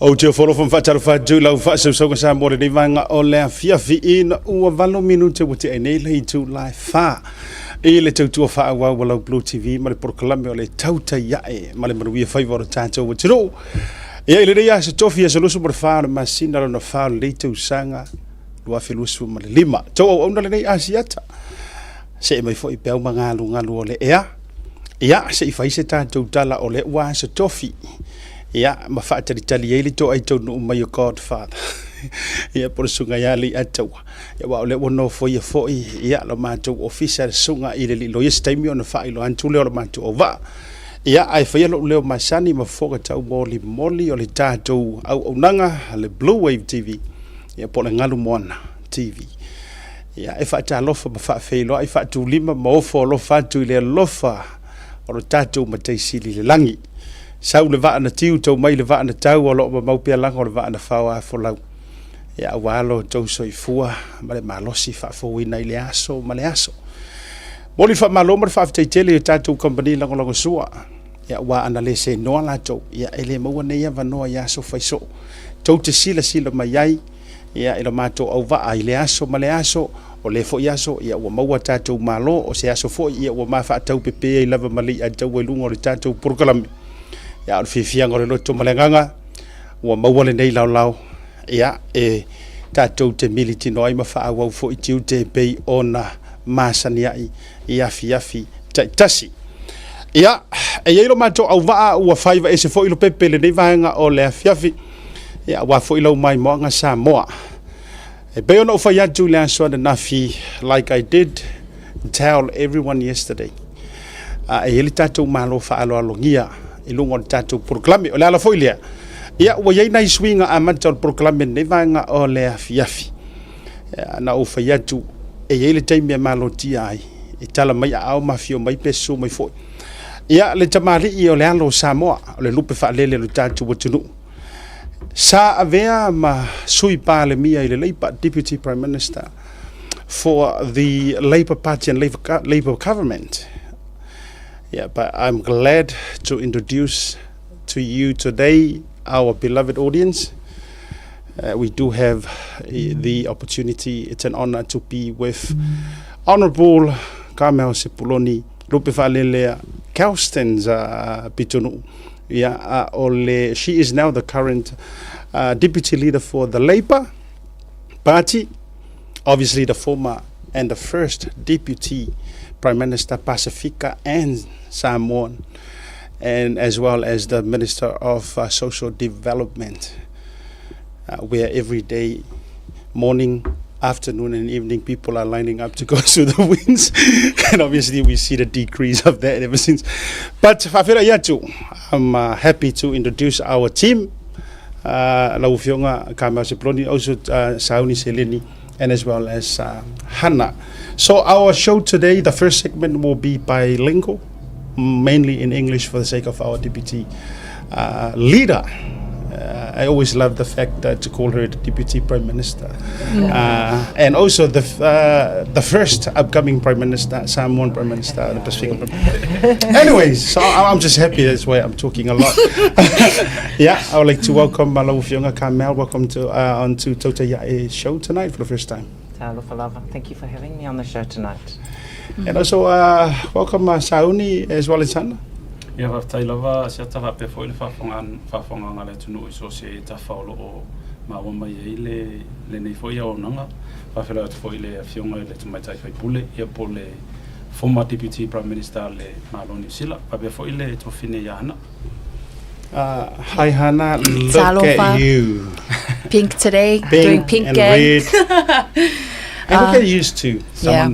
Ou te ofo alofa ma faatalofa atu i lau faasausauga Samoa i lenei vaega o le afiafi ina ua 8 minute ua tea nei le itula e 4 i le tautua faaauau a lau Blue TV ma le polokalame o le Tautai Ae ma le Manuia Faiva o le tatou atunuu. Ia, i lenei aso tofi, aso 24 o le masina lona 4 o lenei tausaga 2025. Tou auauna lenei Asiata. Se mai foi peau ma galugalu o le ea. Ia, se i fai se tatou tala o le ua aso tofi. Ia, ma faatalitali ai le toai taunuu mai o Godfather. Ia, po o le susuga ia Leiataua. Ia, aua o lea ua nofoia foi, ia, lo matou ofisa le susuga i le liloia se taimi ona faailoa atu lea o le matou auvaa. Ia, ae faia lou leo masani ma fofoga taumolimoli o le tatou auaunaga le Blue Wave TV, ia, po o le Galu Moana TV. Ia, e faatalofa ma faafeiloai, faatulima ma ofo alofa atu i le alofa o lo tatou Matai Sili i le lagi. Sau le vaa na tiu, tau mai le vaa na tau, o lo o mamau pea laga o le vaa na fao a folau. Ia, aua lo outou soifua ma le malosi faafouina i le aso ma le aso. Moli faamalo ma le faafetai tele i tatou kamupani lagolagosua. Ia, aua ana le seinoa latou, ia, e le maua nei avanoa i aso fai soo. Tou te silasila mai ai, ia, i lo matou auvaa i le aso ma le aso, o le foi aso, ia, ua maua tatou malo, o se aso foi, ia, ua mafaataupepe ai lava ma Leiataua i luga o le tatou polokalame. Ia, o le fiafiaga o le loto ma le agaga, ua maua lenei laolao, ia, e tatou te militino ai ma faaauau foi tiute e pei ona masani ai i afiafi taitasi. Ia, e i ai lo matou auvaa ua faiva ese foi lo pepe lenei vaega o le afiafi. Ia, aua foi lau maimoaga Samoa. E pei ona ou fai atu i le aso ananafi, like I did tell everyone yesterday. E i ai le tatou malo faaaloalogia i luga o le tatou polokalame. O le ala foi lea, ia, ua i ai nai suiga amata o le polokalame lenei vaega o le afiafi. Ia, na ou fai atu, e i ai le taimi e malotia ai, e tala mai aao ma afio mai pe susu mai foi. Ia, le tamalii o le alo o Samoa, o le lupe faalele o le tatou atunuu. Sa avea ma sui palemia i le Labour, Deputy Prime Minister for the Labour Party and Labour government. Yeah, but I'm glad to introduce to you today our beloved audience. We do have the opportunity, it's an honor to be with Honorable Carmel Sepuloni Lupefaalelea Carstens Pitonu. Yeah, ole, she is now the current deputy leader for the Labour Party, obviously the former and the first deputy Prime Minister Pasifika and Samoan, and as well as the Minister of Social Development, where every day, morning, afternoon and evening, people are lining up to go through the wings. And obviously we see the decrease of that ever since. But faafeiloai atu, I'm happy to introduce our team. Lau Afioga Carmel Sepuloni, also Sauni Seleni, and as well as Hannah. So our show today, the first segment will be bilingual, mainly in English for the sake of our deputy leader. I always love the fact that to call her the deputy prime minister, and also the first upcoming prime minister, Samoan prime minister, the Pacific Prime. Anyways, so I'm just happy. That's why I'm talking a lot. Yeah, I would like to welcome lau Afioga Carmel. Welcome to onto Tautai A'e show tonight for the first time. Talofa lava. Thank you for having me on the show tonight. And also welcome Sauni as well as Hannah. Ia, faafetai lava Asiata, faapea foi le faafofogaga le atunuu i so se tafa o loo maua mai ai le lenei foi auaunaga. Faafeiloai atu foi le afioga i le tamaitai faipule, ia, po le former deputy prime minister le Malo Niu Sila, faapea foi le tuafafine ia Hana. Hi Hannah, look Talofa. At you. Pink today, Pink doing pink and gang. Red. And look at you too.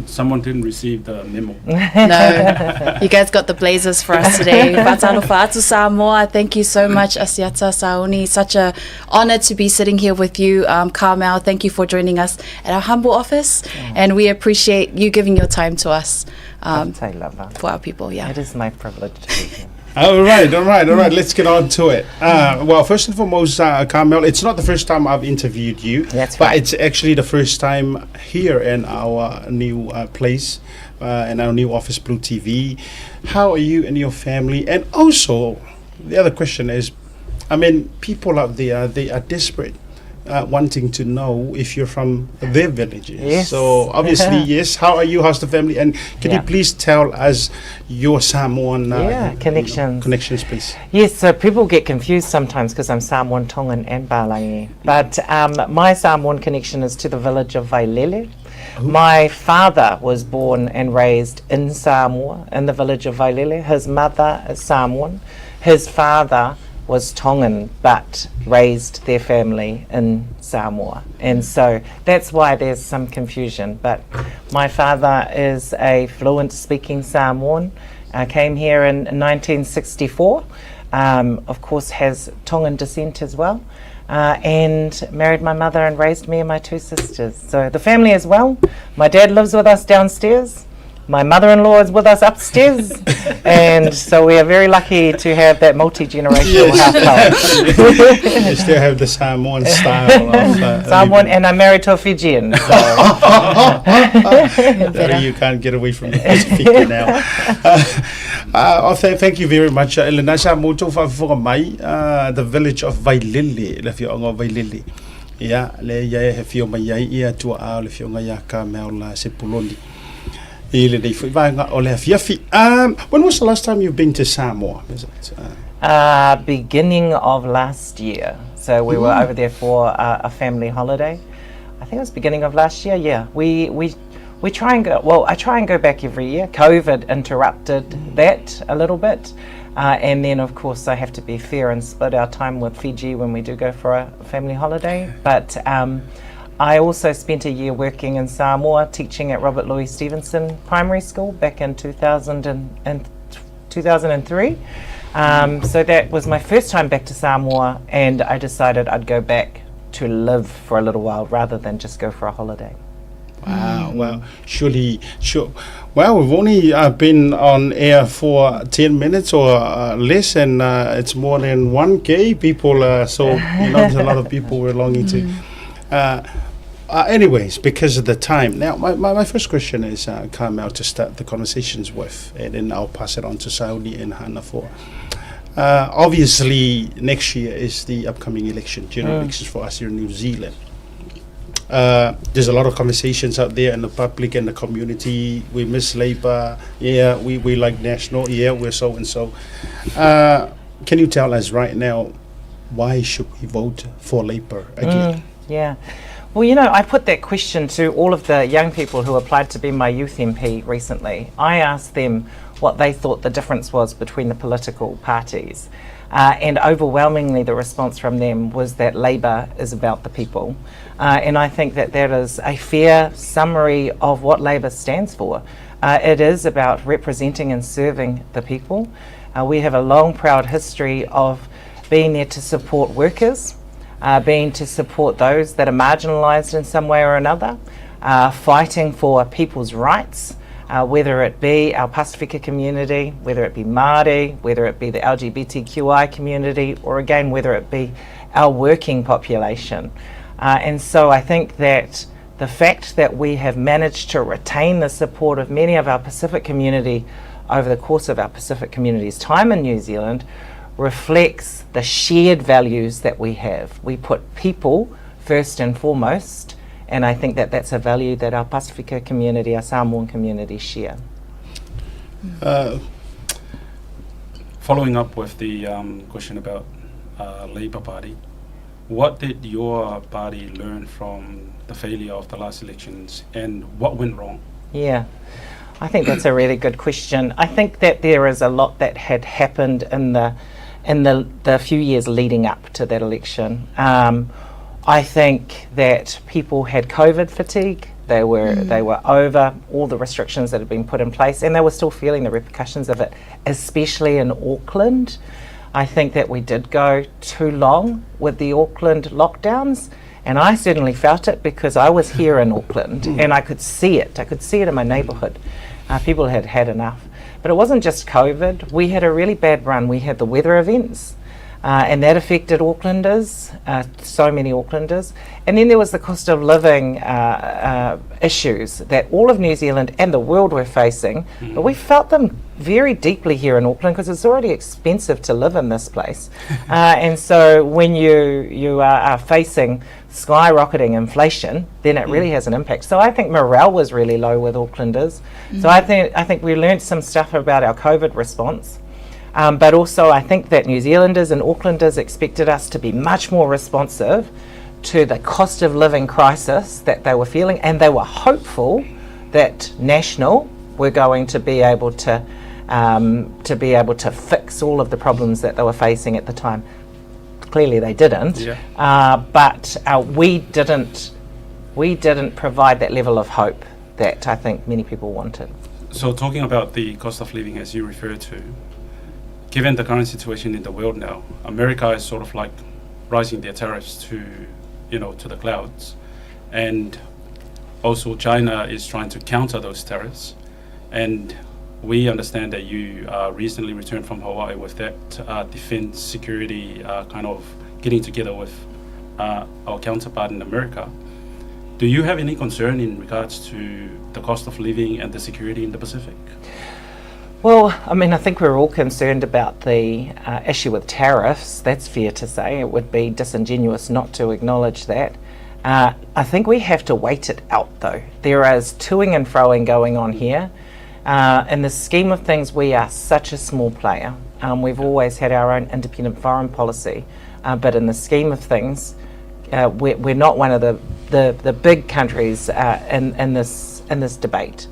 Someone didn't receive the memo. No, you guys got the blazers for us today. Faatalofa atu Samoa. Thank you so much, Asiata, Sauni. Such a honor to be sitting here with you. Carmel, thank you for joining us at our humble office. And we appreciate you giving your time to us Faafetai lava. For our people. Yeah. It is my privilege to be here. All right. Let's get on to it. Well, first and foremost, Carmel, it's not the first time I've interviewed you, That's but right. it's actually the first time here in our new place, in our new office, Blue TV. How are you and your family? And also, the other question is, I mean, people out there, they are desperate. Uh, wanting to know if you're from their villages. Yes. So obviously, yes. How are you? How's the family? And can Yeah. you please tell us your Samoan uh, Yeah, you know, connections. connections, please? Yes, so people get confused sometimes because I'm Samoan, Tongan, and Palangi. But um, my Samoan connection is to the village of Vailele. My father was born and raised in Samoa, in the village of Vailele. His mother is Samoan. His father was Tongan, but raised their family in Samoa. And so that's why there's some confusion. But my father is a fluent speaking Samoan. I came here in 1964. Um, of course, has Tongan descent as well. Uh, and married my mother and raised me and my two sisters. So the family as well. My dad lives with us downstairs. My mother-in-law is with us upstairs, and so we are very lucky to have that multi-generational household. You still have the Samoan style of uh, Samoan, living. and I'm married to a Fijian. So. There you can't get away from the Pacific now. Uh, uh, oh, th- thank you very much. Uh, Elena sa mo tau faafofoga mai uh, the village of Vailele, le afioaga o Vailele. Ia, le ia e afio mai ai ia tuaa o le afioga ia Carmel uh, Sepuloni. I lenei foi vaega o le afiafi. Um, when was the last time you've been to Samoa? Is it, uh, Uh, beginning of last year. So we were over there for a, a family holiday. I think it was beginning of last year. Yeah, we we we try and go. Well, I try and go back every year. COVID interrupted that a little bit, uh, and then of course I have to be fair and split our time with Fiji when we do go for a family holiday. But um, I also spent a year working in Samoa, teaching at Robert Louis Stevenson Primary School back in 2000 and, and 2003. Um, so that was my first time back to Samoa, and I decided I'd go back to live for a little while rather than just go for a holiday. Wow, well, surely, sure. Well, we've only uh, been on air for 10 minutes or uh, less, and uh, it's more than 1K people. Uh, so, you know, there's a lot of people we're longing to. Uh, uh, anyways, because of the time. Now, my, my, my first question is uh, Carmel to start the conversations with, and then I'll pass it on to Sauni and Hannah for. Uh, obviously, next year is the upcoming election, general elections for us here in New Zealand. Uh, there's a lot of conversations out there in the public and the community. We miss Labour. Yeah, we, we like National. Yeah, we're so and so. Uh, can you tell us right now why should we vote for Labour again? Yeah. Well, you know, I put that question to all of the young people who applied to be my youth MP recently. I asked them what they thought the difference was between the political parties. Uh, and overwhelmingly, the response from them was that Labour is about the people. Uh, and I think that that is a fair summary of what Labour stands for. Uh, it is about representing and serving the people. Uh, we have a long, proud history of being there to support workers, uh, being to support those that are marginalised in some way or another, uh, fighting for people's rights, uh, whether it be our Pasifika community, whether it be Māori, whether it be the LGBTQI community, or again, whether it be our working population. Uh, and so I think that the fact that we have managed to retain the support of many of our Pacific community over the course of our Pacific community's time in New Zealand reflects the shared values that we have. We put people first and foremost, and I think that that's a value that our Pasifika community, our Samoan community share. Uh, Following up with the um, question about uh, Labour Party, what did your party learn from the failure of the last elections and what went wrong? Yeah. I think that's a really good question. I think that there is a lot that had happened in the in the, the few years leading up to that election. Um, I think that people had COVID fatigue. They were they were over all the restrictions that had been put in place, and they were still feeling the repercussions of it, especially in Auckland. I think that we did go too long with the Auckland lockdowns. And I certainly felt it because I was here in Auckland and I could see it. I could see it in my neighbourhood. Uh, people had had enough. But it wasn't just COVID. We had a really bad run. We had the weather events. Uh, and that affected Aucklanders, so many Aucklanders. And then there was the cost of living issues that all of New Zealand and the world were facing, but we felt them very deeply here in Auckland because it's already expensive to live in this place. And so when you are facing skyrocketing inflation, then it really has an impact. So I think morale was really low with Aucklanders. So I think we learned some stuff about our COVID response. But also, I think that New Zealanders and Aucklanders expected us to be much more responsive to the cost of living crisis that they were feeling, and they were hopeful that National were going to be able to fix all of the problems that they were facing at the time. Clearly, they didn't. But we didn't provide that level of hope that I think many people wanted. So, talking about the cost of living as you refer to, given the current situation in the world now, America is sort of like rising their tariffs to the clouds, and also China is trying to counter those tariffs. And we understand that you recently returned from Hawaii with that defense security kind of getting together with our counterpart in America. Do you have any concern in regards to the cost of living and the security in the Pacific? Well, I mean, I think we're all concerned about the issue with tariffs. That's fair to say. It would be disingenuous not to acknowledge that. I think we have to wait it out, though. There is toing and froing going on here. In the scheme of things, we are such a small player. We've always had our own independent foreign policy, but in the scheme of things, we're not one of the big countries in this debate.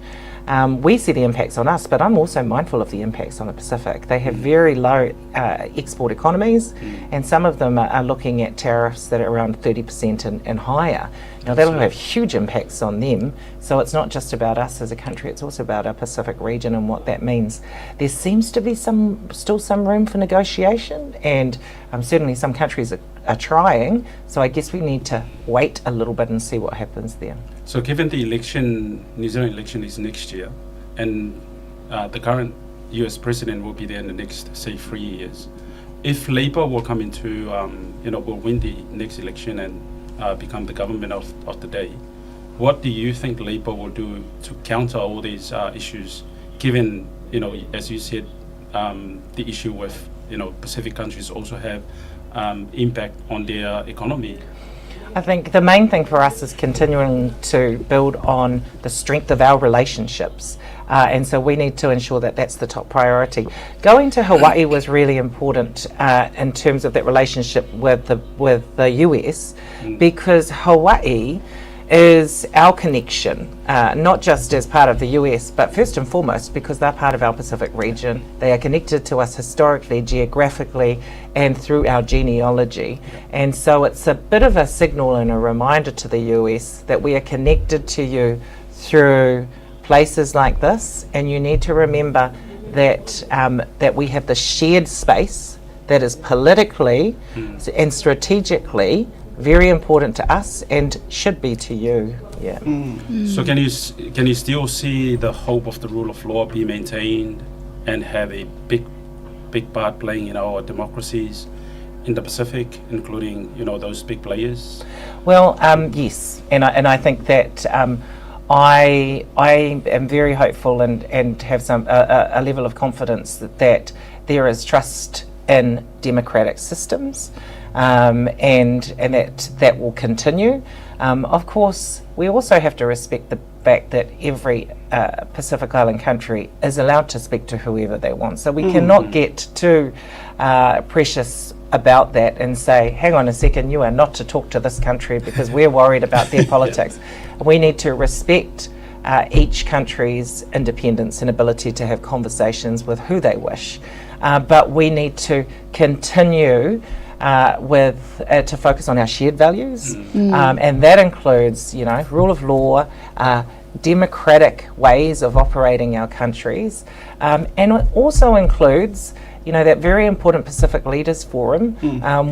We see the impacts on us, but I'm also mindful of the impacts on the Pacific. They have very low export economies, and some of them are looking at tariffs that are around 30% and higher. Now, that'll have huge impacts on them. So it's not just about us as a country, it's also about our Pacific region and what that means. There seems to be some still some room for negotiation, and certainly some countries are trying. So I guess we need to wait a little bit and see what happens there. So, given the election, New Zealand election is next year, and the current US president will be there in the next, say, 3 years. If Labour will come into, you know, will win the next election and become the government of the day, what do you think Labour will do to counter all these issues, given, as you said, the issue with, Pacific countries also have impact on their economy? I think the main thing for us is continuing to build on the strength of our relationships. And so we need to ensure that that's the top priority. Going to Hawaii was really important in terms of that relationship with the US because Hawaii is our connection, not just as part of the US, but first and foremost because they're part of our Pacific region. They are connected to us historically, geographically, and through our genealogy. And so it's a bit of a signal and a reminder to the US that we are connected to you through places like this, and you need to remember that we have the shared space that is politically and strategically very important to us and should be to you. Yeah. So can you still see the hope of the rule of law be maintained and have a big big part playing in our democracies in the Pacific, including those big players? Well, yes, and I think that I am very hopeful and have some a level of confidence that there is trust in democratic systems, and that that will continue. Of course, we also have to respect the fact that every Pacific Island country is allowed to speak to whoever they want. So we cannot get too precious about that and say, "Hang on a second, you are not to talk to this country because we're worried about their politics." We need to respect each country's independence and ability to have conversations with who they wish. But we need to continue with to focus on our shared values, and that includes, rule of law, democratic ways of operating our countries, and it also includes that very important Pacific Leaders Forum,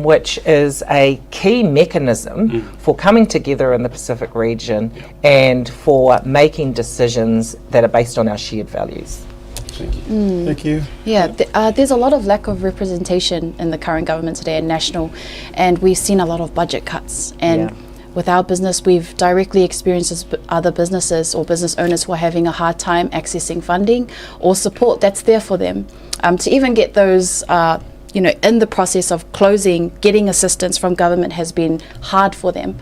which is a key mechanism for coming together in the Pacific region and for making decisions that are based on our shared values. Thank you. Thank you. Yeah, there's a lot of lack of representation in the current government today and national, and we've seen a lot of budget cuts. And with our business, we've directly experienced as other businesses or business owners who are having a hard time accessing funding or support that's there for them to even get those. In the process of closing, getting assistance from government has been hard for them.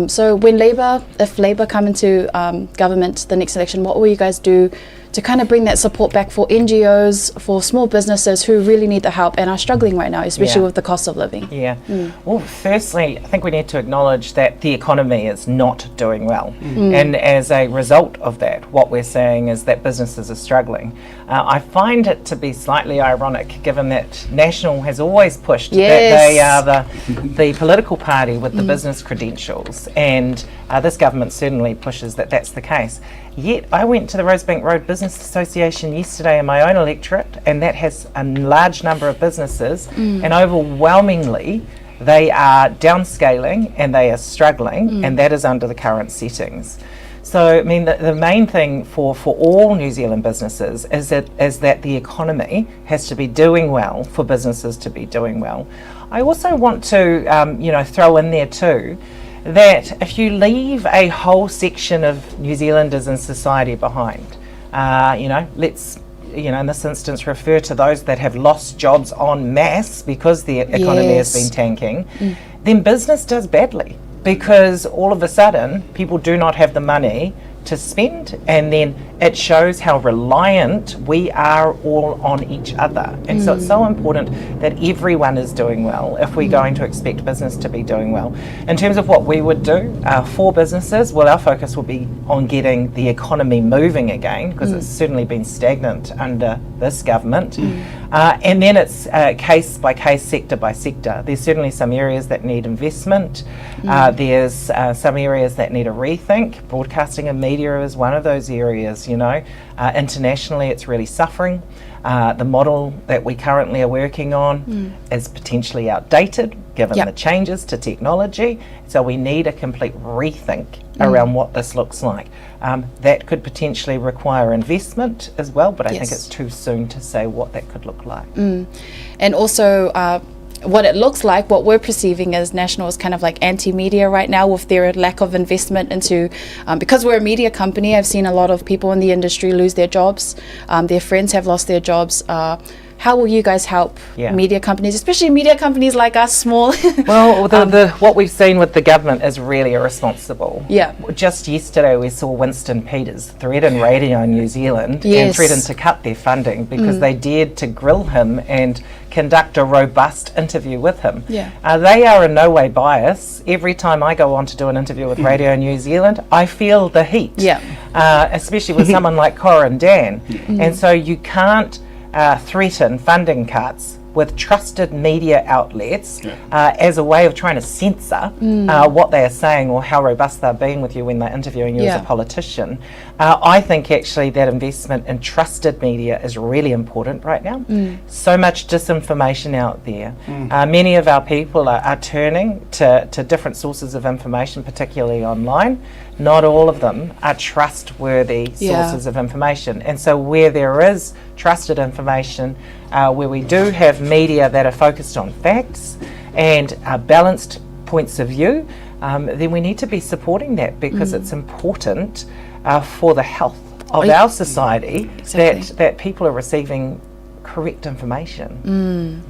So when Labour, if Labour come into government the next election, what will you guys do to kind of bring that support back for NGOs, for small businesses who really need the help and are struggling right now, especially with the cost of living? Yeah. Well, firstly, I think we need to acknowledge that the economy is not doing well. And as a result of that, what we're seeing is that businesses are struggling. I find it to be slightly ironic given that National has always pushed that they are the political party with the business credentials. And this government certainly pushes that that's the case. Yet I went to the Rosebank Road Business Association yesterday in my own electorate, and that has a large number of businesses, and overwhelmingly they are downscaling and they are struggling, and that is under the current settings. So, I mean, the main thing for all New Zealand businesses is that the economy has to be doing well for businesses to be doing well. I also want to throw in there too that if you leave a whole section of New Zealanders in society behind, let's in this instance refer to those that have lost jobs en masse because the economy has been tanking, then business does badly because all of a sudden people do not have the money to spend, and then it shows how reliant we are all on each other. And so it's so important that everyone is doing well if we're going to expect business to be doing well. In terms of what we would do for businesses, well, our focus will be on getting the economy moving again because it's certainly been stagnant under this government. And then it's case by case, sector by sector. There's certainly some areas that need investment. There's some areas that need a rethink. Broadcasting and media is one of those areas. Internationally, it's really suffering. The model that we currently are working on is potentially outdated given the changes to technology. So we need a complete rethink around what this looks like. That could potentially require investment as well, but I think it's too soon to say what that could look like. And also, what it looks like, what we're perceiving as National is kind of like anti-media right now with their lack of investment into, because we're a media company, I've seen a lot of people in the industry lose their jobs. Their friends have lost their jobs. How will you guys help media companies, especially media companies like us, small? Well, what we've seen with the government is really irresponsible. Just yesterday, we saw Winston Peters threaten Radio New Zealand and threaten to cut their funding because they dared to grill him and conduct a robust interview with him. They are in no way biased. Every time I go on to do an interview with Radio New Zealand, I feel the heat. Especially with someone like Corin Dann. And so you can't threaten funding cuts with trusted media outlets as a way of trying to censor what they are saying or how robust they're being with you when they're interviewing you as a politician. I think actually that investment in trusted media is really important right now. So much disinformation out there. Many of our people are turning to different sources of information, particularly online. Not all of them are trustworthy sources of information. And so, where there is trusted information, where we do have media that are focused on facts and balanced points of view, then we need to be supporting that because it's important for the health of our society that people are receiving correct information.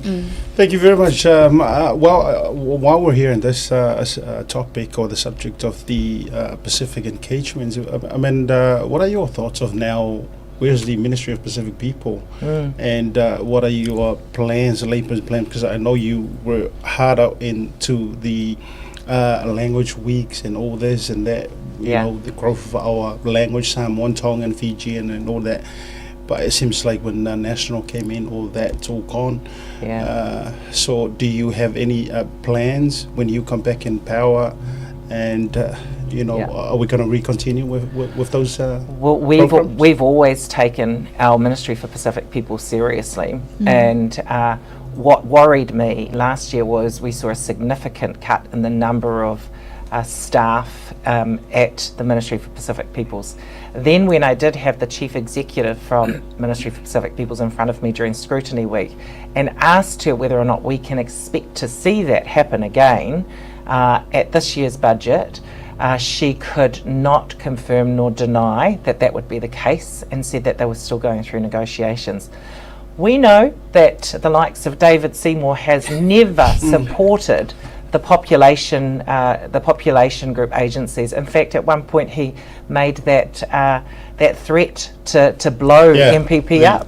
Thank you very much. Well, while we're here in this topic or the subject of the Pacific engagements, I mean, what are your thoughts of now? Where's the Ministry of Pacific People, and what are your plans, Labour's plan? Because I know you were hard out into the language weeks and all this and that. You know, the growth of our language, Samoan, Tongan, Fijian, and all that. But it seems like when the National came in, all that's all gone. So, do you have any plans when you come back in power? And are we going to recontinue with those Well, we've programs? we've always taken our Ministry for Pacific People seriously, and what worried me last year was we saw a significant cut in the number of staff at the Ministry for Pacific Peoples. Then when I did have the chief executive from Ministry for Pacific Peoples in front of me during scrutiny week and asked her whether or not we can expect to see that happen again at this year's budget, she could not confirm nor deny that that would be the case and said that they were still going through negotiations. We know that the likes of David Seymour has never supported the population group agencies. In fact, at one point he made that threat to blow MPP up.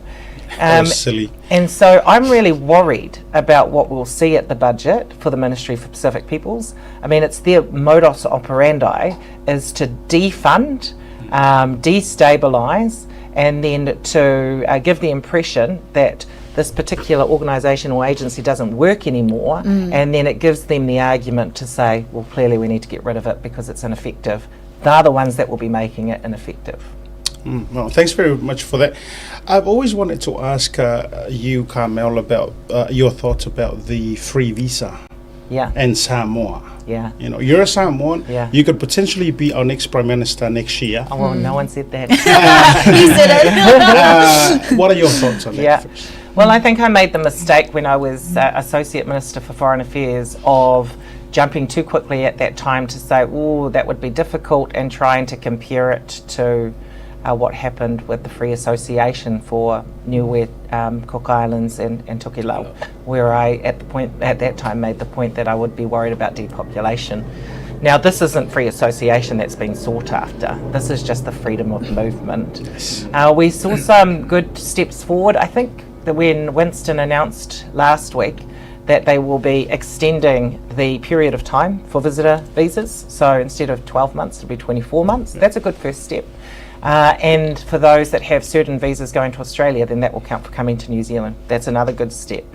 That was silly. And so I'm really worried about what we'll see at the budget for the Ministry for Pacific Peoples. I mean, it's their modus operandi is to defund, destabilise, and then to give the impression that this particular organisation or agency doesn't work anymore, and then it gives them the argument to say, well, clearly we need to get rid of it because it's ineffective. They're the ones that will be making it ineffective. Well, thanks very much for that. I've always wanted to ask you, Carmel, about your thoughts about the free visa and Samoa. You're a Samoan. You could potentially be our next Prime Minister next year. Oh, well, no one said that. He said it. What are your thoughts on that first? Well, I think I made the mistake when I was Associate Minister for Foreign Affairs of jumping too quickly at that time to say, oh, that would be difficult, and trying to compare it to what happened with the Free Association for Niue, Cook Islands and Tokelau, where I, at that time, made the point that I would be worried about depopulation. Now, this isn't free association that's been sought after. This is just the freedom of movement. We saw some good steps forward. I think that when Winston announced last week that they will be extending the period of time for visitor visas, so instead of 12 months, it'll be 24 months. That's a good first step. And for those that have certain visas going to Australia, then that will count for coming to New Zealand. That's another good step.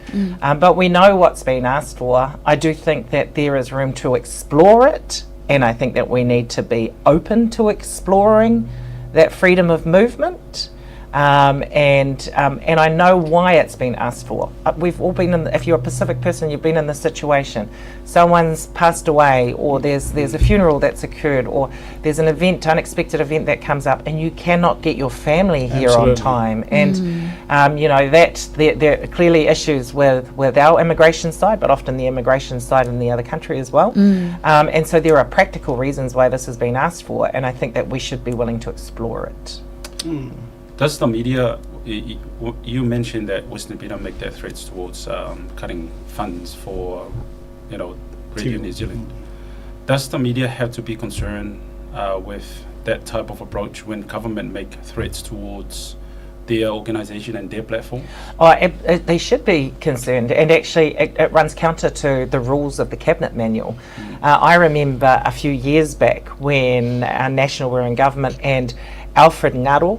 But we know what's been asked for. I do think that there is room to explore it, and I think that we need to be open to exploring that freedom of movement. And I know why it's been asked for. We've all been in. If you're a Pacific person, you've been in this situation. Someone's passed away, or there's a funeral that's occurred, or there's an event, unexpected event that comes up, and you cannot get your family here on time. And you know that there are clearly issues with our immigration side, but often the immigration side in the other country as well. And so there are practical reasons why this has been asked for, and I think that we should be willing to explore it. Does the media, you mentioned that Winston Peter make their threats towards cutting funds for Radio TV. New Zealand. Does the media have to be concerned with that type of approach when government make threats towards their organisation and their platform? Oh, they should be concerned, and actually it runs counter to the rules of the Cabinet Manual. I remember a few years back when our National were in government and Alfred Ngaro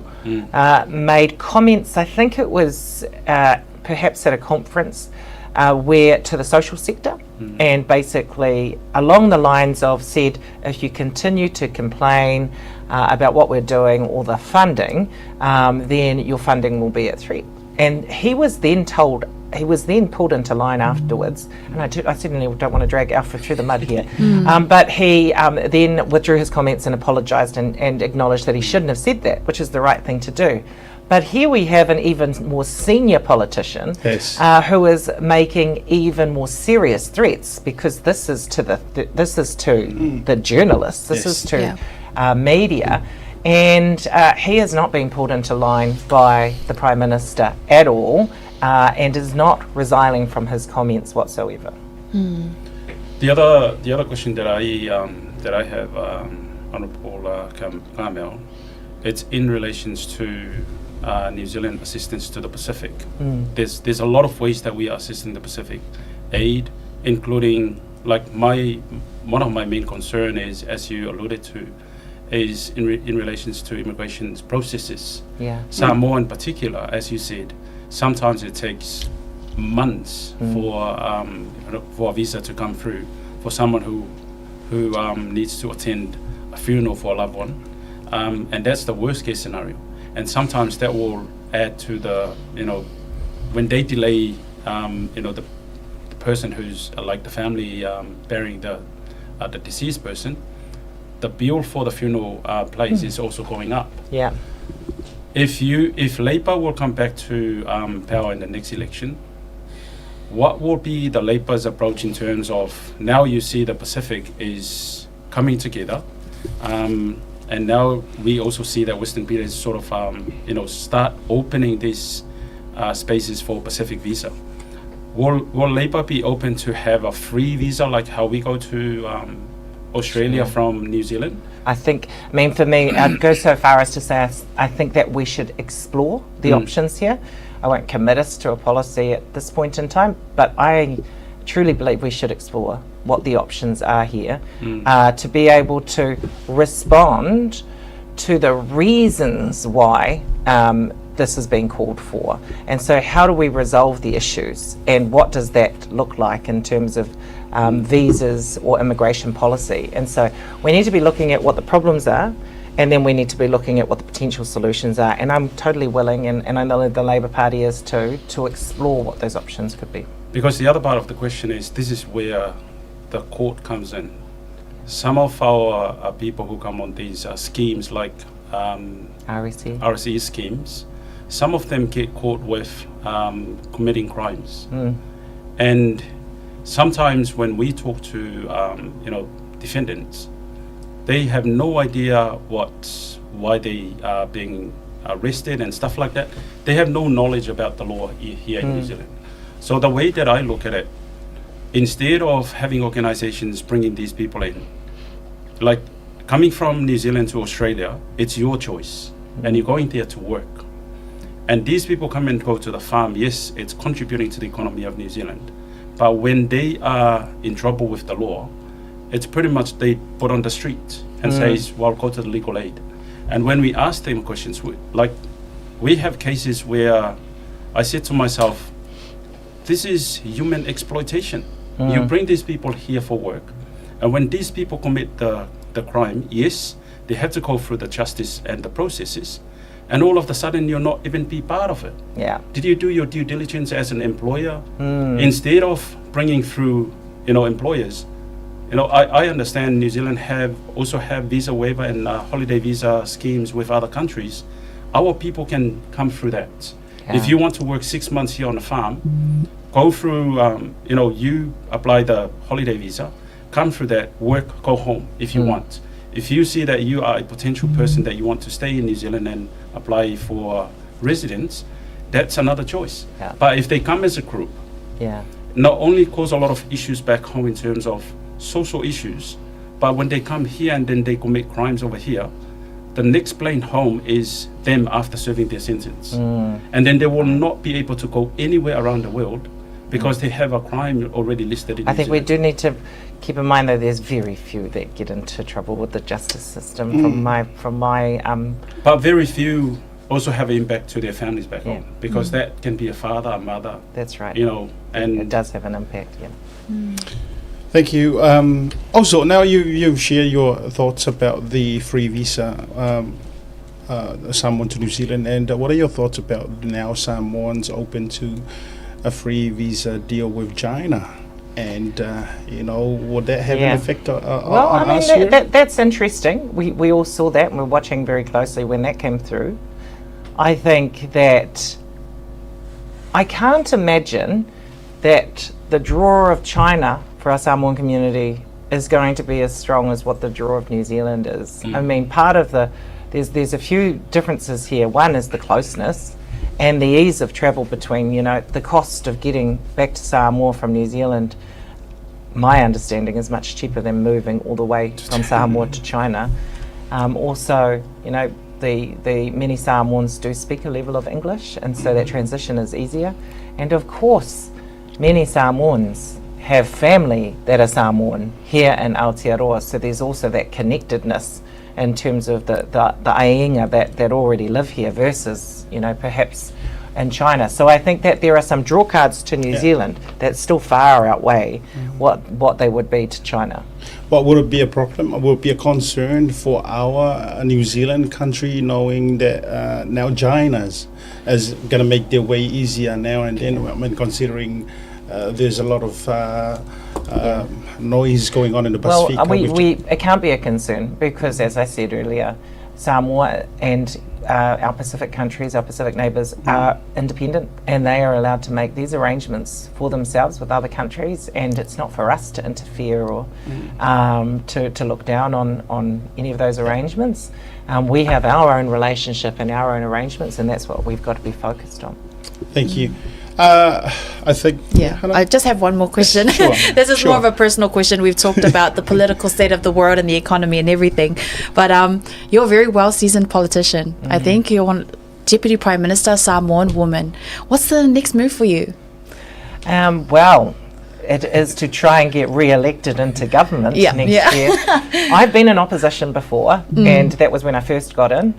made comments, I think it was perhaps at a conference, where to the social sector, and basically along the lines of said, if you continue to complain about what we're doing or the funding, then your funding will be at threat. And he was then told, he was then pulled into line afterwards, and I certainly don't want to drag Alfred through the mud here, but he then withdrew his comments and apologised and acknowledged that he shouldn't have said that, which is the right thing to do. But here we have an even more senior politician who is making even more serious threats, because this is to the journalists, this is to media, and he has not been pulled into line by the Prime Minister at all, and is not resiling from his comments whatsoever. The other question that I have, Honourable Carmel, it's in relations to New Zealand assistance to the Pacific. There's a lot of ways that we are assisting the Pacific, aid, including like my one of my main concern is, as you alluded to, is in relations to immigration processes. Samoa in particular, as you said, sometimes it takes months for a visa to come through for someone who needs to attend a funeral for a loved one, and that's the worst case scenario. And sometimes that will add to the when they delay the person who's like the family bearing the the deceased person, the bill for the funeral place is also going up. If you if Labour will come back to power in the next election, what will be the Labour's approach in terms of now you see the Pacific is coming together, and now we also see that Western Peters sort of start opening these spaces for Pacific visa. Will Labour be open to have a free visa like how we go to Australia from New Zealand? I think, I mean, for me, I'd go so far as to say I think that we should explore the options here. I won't commit us to a policy at this point in time, but I truly believe we should explore what the options are here to be able to respond to the reasons why this has been called for. And so, how do we resolve the issues, and what does that look like in terms of visas or immigration policy? And so, we need to be looking at what the problems are. And then we need to be looking at what the potential solutions are. And I'm totally willing, and I know the Labour Party is too, to explore what those options could be. Because the other part of the question is this is where the court comes in. Some of our people who come on these schemes like RSE. RSE schemes, some of them get caught with committing crimes. And sometimes when we talk to defendants, they have no idea what why they are being arrested and stuff like that. They have no knowledge about the law here in New Zealand. So the way that I look at it, instead of having organizations bringing these people in, like coming from New Zealand to Australia, it's your choice, and you're going there to work. And these people come and go to the farm. Yes, it's contributing to the economy of New Zealand. But when they are in trouble with the law, it's pretty much they put on the street and says, "Well, go to the legal aid." And when we ask them questions, like we have cases where I said to myself, "This is human exploitation. You bring these people here for work, and when these people commit the crime, yes, they have to go through the justice and the processes, and all of a sudden you're not even be part of it. Did you do your due diligence as an employer? Instead of bringing through, employers, I understand New Zealand have also have visa waiver and holiday visa schemes with other countries. Our people can come through that. If you want to work 6 months here on the farm, go through, you apply the holiday visa, come through that, work, go home if you want. If you see that you are a potential person that you want to stay in New Zealand and apply for residence, that's another choice. But if they come as a group, not only cause a lot of issues back home in terms of social issues, but when they come here and then they commit crimes over here, the next plane home is them after serving their sentence. And then they will not be able to go anywhere around the world because they have a crime already listed in I New think we Zealand. do need to keep in mind, though, there's very few that get into trouble with the justice system. From my But very few also have impact to their families back home because that can be a father, a mother, That's right. And It does have an impact. Yeah. Thank you. Also, now you share your thoughts about the free visa Samoan to New Zealand, and what are your thoughts about now Samoans open to a free visa deal with China? And would that have an effect Well, on I mean, us that, here? that's interesting. We all saw that and we're watching very closely when that came through. I think that I can't imagine that the draw of China for our Samoan community is going to be as strong as what the draw of New Zealand is. I mean, part of the there's a few differences here. One is the closeness and the ease of travel between, the cost of getting back to Samoa from New Zealand, my understanding, is much cheaper than moving all the way from Samoa to China. Also, the many Samoans do speak a level of English, and so that transition is easier. And of course, many Samoans have family that are Samoan here in Aotearoa, so there's also that connectedness in terms of the aiga that already live here versus, perhaps in China. So I think that there are some draw cards to New Zealand that still far outweigh what they would be to China. But would it be a problem? Would it be a concern for our New Zealand country knowing that now China's is going to make their way easier now and then? I mean, considering there's a lot of uh, noise going on in the Well, Pacific. we, we, it can't be a concern because, as I said earlier, Samoa and our Pacific countries, our Pacific neighbours, are independent and they are allowed to make these arrangements for themselves with other countries, and it's not for us to interfere or to look down on any of those arrangements. We have our own relationship and our own arrangements, and that's what we've got to be focused on. Thank you. I think. Yeah, Hannah? I just have one more question. Sure. This is Sure. more of a personal question. We've talked about the political state of the world and the economy and everything, but you're a very well seasoned politician. I think you're one deputy prime minister, Samoan woman. What's the next move for you? Well, it is to try and get re-elected into government next year. I've been in opposition before, and that was when I first got in.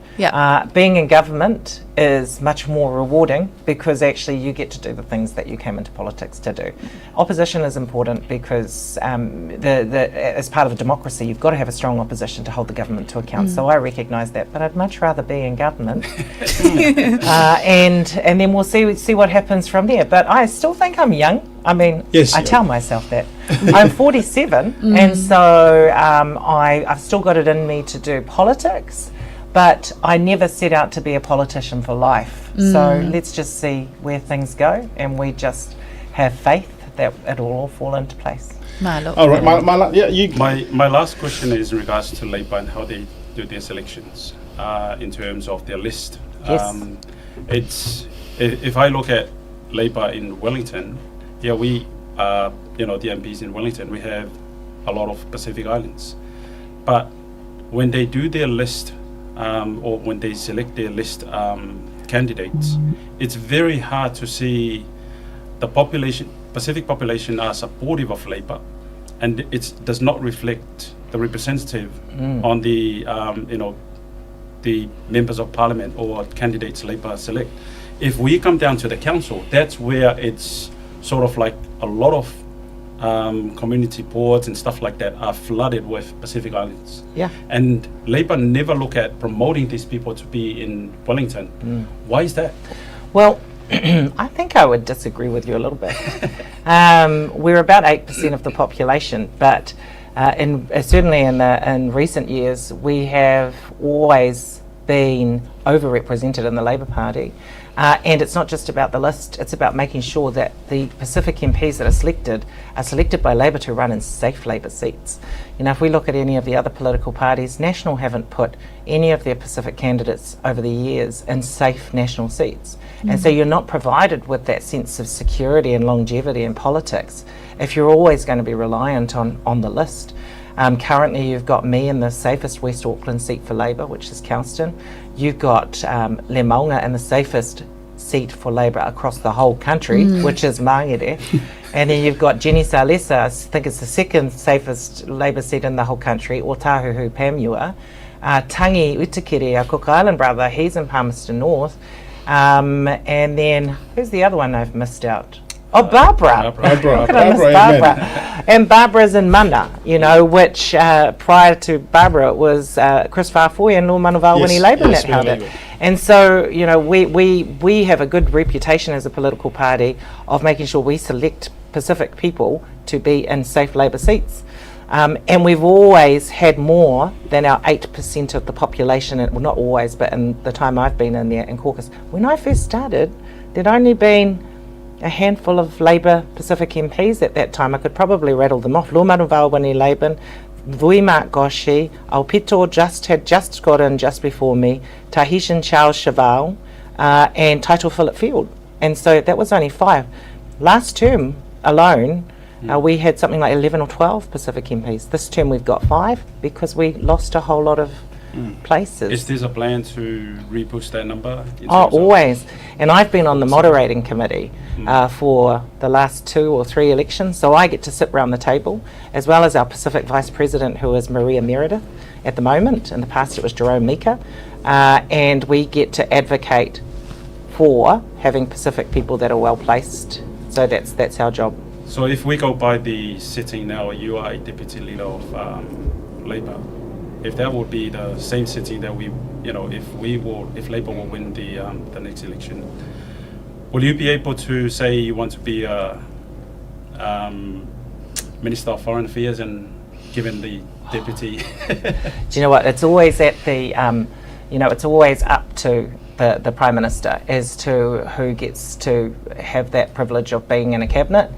Being in government is much more rewarding because actually you get to do the things that you came into politics to do. Opposition is important because as part of a democracy, you've got to have a strong opposition to hold the government to account. So I recognise that, but I'd much rather be in government. And then we'll see what happens from there. But I still think I'm young. I mean, Yes, I you tell are. myself that. I'm 47, and so I've still got it in me to do politics, but I never set out to be a politician for life. So let's just see where things go, and we just have faith that it'll all fall into place. Malo. All right, yeah, you. My last question is in regards to Labour and how they do their selections in terms of their list. Yes. It's if I look at Labour in Wellington, yeah, we, the MPs in Wellington, we have a lot of Pacific Islands. But when they do their list, or when they select their list candidates, it's very hard to see the population, Pacific population are supportive of Labour, and it does not reflect the representative on the, the members of parliament or candidates Labour select. If we come down to the council, that's where it's sort of like a lot of community boards and stuff like that are flooded with Pacific Islands. And Labour never look at promoting these people to be in Wellington. Why is that? Well, I think I would disagree with you a little bit. We're about 8% of the population, but certainly in recent years, we have always been overrepresented in the Labour Party. And it's not just about the list, it's about making sure that the Pacific MPs that are selected by Labour to run in safe Labour seats. You know, if we look at any of the other political parties, National haven't put any of their Pacific candidates over the years in safe national seats. And so you're not provided with that sense of security and longevity in politics if you're always going to be reliant on the list. Currently, you've got me in the safest West Auckland seat for Labour, which is Kelston. You've got Lemauga in the safest seat for Labour across the whole country, which is Mangere. And then you've got Jenny Salesa, I think it's the second safest Labour seat in the whole country, Otahuhu Panmure. Tangi Utikere, our Cook Island brother, he's in Palmerston North. And then, who's the other one I've missed out? Oh, Barbara. Barbara. Barbara, How could I miss Barbara, amen. Barbara? And Barbara's in Mana, you know, which prior to Barbara, it was Chris Faafoi and Luamanuvao Winnie Laban that held it. Winnie Laban. And so, you know, we have a good reputation as a political party of making sure we select Pacific people to be in safe Labour seats. And we've always had more than our 8% of the population, and well, not always, but in the time I've been in there in caucus. When I first started, there'd only been a handful of Labour Pacific MPs at that time. I could probably rattle them off. Luamanuvao Winnie Laban, Vui Mark Goshi, Aupito had just got in just before me, Tahitian Charles Cheval, and Taito Philip Field. And so that was only 5. Last term alone, we had something like 11 or 12 Pacific MPs. This term we've got 5 because we lost a whole lot of places. Is there a plan to reboost that number? In Oh, terms of- always. And I've been on the moderating committee for the last 2 or 3 elections, so I get to sit round the table, as well as our Pacific Vice President, who is Maria Meredith at the moment. In the past, it was Jerome Mika. And we get to advocate for having Pacific people that are well placed. So that's our job. So if we go by the sitting now, you are a deputy leader of Labour. If that would be the same sitting that we, you know, if we will, if Labour will win the next election, will you be able to say you want to be a Minister of Foreign Affairs and given the deputy. Do you know what? It's always at the, um, you know, it's always up to the, the Prime Minister as to who gets to have that privilege of being in a cabinet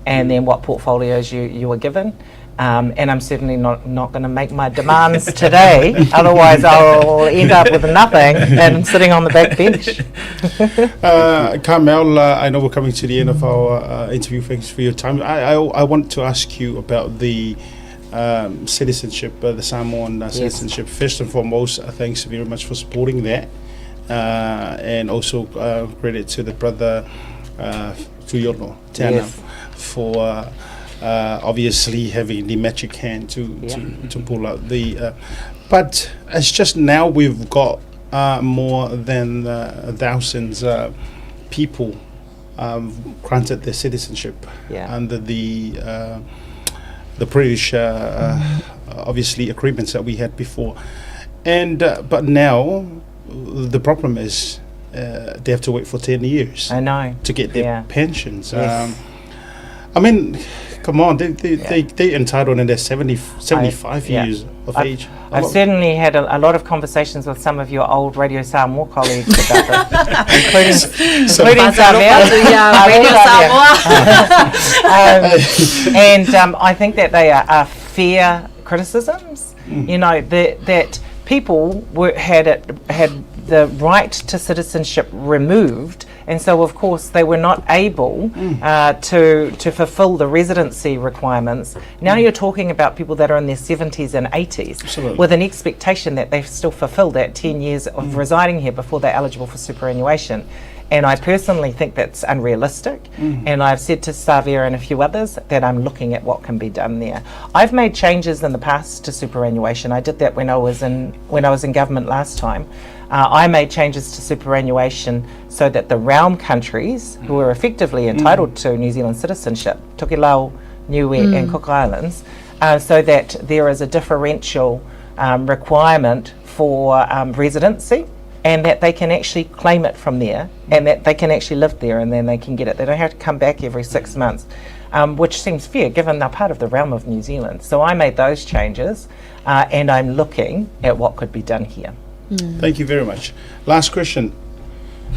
and then what portfolios you, you are given. Um, and I'm certainly not, not going to make my demands today, otherwise I'll end up with nothing and sitting on the back bench. Carmel, I know we're coming to the end of our interview. Thanks for your time. I, I, I want to ask you about the um, citizenship, the Samoan citizenship. Yes. First and foremost, thanks very much for supporting that. And also credit to the brother Tuiono Teana yes. for uh, obviously having the magic hand to, yeah. to, to pull out the. Uh, but it's just now we've got uh, more than thousands uh, people um, granted their citizenship yeah. under the uh, the British uh, uh, obviously agreements that we had before, and uh, but now the problem is uh, they have to wait for 10 years. I know. To get their yeah. pensions. Yes. Um, I mean, come on, they, they, yeah. they, they entitled in their 70, 75 I, yeah. years of I've, age. I've certainly had a, a, lot of conversations with some of your old Radio Samoa colleagues about this, including, including Samoa. Radio Samoa. um, and um, I think that they are, are fair criticisms. Mm. You know, that, that people were, had, it, had the right to citizenship removed and so of course they were not able mm. uh, to to fulfill the residency requirements. Now mm. you're talking about people that are in their 70s and 80s Absolutely. with an expectation that they still fulfill that 10 years of mm. residing here before they're eligible for superannuation. And I personally think that's unrealistic. Mm. And I've said to Savea and a few others that I'm looking at what can be done there. I've made changes in the past to superannuation. I did that when I was in when I was in government last time. Uh, I made changes to superannuation so that the realm countries who were effectively mm. entitled mm. to New Zealand citizenship, Tokelau, Niue, mm. and Cook Islands, uh, so that there is a differential um, requirement for um, residency and that they can actually claim it from there and that they can actually live there and then they can get it. They don't have to come back every six months, um, which seems fair given they're part of the realm of New Zealand. So I made those changes uh, and I'm looking at what could be done here. Mm. Thank you very much. Last question.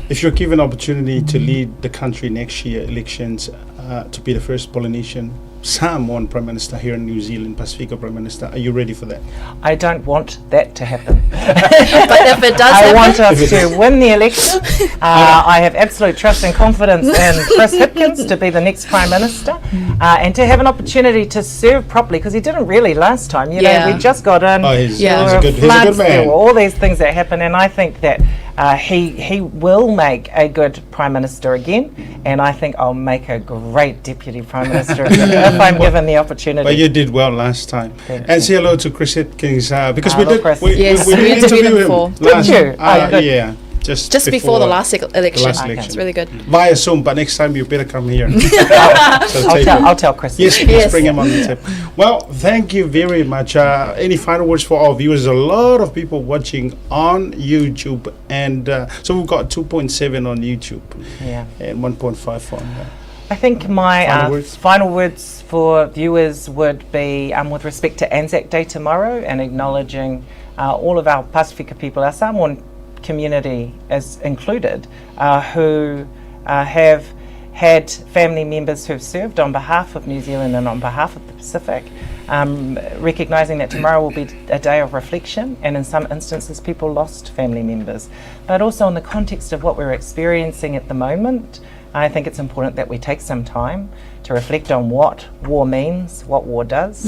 If you're given opportunity to lead the country next year elections uh, to be the first Polynesian Samoan Prime Minister here in New Zealand, Pasifika Prime Minister, are you ready for that? I don't want that to happen. but if it does I happen? want us to win the election. Uh, I have absolute trust and confidence in Chris Hipkins to be the next Prime Minister uh, and to have an opportunity to serve properly because he didn't really last time. You yeah. know, we just got in. Oh, he's, yeah. he's, a, good, floods, he's a good man. There were all these things that happen, and I think that uh, he he will make a good Prime Minister again, and I think I'll make a great Deputy Prime Minister again if I'm given the opportunity. But you did well last time. Thank and you. say hello to Chris Hipkins uh, because we Hello, did Chris. we, Yes, we, we we did interviewed interview him him before. last, Did you? Uh, Oh, good. yeah, just Just before, the last election. The last election. It's really good. Via Zoom, but next time you better come here. so I'll take tell, him. I'll tell Chris. Yes, please Yes. bring him on the table. Well, thank you very much. Uh, any final words for our viewers? A lot of people watching on YouTube, and uh, so we've got 2.7 on YouTube Yeah. and 1.5 on. Uh, I think my Final uh, words? final words for viewers would be um, with respect to Anzac Day tomorrow and acknowledging uh, all of our Pasifika people, our Samoan community is included, uh, who uh, have had family members who've served on behalf of New Zealand and on behalf of the Pacific, um, recognising that tomorrow will be a day of reflection, and in some instances, people lost family members. But also, in the context of what we're experiencing at the moment, I think it's important that we take some time to reflect on what war means, what war does,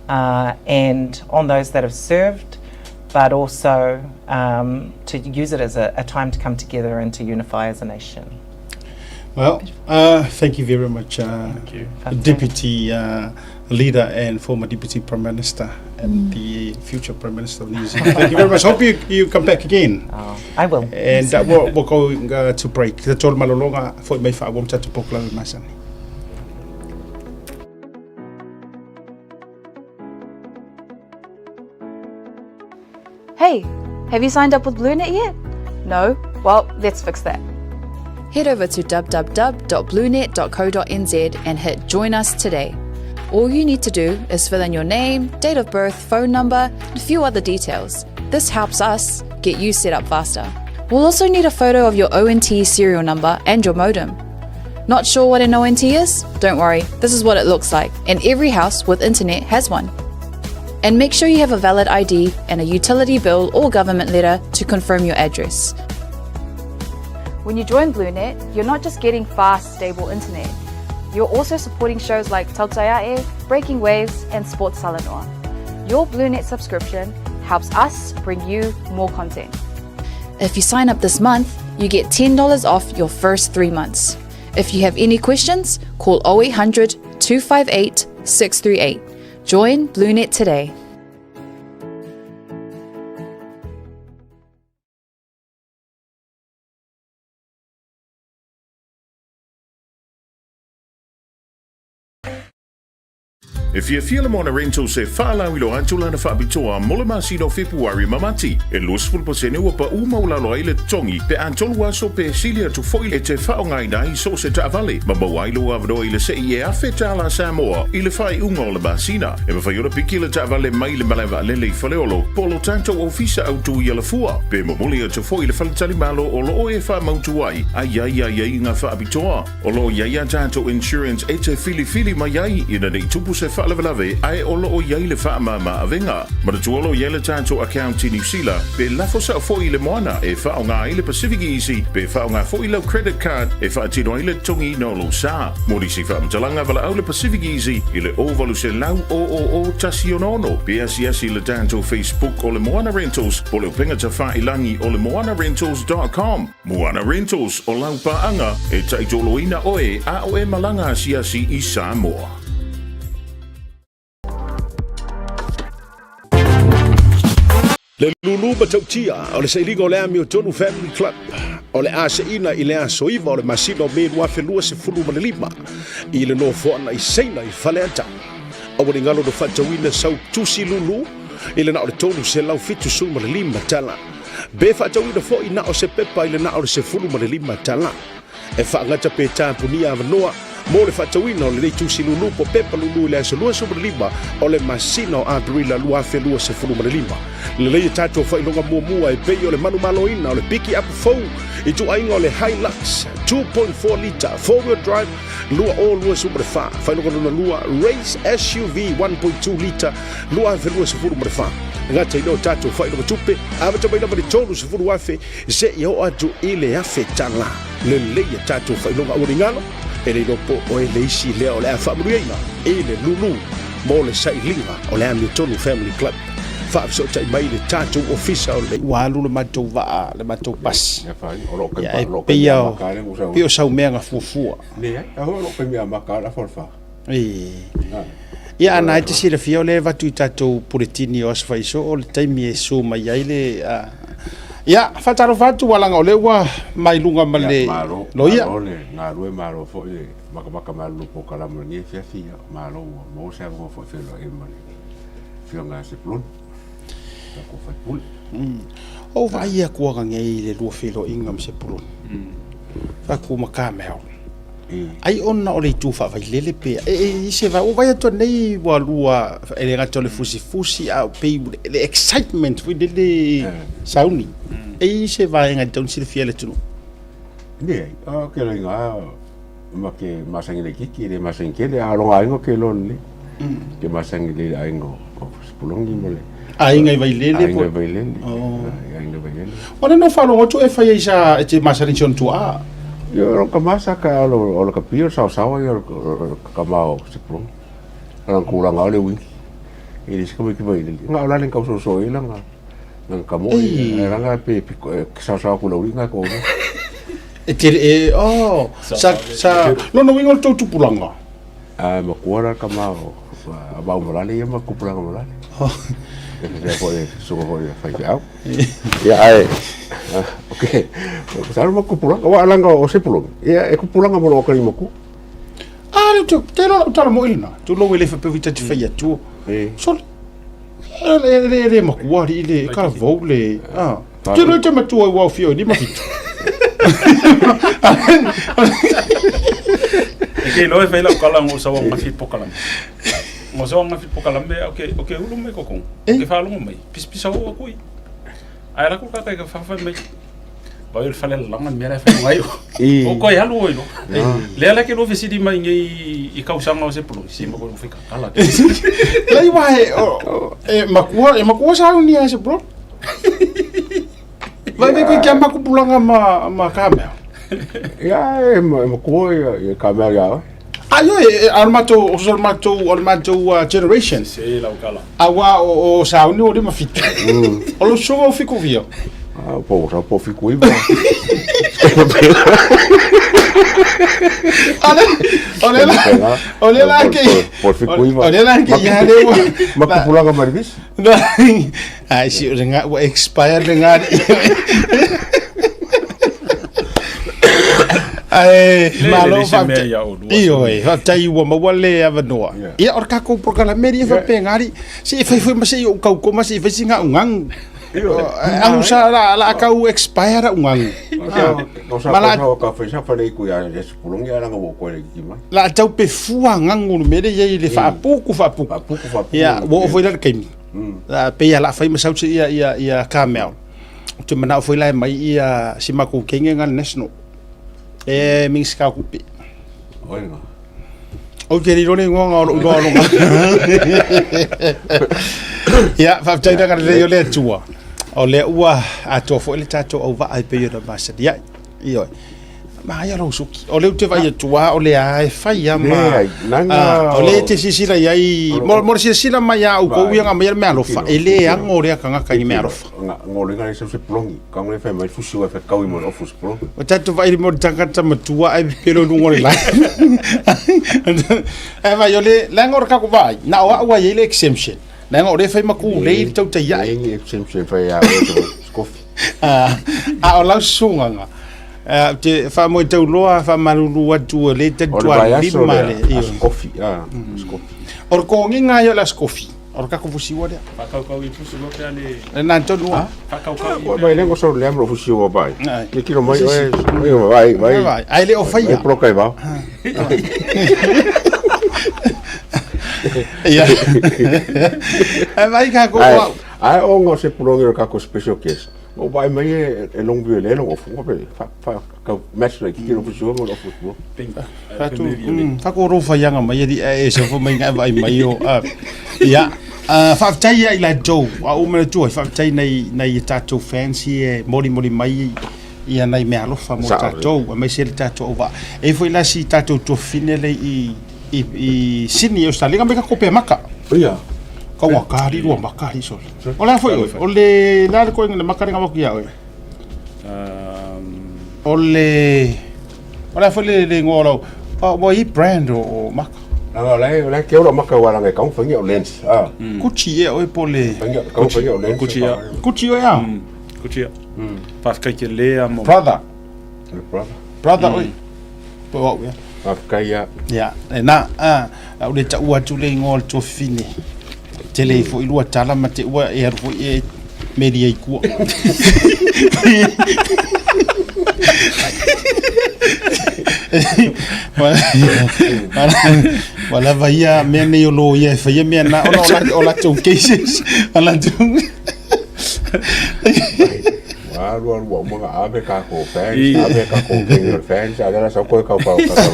uh, and on those that have served, but also um, to use it as a, a time to come together and to unify as a nation. well, uh, thank you very much, uh, Thank you. Deputy uh, Leader and former Deputy Prime Minister and the future Prime Minister of New Zealand. Thank you very much. Hope you, you come back again. Oh, I will. And uh, we're, we're going uh, to break. Te tōru malolonga, foi mai wha, wam tatu pokla masani. Hey, have you signed up with BlueNet yet? No? Well, let's fix that. Head over to www.bluenet.co.nz and hit Join Us today. All you need to do is fill in your name, date of birth, phone number, and a few other details. This helps us get you set up faster. We'll also need a photo of your ONT serial number and your modem. Not sure what an ONT is? Don't worry, this is what it looks like, and every house with internet has one. And make sure you have a valid ID and a utility bill or government letter to confirm your address. When you join BlueNet, you're not just getting fast, stable internet. You're also supporting shows like Tautaiae, Breaking Waves, and Sports Talanoa. Your BlueNet subscription helps us bring you more content. If you sign up this month, you get $10 off your first three months. If you have any questions, call 0800 258 638. Join BlueNet today. E fiafia le Moana Rentals e faalauiloa atu lana faapitoa mo le masina o Fepuari ma Mati. E 20% ua paʻu maualalo ai le totogi pe a tolu aso pe sili atu foi e te faaaogaina ai so o se taavale ma maua ai lou avanoa i le sei e $1,000 Samoa i le faaiuga o le masina. E mafai ona piki le taavale mai le malae vaalele i Faleolo po o lo tatou ofisa autu i Alafua pe momoli atu foi i le faletalimalo o lo o e faamautu ai a i ai aiaiga faapitoa. O lo o i ai a tatou insurance e te filifili mai ai ina ne i tupu se faalavelave ae o lo o i ai le faamama avega. Manatua o lo o i ai le tatou account i Niu Sila pe lafo sao foi i le moana e faaaoga ai le Pacific Easy pe faaaoga foi lau credit card e faatino ai le totogiina o lou sa. Mo nisi faamatalaga valaau le Pacific Easy i le 0800 000 166 pe asiasi i le tatou Facebook o le Moana Rentals po o le upega tafailangi o le moanarentals.com. Moana Rentals, o lau paaga e taitoloina oe a o e malaga asiasi i Samoa. Le lulu matautia o le sailiga o le Amiotonu Family Club o le a seina i le aso 9 o le masina o Me 2025 i le nofoaga i Saina i Faleata. Aua ne i galo na faatauina sau tusi lulu i le na o le $375 tala. Pe faatauina foi na o se pepa i le na o le $15 tala. E faagata pe tapunia avanoa mo le faatauina o lenei tusi lulu po pepa lulu i le aso 25 o le masina o Aperila 2025. Lelei e tatou faailoga muamua e pei o le manumaloina o le piki apu fou i ituaiga o le Hilux 2.4 lita four wheel drive 2024, faailoga lona lua Race SUV 1.2 lita 2024. Gata i lea o tatou faailoga tupe, amata mai lava i le $30,000 seia oo atu i le $1,000. Lelei a tatou faailoga aua ne i galo, e le iloa po o e le isi lea o le a faamanuiaina i le lulu mo le sailiga o le Amiotonu Family Club. Faafesootai mai le tatou ofisa o le. Ua alu le matou vaa, le matou pasi. Ia, e pei o, pei o sau mea na fuafua. Ia, a na e te silafia o lea e avatu i tatou puletini o Aso Faiso o le taimi e su mai ai le Ia, faatalofa atu ua laga o lea ua mai luga ma le loia. Malo le galue, malo foi le makamaka mai o le polokalame o lenei afiafi. Ia, malo ua maua se avanoa foi e feiloai ai ma le Afioga ia Sepulona, tatou sui usufono. Ou vaai atu ananei i le lua feiloaiga ma Sepulona, fai atu ma Carmel. Ai ona o le itu faavailele pe e i se vai, ua vaai atu nei ua lua e le gata o le fusifusi a o pei le excitement foi lele sauni. E i se vaega e tatau ona silafia e le atunuu? Leai, o ke loiga ma ke masani laitiiti e le masani tele, a o lona aiga ou te iloa lelei. Ke masani lelei i le aiga o Sepuloni ma le Aiga i Vailele Aiga i Vailele. Aiga i Vailele. O le no faalogo atu e fai ai sa e te masani i si ona tuaa. Ia o lona tama sa ka o le kapio o le saosaoa ia o le tama o Sepuloni. O lona tulaga o le uini. E le se tamaiti Vailele. Na o la le tausoso ai lana lana tama e lana pe saosaoa atu i le aualii na e toalua. E tele e oh sa sa lona uiga o le tou tupulaga. A matua la tama o a mau malale ia ma tupulaga malale. E faapea foi e susuga foi e faifeau. Ia ae okay. Sa ma tupulaga wa langa o Sepuloni. Ia e tupulaga mo lo kali matua. A le te te lo tala mo ilina. Tu lo wele fa pe vita te fai atu. Sole. Le le le makua li le ka vou le. Ah. Te lo te matua ua fio ni mafitu. E ke loe fai lau kala ngo sawa mafi pokalama. Mo so anga fi pokalame au ke o ke ulu mai kokong. O ke faalogo mai. Pisapisa oo aku i. Ae alu atu le tagata i ka fafafai mai. Vai o le fale lalaga le mea la e fai mai. O koe alu oi lo. Lea la ke lo fesili mai nei i kausaga o se pologi. Si ma koe fai kakala. Lei wa e e makua e makua sauni a se bro. Vai vai koe kia makupulaga ma ma ka mea. Ia e makua ia ia ka mea ia. Ai oi a o le matou o le matou o le matou generation. Se lau kala. Aua o o sauni o 57. O lou susuga o 79. Ah, po sa po 79. Ale o le la o le la ke Po 79. o le la ke ia le ua Makupulaga ma le visi. Ai si o le nga ua expire le nga Ae malo le se mea ia oulua. Ioe, faafetai ua maua le avanoa. Ia o le tatou polokalame ia faapea ali se i fai foi ma se i ou tau ma se i fai sina ugagu. Au sa la la kau expire ugagu. Ma la ka fai sa fale ku ia le sepulongi ala ngo ko le ki mai. La tau pe fua ngagu le mele ia i le faapuku faapuku. Faapuku faapuku. Ia ua oo foi la le taimi. Pei la fai ma sau se ia ia ia Carmel. Ou te manao foi la e mai ia si matou kenge nga le national. E Minisita o Tupe. Oi nga. Ou te riro le igoa o lou igoa o loga. Ia, faafetai le agalelei o le Atua. O lea ua atoa foi le tatou auvaa e pei ona masani ai. Ioe. Manaia lou suki. O lea ou te vaai atu lava o lea e fai lava ma... Leai, leaga Ah, o lea e te silasila i ai, mo le silasila mai a outou ia na aumaia le meaalofa, e le ano lea tagata i ni meaalofa. Nga le sau se pologi, ka ngole fai mai fusi wa fai kau i mo le ofu se pologi. O tatou vaai mo le tagata matua ae pepelo i luga o le lae. Ae vaai o le, leaga o le tatou vaai, na o au lava e i ai le exemption. Leaga o lea e fai ma tulei le tautai ae. Leai ni exemption fai a oe te kofi. A o lau susugaga, ou te faamoe tauloa faamalulu atu o lea e O le vaiaso talitua lima lea, le, aso kofi, aso kofi. O le togiga ia o le aso kofi, o le tatou fusiua lea. Faakaukau i fusi loa pe a le... Lena tonu lava. Faakaukau i Mai lengo so le amro fusi o vai. Ai. Ke kilo mai oe, oe vai vai. Vai, ae le o Vai faia. poloka i vao. Ia. Ae vai ka ko Ai, au. ai o ngo se pulongi o kako special case. O vai mai e e long view le long ofu pe fa fa ka match le kilo fusi o mo ofu fu. Fatu, fa ko ro faiaga mai ali e se fo mai ngai vai mai o. Ia, faafetai ia i latou, a ou manatua, faafetai nai nai tatou fans ia e molimoli mai ia nai meaalofa mo Sao. tatou, aemaise le tatou auvaa. E i ai foi la si tatou tuafafine lea i i i Sydney, Australia, mai ka kope maka. Ia. Kau ka ali lua maka ali sole. O le a foi oe? O le le a le koiga le maka lea na avatu ia oe? O le o le a foi le le igoa o lau ua i ai brand o o maka. Leaga o la e o la e ke ora maka wa langa e kau whangi o lens. Ah. Gucci ea oe po o le Whangi kau whangi o lens. Gucci ia. Gucci oe a? Gucci ia. Faafetai tele a mo. Brother. Le brother. Brother oe. Po o au ea. Faafetai ia. Ia, lena, a, a ou le taua atu le igoa o le tuafafine. Tele ai foi lua tala ma te ua e alu foi e meli ai tua. Ua lava ia mea nei o loia e faia mea na ona o latou cases. O latou... Ua alu alu ua uma ona ave kako fans, ave kako kenge o fans, a o lea la sau koe kau pau kau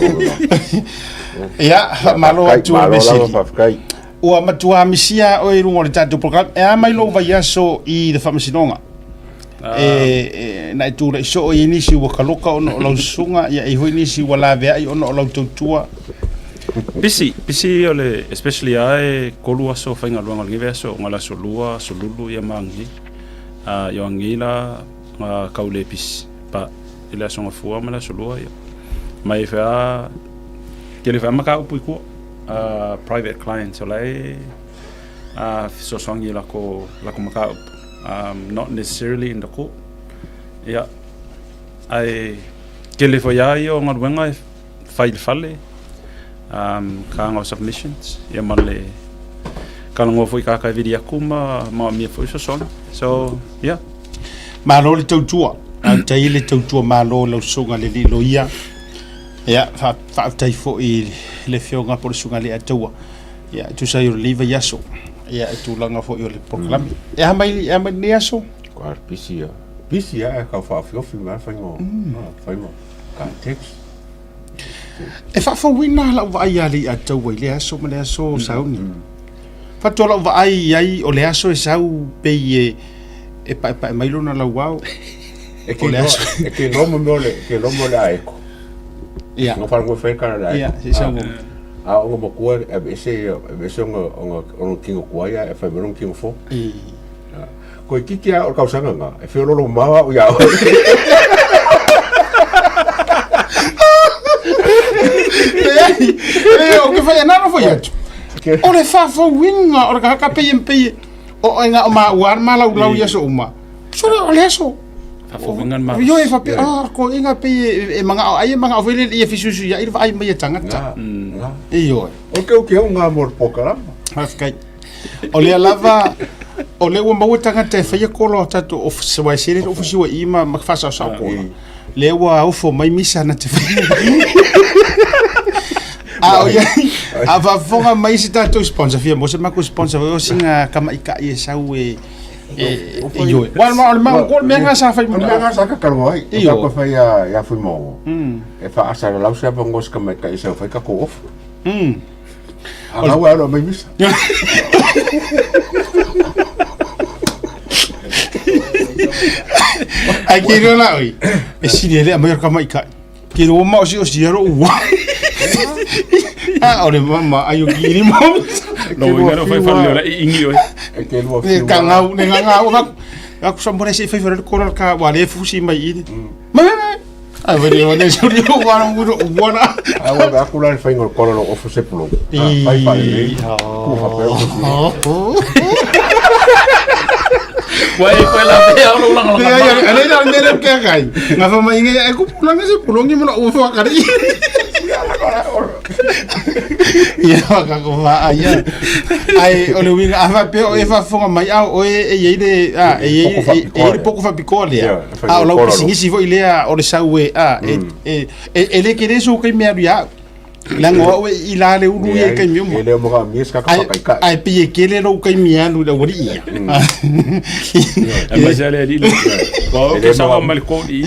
Ia, faamalo atu Malo le lava, Mesili. faafetai. Ua matua misia oe i luga o le tatou polokalame. E a mai lou vaiaso i le faamasinoga? E, e, na e tulai soo i ai nisi ua kaloka ona o lau susuga, ia e i ai foi nisi ua laveai ona o lau tautua. Pisi, pisi o le, especially a e kolu aso faigaluega o lenei vaiaso, ona o le aso lua, aso lulu ia ma angi. A i o angi la nga kau le pisi, but i le aso gafua ma le aso lua ia. Mai fea, tele fea mataupu i tua, private clients o la e fesoasoani i lako, lako mataupu. Not necessarily in the court. Ia, ae tele foi lava ia o galuega e fai i le fale, tulaga o submissions, ia ma le talanoa foi i tagata e vili atu ma manaomia foi fesoasoani. So, yeah. Malo le tautua. Faafetai le tautua malo i lau susuga i le alii loia. Ia, faafetai foi i le afioga po o le susuga i le Alii Ataua. Ia, e tusa ai o lenei vaiaso, ia, e tulaga foi o le polokalame. E aha mai, e aha mai lenei aso? Ko ar pisi ia. Pisi ia e kau whaafiofi mai whainga o whainga ka text. E faafouina lau vaai ia le ia tau ai le aso ma le aso sauni. Faatoa lau vaai i ai o le aso e sau pei e e paepae mai lona lauao. E ke no, e ke no mo le, ke no mo le aeko. Ia. Nga wharango whai kara le aeko. Ia, se sau. A o nga makua e ese e ese o nga o nga kingo kuai e whai mai nga kingo fo. Ko e kiki a o kausanga nga, e whiololo mawa o ia oe. Leai, e, o ke whai anana whai atu. O le whawhauinga o le kahaka pei pei o e ngā o ma uar ma lau lau ia so uma. Sore o le aso. Whawhauinga ma. Yo e whape, ah, ko inga pei e manga o ai e manga o whele ia fisusu ia i ai mai e tangata. Nga. E yo. O ke o ke au ngā mor pokarama. Whawhikai. O lea lava, o lea ua maua tagata e faia kola o tatou ofisa, wa e sele ofisi ua i ma ma faasaosao kola. Lea ua ofo mai misa na te faia. A o ia, a faafofoga mai se tatou sponsor, fia mo se makou sponsor foi o sina tamaitai e sau e e e ioe. Wa o le mau ko le mea nga sa fai O le mea nga sa kakaloa ai. O ka fai ia ia fui mo. E whaasa lau se apa ngos ka mai ka isa fai ka ko off. A lau alo mai misa. Ai ke reo la oi. E siri ele mai ka mai kai. Ke ro ma osi osi ro ua. A o le mama ai o kiri mo. No inga no fai fale ora i ingi oi. E ke lua Ne ka ngau ne nga ngau ka. Aku sa mbore se fai fare ko ka wa le fusi mai i. Ma ma. Ai veri o ne suri o wa ro ua na. A ua aku la fai ngol kolo lo ofu se pulo. Fai fai le. Ku fa pe ofu. Wa e koe la pe au lo langa langa. Ya ya ale na mere ke kai. Nga fa mai nge e ku pulanga se pulongi mo o fa kari. Ia ka ko fa ai. Ai o le winga a fa pe o e fa fonga mai au o e e le a e e le poko fa piko le. A o lau pisinisi foi lea o le sau e a e e e le ke le so kai mea ia. Leaga o au e i la le ulu ia i taimi uma. E le o maka mia se kaka whakaikai. Ai pi e kele lou taimi e alu i le aualii ia. E mai se ale alii le. Wa o ke sawa mai le koli.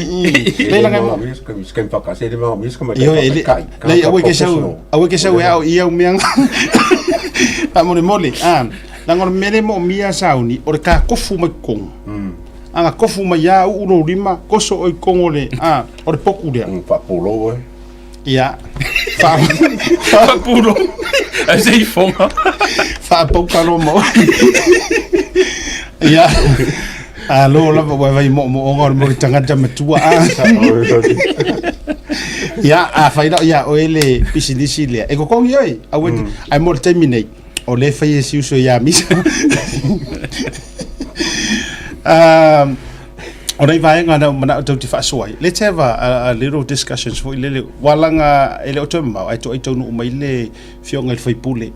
Lei langa mo. Lei aua ke sau, aua ke sau e ao i au mea. A mole mole, a. Leaga o le mea lea e moomia sauni, o le kakofu mai totonu. Aga kofu mai a uu lou lima, koso oi totonu o le, a, o le poku lea. Faapulou e. Ia. Faapulo. Ai se ifonga. Faapauka loa ma oe. Ia. Alo lava ua vai moomooga o le mo le tagata matua a. Ia, a fai lau ia oe le pisinisi lea. E kokongi oe, aua e te, ai mo le taimi nei, o lea e fai e si uso ia Misa. Um, o nei vaega na manao tau te faasoa ai. Let's have a little discussions foi lele. Walaga e le o toe mamao, ai toai taunuu mai le fioga i le faipule,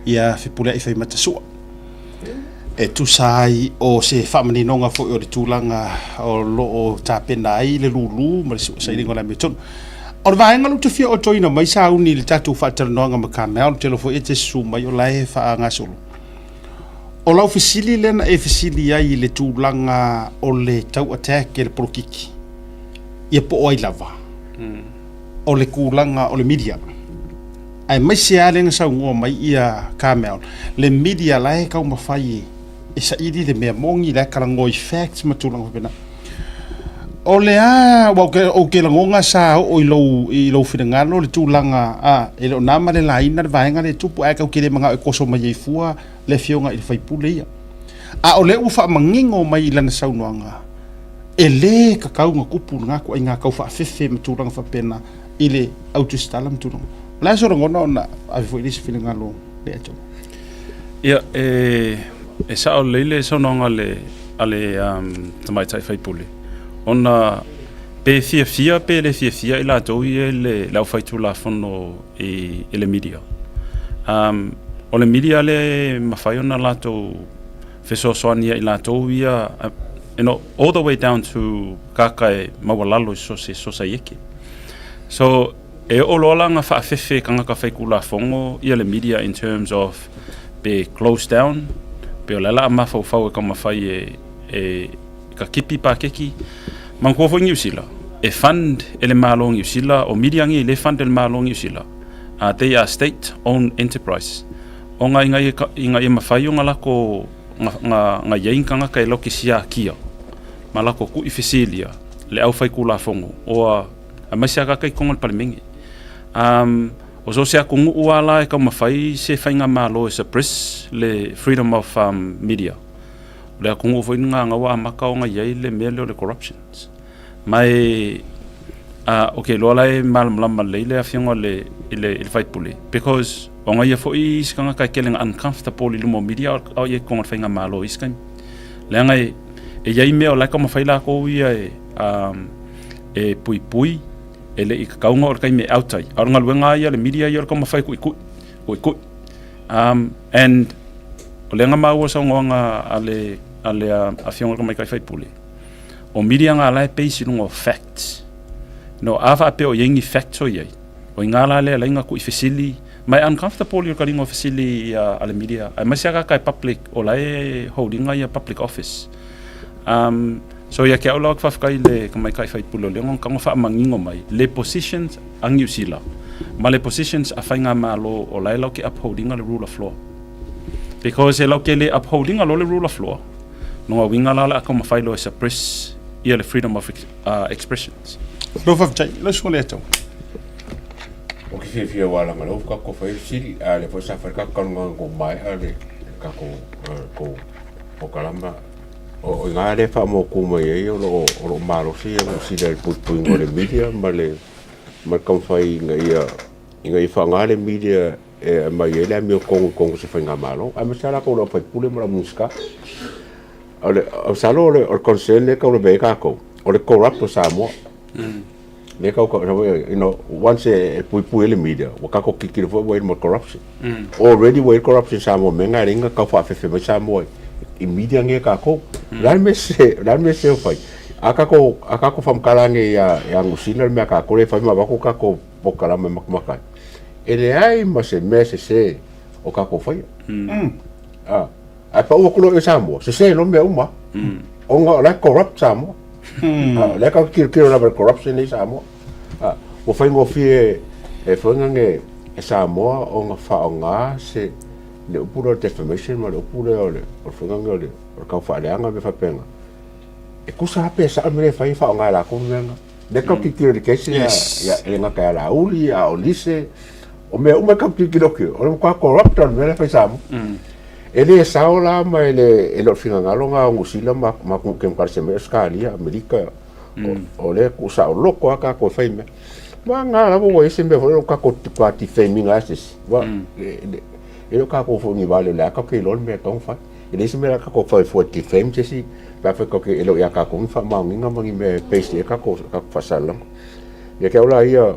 ia Fepuleai Faimatasua. E tusa ai o se faamaninoga foi o le tulaga o lo o tapena ai le lūlū ma le sailiga o le amiotonu. O le vaega lea ou te fia otoina mai sauni i le tatou faatalanoaga ma Carmel, ou te iloa foi e te susu mai o la e faagasolo. O lau fesili lea na e fesili ai i le tulaga o le tau attack e le polokiki, ia po o ai lava, o le tulaga o le media. Aemaise lava lea na saunoa mai ia Carmel, le media la e taumafai e saili le mea moni, la e talanoa i facts ma tulaga faapena. O le a, aua ou te lagona sa oo i lou, i lou finagalo le tulaga, a, e le o na ma le laina le vaega lea e tupu, ae tatou te le manao e koso mai ai fua le afioga i le sui usufono ia. A o lea ua faamanino mai i lana saunoaga, e le tatau ona tupu lena ituaiga tau faafefe ma tulaga faapena i le au tusitala ma tulaga. O le a sou lagona ona ave foi le isi finagalo lea e tau. Ia, e, e sao lelei le saunoaga a le, a le um, tamaitai faipule, ona pe fiafia pe le fiafia i latou ia i le, le aufaitulafono i, i le media. Um, o le media lea e mafai ona latou fesoasoani ia i latou ia, you know, all the way down to kaka e maualalo i so se sosaieke. So, E oo loa la ga faafefe e tagata faitulafono ia le media in terms of pe close down pe o le a la a mafaufau e taumafai e e ka kipi pakeki. Manatua foi Niu Sila e fund e le Malo o Niu Sila o media nei le fund e le Malo o Niu Sila they are state owned enterprise ona ina ia ina ia mafai ona lako ga ga ga iai ni tagata e latou te siakia ma lako tu'i fesilia le aufaitulafono oa aemaise a ka i totonu o le Palemene. Um o so o se atunuu lava la e taumafai se faigamalo e suppress le freedom of um media. O le atunuu foi lena na ua amata ona i ai le mea lea o le corruptions. Ma e a ou te iloa la e malamalama lelei le afioga i le i le i le faipule because ona ia foi isi tagata e tele ina uncomfortable i luma o media a o i ai i totonu o le faigamalo i isi taimi. Leaga e e i ai mea o la e taumafai latou ia e um e puipui e le i tatau ona oo i le taimi e out ai. A o le galuega lava ia a le media ia o le taumafai e tuitui, tuitui. Um and o lea na maua saunoaga a le a le afioga i le tamaitai faipule, o media na la e base i luga o facts. No, a faapea o i ai ni facts o i ai, o i ina la lea e alai ona tu'i fesili, ma e uncomfortable i le taliga o fesili a le media, aemaise lava tagata e public o la e hold ina ia public office. Um, so ia te au la ou te faafetai i le tamaitai faipule o lea na ona faamanino mai le positions a Niu Sila ma le positions a faigamalo o la e latou te uphold ina le rule of law. Because e latou te le uphold ina loa le rule of law, lona uiga la o le a taumafai loa e suppress ia le freedom of expressions. Lau faafetai, lau susuga Leiataua. Ou te fiafia aua leaga o lea ua tatou fai le fesili, a o lea foi sa fai le tatou talanoaga ua maea le tatou polokalama. O i ina lea e faamautu mai ai o lo o malosi ia Niu Sila i le puipuiga o le media ma le taumafai ina ia faaaoga le media e aumai ai le amiotonu i totonu o se faigamalo, aemaise lava latou o le aufaipule ma le au Minisita. O le masalo o le concern lea e tau lavea ai tatou, o le corrupt o Samoa. Lea tau you know, once e puipui ai le media, ua tatou tilotilo foi ua i ai ma corruption. Already ua i ai corruption i Samoa mea na e ala ai ona tau faafefe mai Samoa i media nei a tatou. O le a le mea sese, o le a le mea sese o fai? A tatou, a tatou faamatala ane ia Niu Sila le mea a tatou lea e fai ma avatu tatou polokalame matamata ai, e leai ma se mea sese o tatou faia. Ae pau atu loa i Samoa, sese loa mea uma. Ona o la e corrupt Samoa. O lea tatou te tilotilo lava i le corruption lea i Samoa. Ua faigofie e foi nane e Samoa ona faaaoga se le upu lea o le defamation ma le upu lea o le foi nane o le tau faaleaga mea faapena. E tusa lava pe sao le mea lea e fai e faaaoga e latou le mea lena. Lea tatou te tilotilo i le kesi e le gata ia Laauli, a o Lise, o mea uma tatou te tilotilo atu, o le matua corrupt lava o le mea lea e fai i Samoa. E le sao la ma e le o le finagalo lena o Niu Sila ma atunuu kemokarasi mai Ausetalia, Amerika, o lea e tuusaoloto lava tatou e fai mea. Ma na lava ua i ai se mea foi lea o tatou matua defame ina lava se isi. Aua e le o tatou foi ni vale o lea tatou te iloa le mea e tatau ona fai. E leai se mea o le a tatou fai fua e defame se isi pe afai tatou te, e le o ia tatou ni faamaoniga ma ni mea e base ai tatou faasalalauga. Ia te au la ia,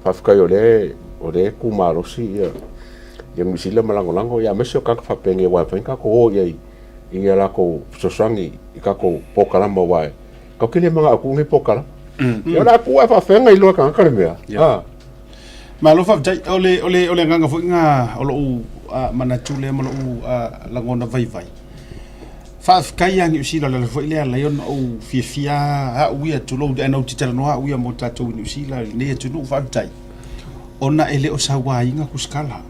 faafetai o lea o lea e tu malosi ia ia Niu Sila ma lagolago, ia aemaise o tagata faapenei aua e mafai ona tatou o i ai i a latou fesoasoani i tatou polokalama aua tatou te le manao e tuu nei polokalama. Ia o le a tuu ae faafefea ona iloa e tagata le mea? Malo faafetai. O le, o le, o le agaga foi lena o lou manatu lea ma lou lagona vaivai. Faafetai ia Niu Sila, o le ala foi lea e ala ai ona ou fiafia au ia, tulou, ae na ou te talanoa au ia mo tatou i Niu Sila i lenei atunuu, faafetai. Ona e le o sauaina kusikala.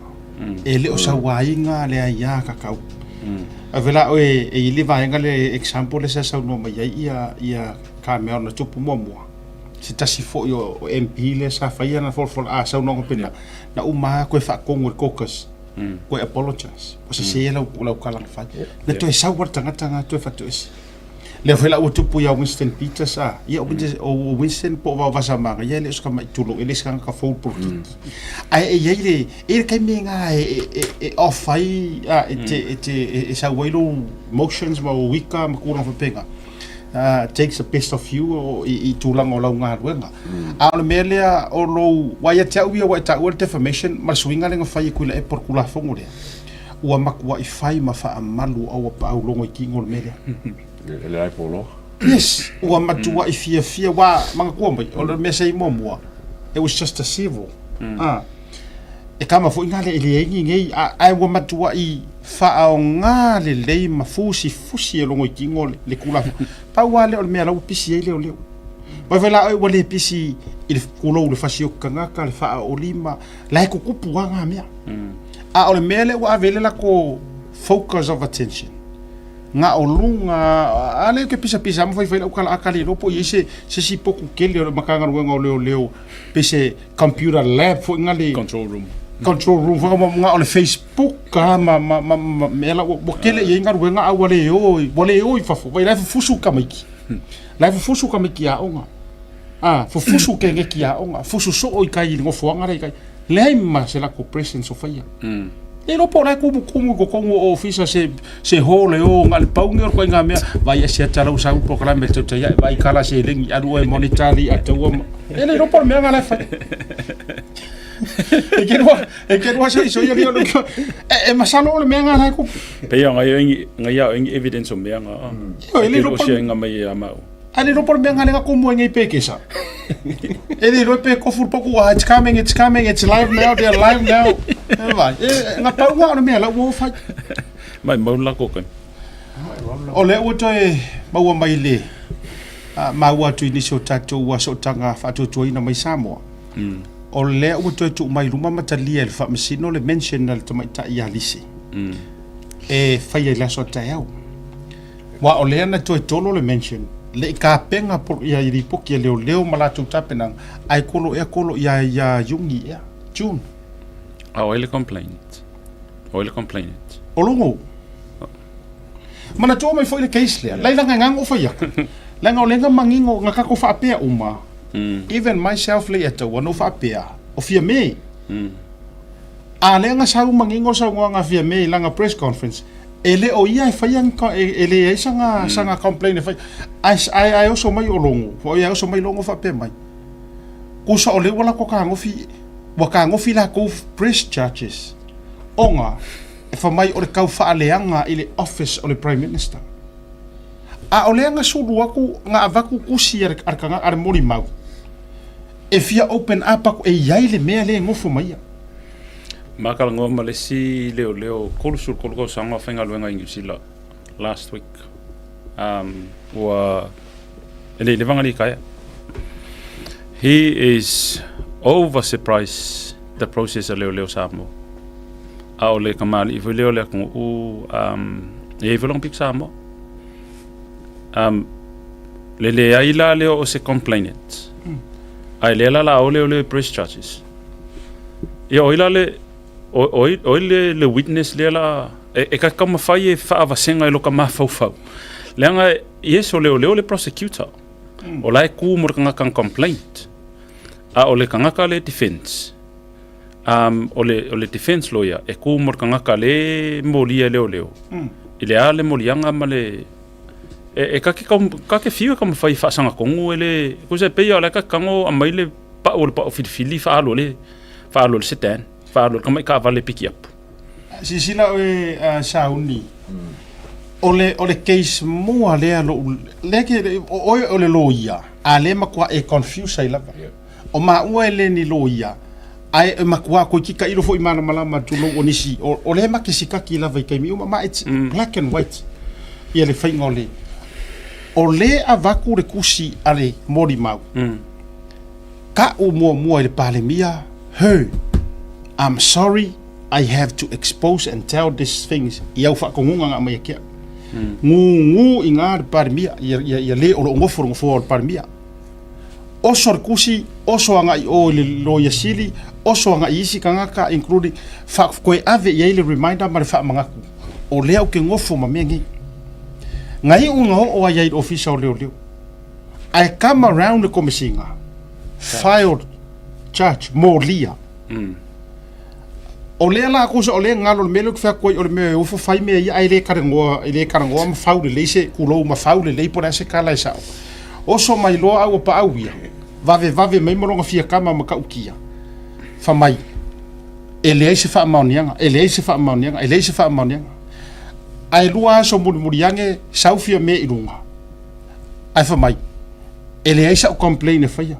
E le o sauaina le aia kakau. Ave la oe e i le vaega le example lea sa saunoa mai ai ia, ia Carmel na tupu muamua. Se tasi foi o MP lea sa fai ana folafola, a saunoaga pena, na uma lava toe faatonu e le caucus, toe apologize. Ua sese lau, lau tala na fai. Na toe sau lava le tagata na toe fatoese. Lea foi la ua tupu ia Winston Peters, a, ia o Winston po o Vaovasamanaia, ia e le o se tamaiti tulou, e le o se tagata fou i le polokiki. Ae e i ai le, e i ai le taimi lena e off ai, a, e te, e te, e sau ai lou emotions ma ou ika ma tulaga faapena. Takes the best of you o, i, i tulaga o lau galuega. A o le mea lea o lou, aua ia te au ia ua e taua le defamation ma le suiga lea na fai e Tuilaepa o le Tulafono lea, ua matuai fai ma faamalu aua paau logo i tino le mea lea. E le ai polo. Yes, ua matuai fiafia, ua manatua mai, o le mea sa i muamua. It was just a civil. Mm. E kama foi ngā le ele engi ngei, a, ae ua matuai faaoga lelei ma fusifusi e logo i tigo le, le Tulafono. Pau lava lea o le mea la ua pisi ai leoleo. Vaivai la oe ua le pisi i le kulou le fasioki tagata, le faaolima, la e tutupu lava na mea. A o le mea lea ua ave ai le latou focus of attention, na o luga, a lea ou te pisapisa ma faifai lau tala a ta le iloa po o i ai se se isi potu tele o le Matagaluega o Leoleo pe se computer lab foi na le Control room. Control room foi na na o le Facebook a ma ma ma ma mea la ua ua tele i ai galuega a ua le o ua le o i fafo. Vaai la e fufusu tamaiti. La e fufusu tamaiti aoga. A, fufusu keneti aoga, fusu soo i tai i le nofoaga lea i tai. Leai ma se latou presence o faia. Le iloa po o la e tumutumu i totonu o ofisa se, se hall e o na o le pau lenei o le ituaiga mea, vaai ese atu lau sau polokalame e tautai ae, vaai kala seleni, alu oe e monitor le i'a taua ma... E le iloa po o le mea lena la e fai. E ke rua, e ke rua se iso ia lio e, e masalo o le mea lena la e kupu. Pei o ngai o ngai o ngi evidence o mea nga. Io, e le iloa po. Nga mai e amau. A le iloa po o le mea lena kumu ai nei pe kesa. E le iloa pe kofu le poku, ah, it's coming, it's coming, it's live now, they're live now. E vai, e, nga pau nga o le mea la ua fai. Mai mau la kokai. O lea ua toe maua mai le maua atu i nisi o tatou sootaga faatuatuaina mai Samoa. Mm. O lea ua toe tuu mai luma ma talia e le faamasino le mention a le tamaitai ia Lise. Mm. E faia i le aso a taeao. Aua o lea na toe tolo le mention, le i kapena ia lipoti a leoleo ma latou tapenaga, ae kolo ea kolo ia ia Iuni ea, June. A o ai le complainant? O ai le complainant? O Logo. Manatua mai foi le case lea, laila nga o fai atu. Leaga o lea na manino, na tatou faapea uma, even myself le ia taua, na ou faapea, o Fiame. A lea na sau manino saunoaga a Fiame i lana press conference, E le o ia e faia ni e leai sana sana complaint e fai ae ae ae oso mai o Logo foi ae oso mai Logo faapea mai kusa o lea ua latou tagofi ua tagofi latou press charges ona e fai mai o le tau faaleaga i le office o le prime minister a o lea na sulu atu na avatu tusi a le a le tagata a le molimau e fia open up atu e i ai le mea lea e nofo ma ia. Ma talanoa ma le isi leoleo 33 tausaga o faigaluega i Niu Sila last week. Um, ua e le i leva na litaea. He is over surprised the process a leoleo Samoa. A o le kamali'i foi lea o le atunuu um, e i ai foi lona pito Samoa. Um, le leai la lea o se complainant. Ae lea la la o leoleo i press charges. Ia, o ai la le, o, o ai, o ai le, le witness lea la, e, e ka taumafai e faavasega i lo ka mafaufau. Leaga, yes, o leoleo le prosecutor. Mm. O la e ku mo le kangaka na complaint. A o le kangaka le defense. Um, o le, o le defense lawyer, e ku mo le kangaka le molia e leoleo. Mm. I le a le moliaga ma le, e, e ka ke, ka ke fiu e taumafai e faasagatonu e le, kusa e pei o la e ka tago aumai le pau o le pau filifili faaalu e le, faaalu e le sedan, faaalu e le tamai taavale pikiapu. Silasila oe a Sauni, o le, o le case mua lea lou, lea ke, o oe o le loia, a lea e matua e confuse ai lava. O maua e le ni loia, ae e matua toeitiiti tailo foi malamalama tulou o nisi, o, o lea ma te sikaki lava i taimi uma, ma it's black and white ia le faiga o le, o lea avatu le tusi a le molimau, Ta'u muamua i le Palemia, Her, I'm sorry I have to expose and tell this things i au faatonuga na aumai e te au. Gūgū i gā le Palemia, ia, ia, ia le o lo o nofo le nofoa o le Palemia. Oso le tusi, oso agai i o i le Loia Sili, oso agai i isi tagata including, fa, toe ave i ai le reminder ma le faamanatu, o lea ou te nofo ma mea nei. Na iu na oo ai ai i le Ofisa o Leoleo. Ae come around le Komesina, filed charge, molia. O lea la kusa o lea galo le mea lea ou te fai atu ai o le mea e ofo fai mea ia ae le talanoa, e le talanoa ma fau lelei se tulou ma fau lelei po o le a se tala e sao. Oso mai loa au o paau ia, vavevave mai ma lona fia kama ma matautia, fai mai, e leai se faamaoniaga, e leai se faamaoniaga, e leai se faamaoniaga. Ae lua aso mulimuli ane, sau Fiame i luga, Ae fai mai, e leai sa'u complain e faia.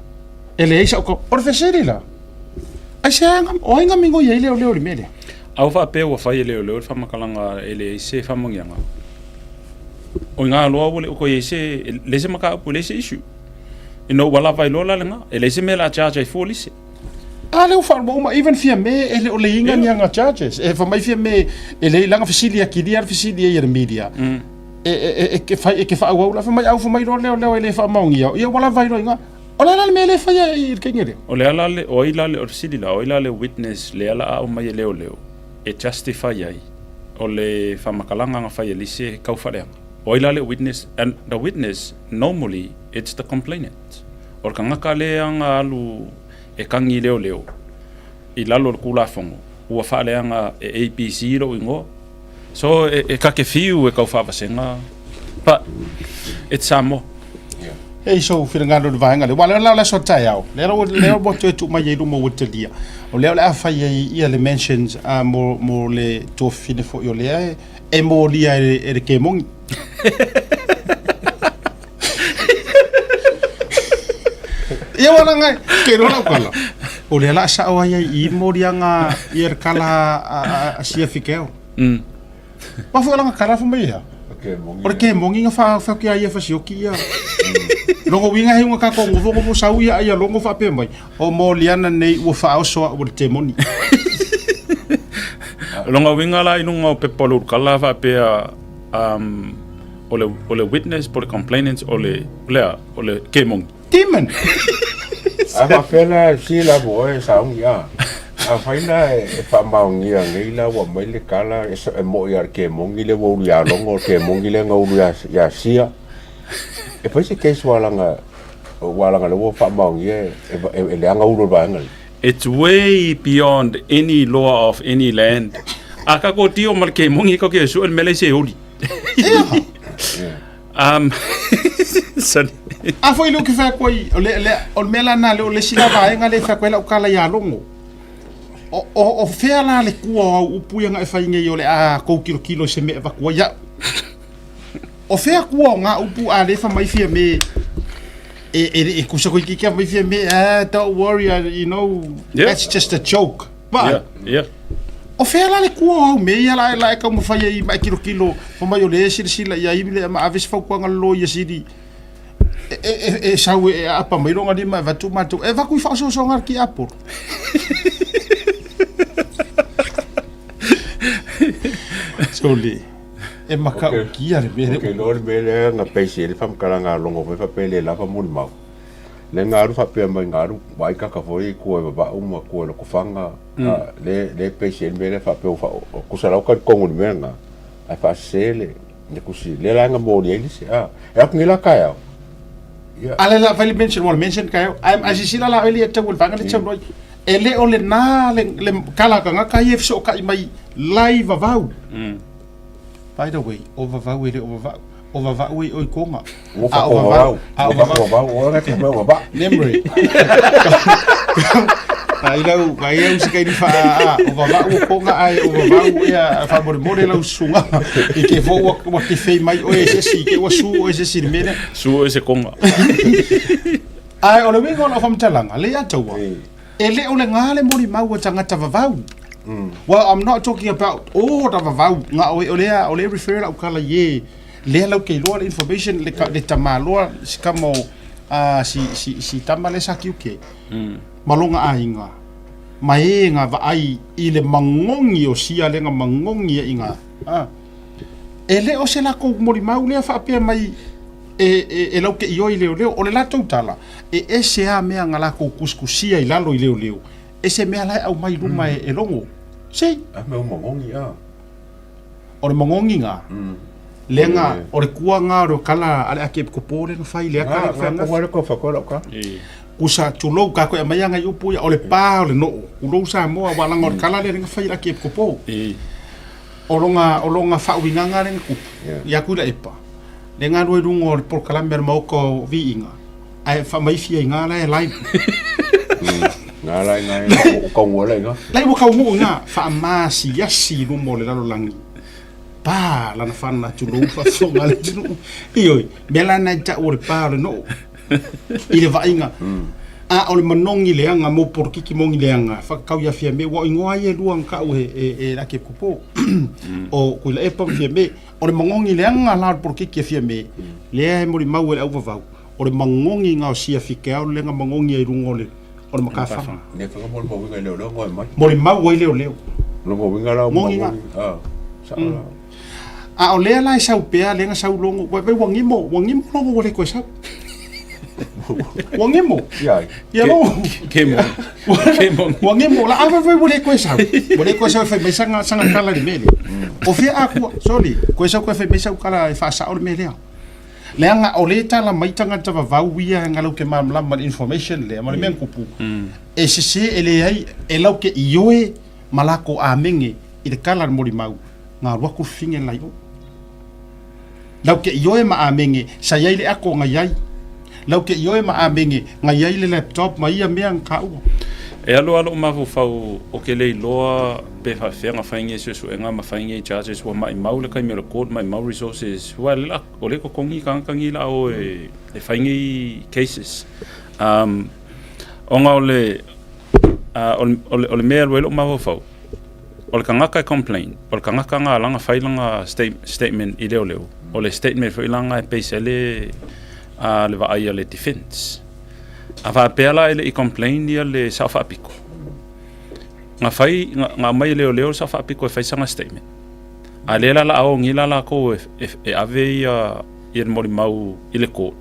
E leai sa'u ka... O le fesili la, aisea ga, o ai ga migoi ai leoleo i le mea lea? A ua faapea ua fai e leoleo le faamatalaga e leai se faamanuiaga, o iga loa ua le o toe i ai se, e leai se mataupu, e leai se issue. Ina ua lava ai loa la lena, e leai se mea o le a charge ai fua lise. A lea ua faalua uma, even Fiame e le o leiga ni aga charges. E fai mai Fiame e leai lana fesili e akilia le fesili ai e le media. E, e, e, e, fai, e ke faaauau la, fai mai au fai mai loa leoleo e le faamaonia. Ia ua lava ai loa i ina. O le a la le mea lea e faia i le kenge lea? O le a la le, o ai la le, o le fesili la, o ai la le witness lea la a aumai e leoleo e justify ai o le faamatalaga na fai e le isi e kau faaleaga? O ai la le witness? And the witness normally it's the complainant. O le tagata lea na alu e kagi leoleo i lalo o le Tulafono ua faaleaga e ABC lou igoa. So e kake fiu e kau faavasega but it's Samoa. E i sou finagalo i le vaega lea. Aua o lea la o le aso taeao, lea la ua, lea ua toe tuu mai ai i luma ua talia. O lea o le a fai ai ia le mentions uh, mo, mo le tuafafine foi o lea e, e molia e, e le kemogi. Ia ua langa, ke loa lau kala. O lea la a sao ai ai i moliaga ia le kala a, a, a sia fikeo. Ma foi langa kala fo mai ia. O le kemogi nga wha wha ki a ia fasioki ia. Longo winga he unga ka ko ngovo ngovo sau ia ia longo wha pe mai. O moliana nei ua whaoso a ua le temoni. Longa winga la i lunga o pepa o le ulukala faapea um, o le, o le witness po le complainant o le, o le a, o le kemogi. Demon! A faapea la si la mo oe saogi a. Afai la e faamaonia nei la ua aumai le tala e mo'i lava i le kemogi lea ua ulu ia Logo, o le kemogi lea na ulu ia Sia. E fai se case ua laga ua laga lea ua faamaonia e leaga ulu o le vaega lea. It's way beyond any law of any land. A kako tio ma le kemogi ko ke su el mele se oli. Um, sorry. A foi leo ke whea koe, o le, le, o le mea la nā, le o le sila vaenga le whea koe lau kala ia longo. O, o, o whea la le kua o au upu ia nga e whai nei o le a kou kilo kilo se mea vakua ia. O whea kua o ngā upu a le wha mai fia me, e, e, e kusa koe ki kia mai fia me, ah, don't worry, you know, yeah. that's just a joke. But, yeah, yeah. O fea la le kua o au mea ia la, la e taumafai ai ma e kilokilo fai mai o lea e silasila i ai le ma ave se fautuaga le loia sili e, e, e, e sau e aapa mai lona lima e avatu matou e avatu i faaosoosoga a le tiapolo. Sole, e matautia le mea lea. Ou te iloa le mea lea na pesi ai le faamatalaga a Logo foi faapea e le lava molimau. Lea na alu faapea mai na alu vaai kaka foi i tua i Vava'u ma tua i Lotofaga le le pesi ai le mea lea faapea ua faa tusa la ua talitonu i le mea lena ae faasese le le tusi lea la na moli ai le isi a e atu nei la taeao ia. A le la fai le mention ua le mention taeao ae ae silasila la oe le tau o le vaega lea e saunoa ai e le o lena le le kala tagata ia e fesootai mai la i Vavau. By the way, o Vavau e le o Vava'u. O Vava'u e i Oikoga. Ua A o Vavau, a o Vavau. Vavau, o na te mea Vava'u. Memory. Ai lau, ai lau se kaini wha a, o Vava'u o Koga ai o Vavau ia whamoremore lau sunga. I ke fo ua, ua ke whei mai oe se si, ke ua su oe se si le mea. Su oe se konga. Ai, o le winga o lau whamtalanga, le ia taua. E le o le ngā le molimau a tagata vavau. Well, I'm not talking about all the vavau, ngā o e o lea, o lea refer lau kala i e, lea lau ke iloa le information, le, ka, le tamaloa, si kama o, uh, si, si, si tama le sa kiuke, ma longa aiga, ma e ngā vaai i le magogi o sia le ngā magogi e i ngā. Ah. E le o se lakou molimau lea faapea mai e, e, e lau ke ioi leoleo, o le latou tala, E ese a mea nga lakou kusikusia i lalo i leoleo, ese mea la e aumai i luma e logo. See? A mea o magogi a. O le magogi nga, lea nga, o le kua nga o le kala a le ake kopo lea na fai lea kala i whangafi. Nga ko fa ko lau ka. Kusa tulou ka koe aumai anga i upu ia, o le pa o le noo. Kulou Samoa wa langa o le kala lea nga fai le ake kopo. O longa, o longa faauigaga lea na kupu, i aku i la epa. Le galue i luga o le polokalame a le Maoka o Viiga, ae faamaifia i gā la e live. Ngā la i ngā e o kaungu ala i ngā. La i ua kaungu i ngā, faamasiasi i luma o le lalolagi. Pa lana whana tulou faafofoga a le atunuu. Ioe, mea la na i ta'u o le pa o le noo i le vaaiga. A o le manogi leaga mo polokiki mogi leaga whakakau ia Fiame ua o igoa ia e lua na kau e, e, e lake kupo o Tuilaepa ma Fiame. O le magogi leaga la o le polokiki a Fiame lea e molimau e le auvavau o le magogi gaosia fikeao le lega magogi ai i luga o le o le matafaga. Ne faka mo le mauiga i leoleo ngoe mai. Molimau ai leoleo. Longa uiga la o Ngogi magogi. Ah, sao la. A o lea la e sau pea lea na sau logo vai vai ua gimo ua gimo logo ua le toe sau. Ua gimo. Ia ai. Ia logo. Ke mo. Ke mo. Ua gimo la a vai vai ua le toe sau. Ua le toe sau e fai mai sanga sanga kala i le mea lea. O fea a kua, sorry, koe sau koe fai mai sau kala e faasao le mea lea. Leaga o lea e tala mai tagata vavau ia e lau ke malamalama ma le information lea ma le mea na tupu. E sese e leai e lau ke ioe ma lako amege i le kala le molimau nga alu atu le fafine le la i o. Lau ke ioe ma amege sa iai le ako nga iai. Lau ke ioe ma amege nga iai le laptop ma ia mea na taua. E alu lava lou mafaufau o ke le iloa pe faapefea na fai nei suesuega ma fai nei charges ua maimau le taimi o le court maimau resources ua o lea e totogi tagata nei la o e e fai nei cases um ona o le uh, o, o, le, o le mea e alu ai lou mafaufau o le tagata e complain o le tagata na lana fai lana state, statement i leoleo o le statement foi lana e base ai le uh, le vaai a le defense a faapea la e le i complain ia le sao faapito na fai na, na aumai e leoleo le sao faapito e fai sana statement A lea la la a ogi la lakou e, e, e ave ia ia le molimau i le court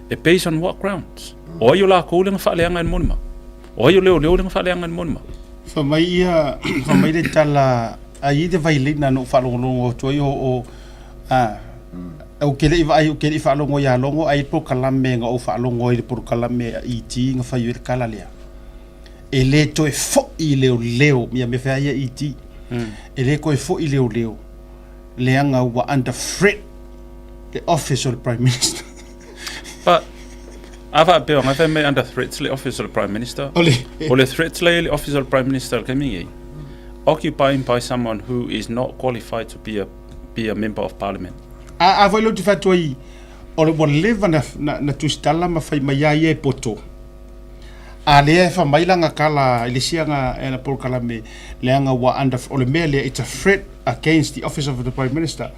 e based on what grounds? O ai o lakou lea na faaleaga i le molimau? O ai o leoleo lea na faaleaga i le molimau? Fai mai ia, fai mai le tala, ai i te vailina na ou faalogologo atu ai o, o, a, ou te le i vaai, ou te le i faalogo ia Logo, ai polokalame na ou faalogo ai i le polokalame a ET na fai ai le tala lea. E le toe foi leoleo, ia mea fea ia ET. E le toe foi leoleo, leaga ua under threat le office o le Prime Minister. But a faapea ona fai mai under threats le office o le Prime Minister. O le, O le threats la i le office o le Prime Minister le taimi nei, occupying by someone who is not qualified to be a be a member of parliament. A, a foi lea ou te fai atu ai, o le ua leva na, na, na tusitala ma fai mai a ia e poto. A lea e fai mai lana tala i le isi ana ana polokalame leaga ua under o le mea lea it's a threat against the office of the prime minister.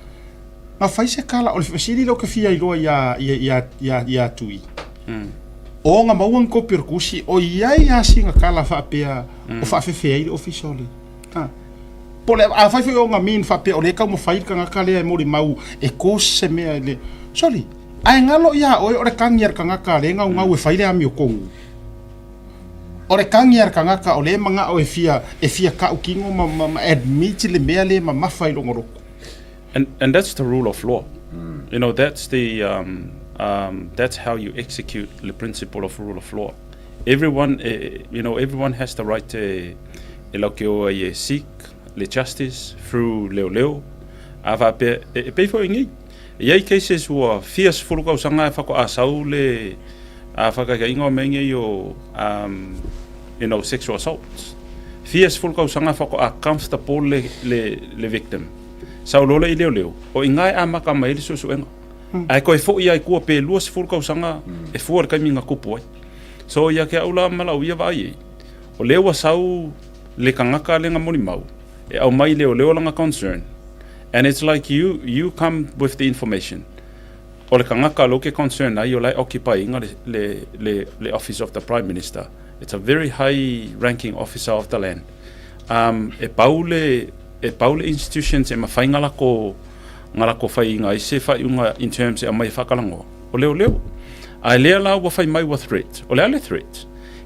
Na fai se tala o le fesili lea ou te fia iloa ia ia ia ia ia Tui. O ona maua ni kopi o le tusi o i ai lava sina tala faapea o faafefea ai le ofisa o le a po o le afai foi o ona mean faapea o lea e taumafai le tagata lea e molimau e cause se mea i le sorry Ae galo iā oe o le kagi a le kagaka lea e gaugau e fai le amiotonu. O le kagi a le kagaka o lea e magao e fia, e fia tautino ma, ma, ma admit le mea lea e mamafa i lona loto. And, and that's the rule of law. You know, that's the, um, um, that's how you execute the principle of rule of law. Everyone, eh, you know, everyone has the right to, e lau ke o ai e seek le justice through leoleo. A faapea, e, e pei foi i nei. E i ai cases ua fia sefulu tausaga e faatoa sau le whakaikainga o mea nei o um, you know, sexual assaults. Fia sefulu tausaga faatoa comfortable le, le, le victim. Sau loa lea i leoleo, o i ina e amata mai ai le suesuega. Ae toe foi lava i tua pe 20 tausaga e fua i le taimi na tupu ai. So ia te au la ma lau ia vaai ai, o lea ua sau le tagata lea na molimau e aumai i leoleo lana concern, And it's like you you come with the information. O le tagata lea ou te concern ai o la e occupy ina le le le le office of the Prime Minister. It's a very high ranking officer of the land. Um, e pau le e pau le institutions e mafai nga lako nga lako faiga ai se faaiuga in terms e aumai e faatalanoa. O leoleo. Ae lea la ua fai mai ua threat. O le a le threat?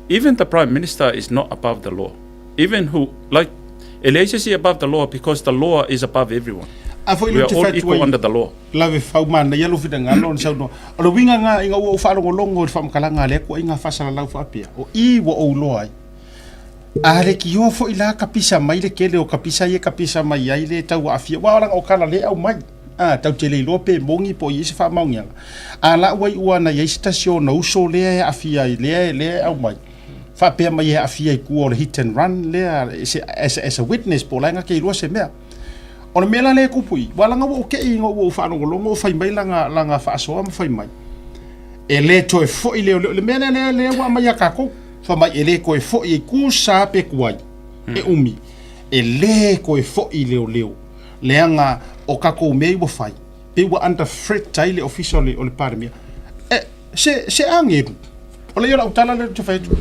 Even the Prime Minister is not above the law. Even who like E leai se isi above the law because the law is above everyone. A foi We lou are te all fai atu equal ai, under the law. lave fau manaia lou finagalo ona saunoa. O le uiga na ina ua ou faalogologo i le faamatalaga a le Atua i ngā faasalalau faapea, o i ua ou iloa ai. A leitioa foi la kapisa mai le tele o kapisa ia e kapisa mai ai le tau aafia, aua leaga o tala lea e aumai, a, tatou te le iloa pe moni po o i ai se faamaoniaga. A la ua iu lava na i ai se tasi o ona uso lea e aafia ai, lea lea e aumai. faapea mai e aafia i tua o le hit and run lea as, as a witness po o la e gata iloa se mea. O le mea la lea e tupu i, ua langa ua ou tei ina ua ou faalogologo o fai mai lana, lana faasoa ma fai mai. E le toe foi leo leo, le mea lea lea, lea ua aumai ia tatou. Fai mai e le toe foi e tusa pe tuai e umi, e le toe foi i leoleo, leaga o tatou mea ia ua fai, pei ua under threat ai le ofisa o le, o le Palemia. E, se, se agelu. O le ia o lau tala lea ou te fai atu.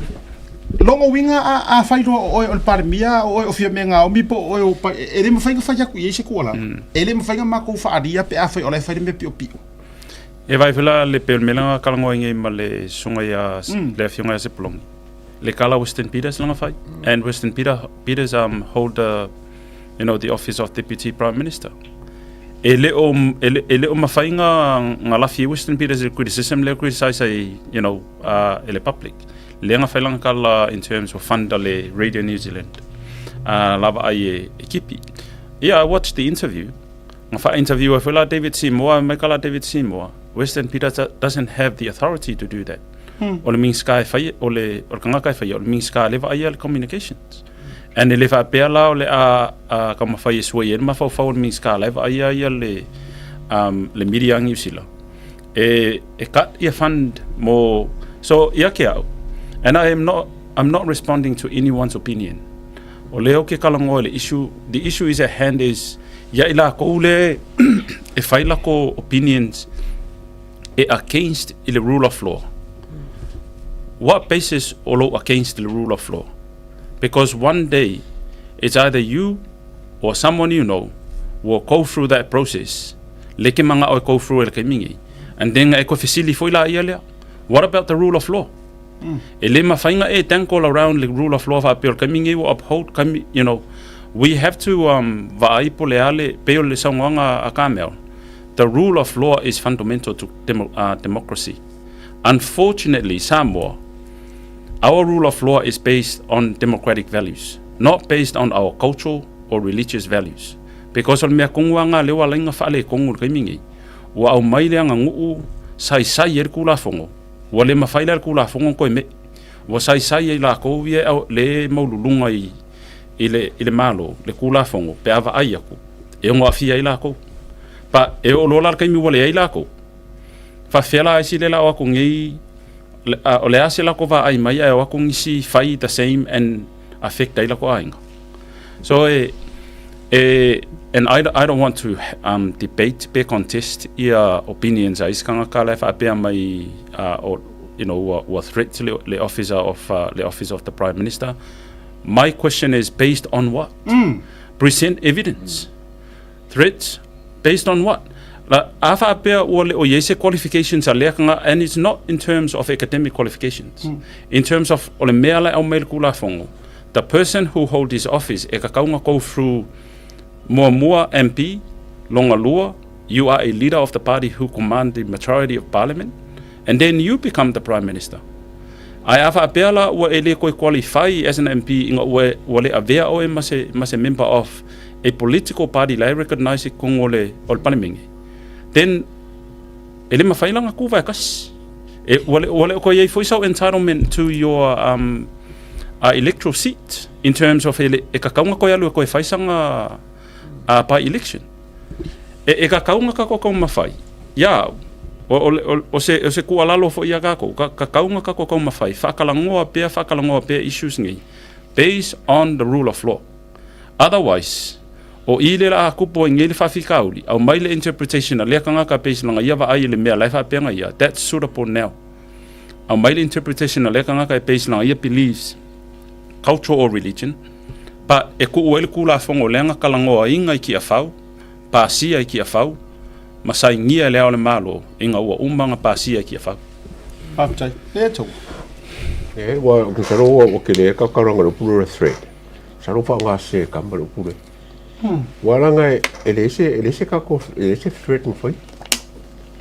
Lona uiga a, a fai loa o oe o le Palemia, o oe o Fiame Naomi po o oe o, e le mafai ona fai atu i ai se tuualalo. E le mafai ona matou faaalia pe afai o la e fai le mea piopio. E vaai foi la le pei o le mea lea na talanoa ai nei ma le susuga ia le afioga ia Sepuloni, le kala Winston Peters lana fai. And Winston Peter, Peters um, hold the, you know, the office of Deputy Prime Minister. E le o, e le, e le o mafai nga, nga lafi e Winston Peters i le criticism lea criticize ai, you know, uh, e le public. Lea nga fai lana kala in terms of fund a le Radio New Zealand. Uh, lava ai e, e kipi. Yeah, I watched the interview. Nga wha-interview ai foi la David Seymour, mai ka la David Seymour, Western Peter doesn't have the authority to do that. O le Minista e whai, o le, o le kangaka e whai, o le Minista le vaaia le communications. And e le whaapea la o le a, a ka mawhai e sua i e le mawhauwhau o le Minista le vaaia ia le, um, le media New Zealand. E, e cut ia fund mo, so ia ke au. And I am not, I'm not responding to anyone's opinion. O lea ou ke kalangoa i le issue, the issue is at hand is, ia i lakou le e fai lako opinions e against i le rule of law. What basis o lou against le rule of law? Because one day, it's either you or someone you know will go through that process, le ke manga'o e go through e le kaimi nei, and then e koe fesili foi la ia lea, what about the rule of law? E le mafai ona e dangle around le rule of law faapea o le taimi lenei ua uphold taimi, you know, we have to um, vaai po le a le, pei o le saunoaga a Carmel, the rule of law is fundamental to demo, democracy. Unfortunately, Samoa, our rule of law is based on democratic values, not based on our cultural or religious values. Because o le mea kogu lava lena lea ua ala ai ona faaletonu i le taimi lenei, ua aumai le aganuu saisai ai le Tulafono, Ua le mafai la e le Tulafono ona toe me'i. Ua saisai ai lakou ia le maululuga i i le i le Malo, le Tulafono, pe a vaai atu, e ono aafia ai lakou. But e oo loa la le taimi ua leai lakou, faafefea la isi le la o atu nei, o le a se latou vaai mai ae o atu nisi fai the same and affect ai latou aiga. So e, e, and I, I don't want to um, debate pe contest ia opinions a isi tagata la e faapea mai uh, o, you know, ua, ua threat le, le officer of uh, le office of the prime minister. My question is based on what? Mm. Present evidence. Threats based on what? La, a faapea ua le o i ai se qualifications a lea tagata, and it's not in terms of academic qualifications. In terms of o le mea la e aumai i le Tulafono, the person who hold this office e tatau ona go through muamua MP, longa lua, you are a leader of the party who command the majority of parliament, and then you become the prime minister. Ae a faapea la ua e le toe qualify as an MP ina ua, ua le avea oe ma se, ma se member of a political party la e recognise i totonu o le, o le Palemene, then e le mafai la ona kuva e tasi. E, ua le, ua le o toe i ai foi sau entitlement to your um, electoral seat in terms of e, le, e tatau ona toe alu e toe fai sana uh, by election. E, e tatau ona tatou taumafai, ia au, o, o, o, o, se, o se tuualalo foi ia tatou, ka, tatau ona tatou taumafai, faatalanoa pea, faatalanoa pea issues nei, based on the rule of law. Otherwise, o i le la a kupu ai nei le faafitauli, aumai le interpretation a lea tagata based lana ia vaai i le mea la e faapea na ia, that's suitable now. Aumai le interpretation a lea tagata e based lana ia beliefs, culture or religion, but e kuu ai le Tulafono lea na talanoaina i Tiafau, pasia i Tiafau, ma sainia e Le Ao o le Malo ina ua uma ona pasia i Tiafau. Faafetai. Lea tou. E, ua, masalo ua, ua kele ka karanga le upu lea o le threat. Masalo faaaoga sese e kama le upu lea. Ua laga e leai se, e leai se kako, e leai se threat na fai.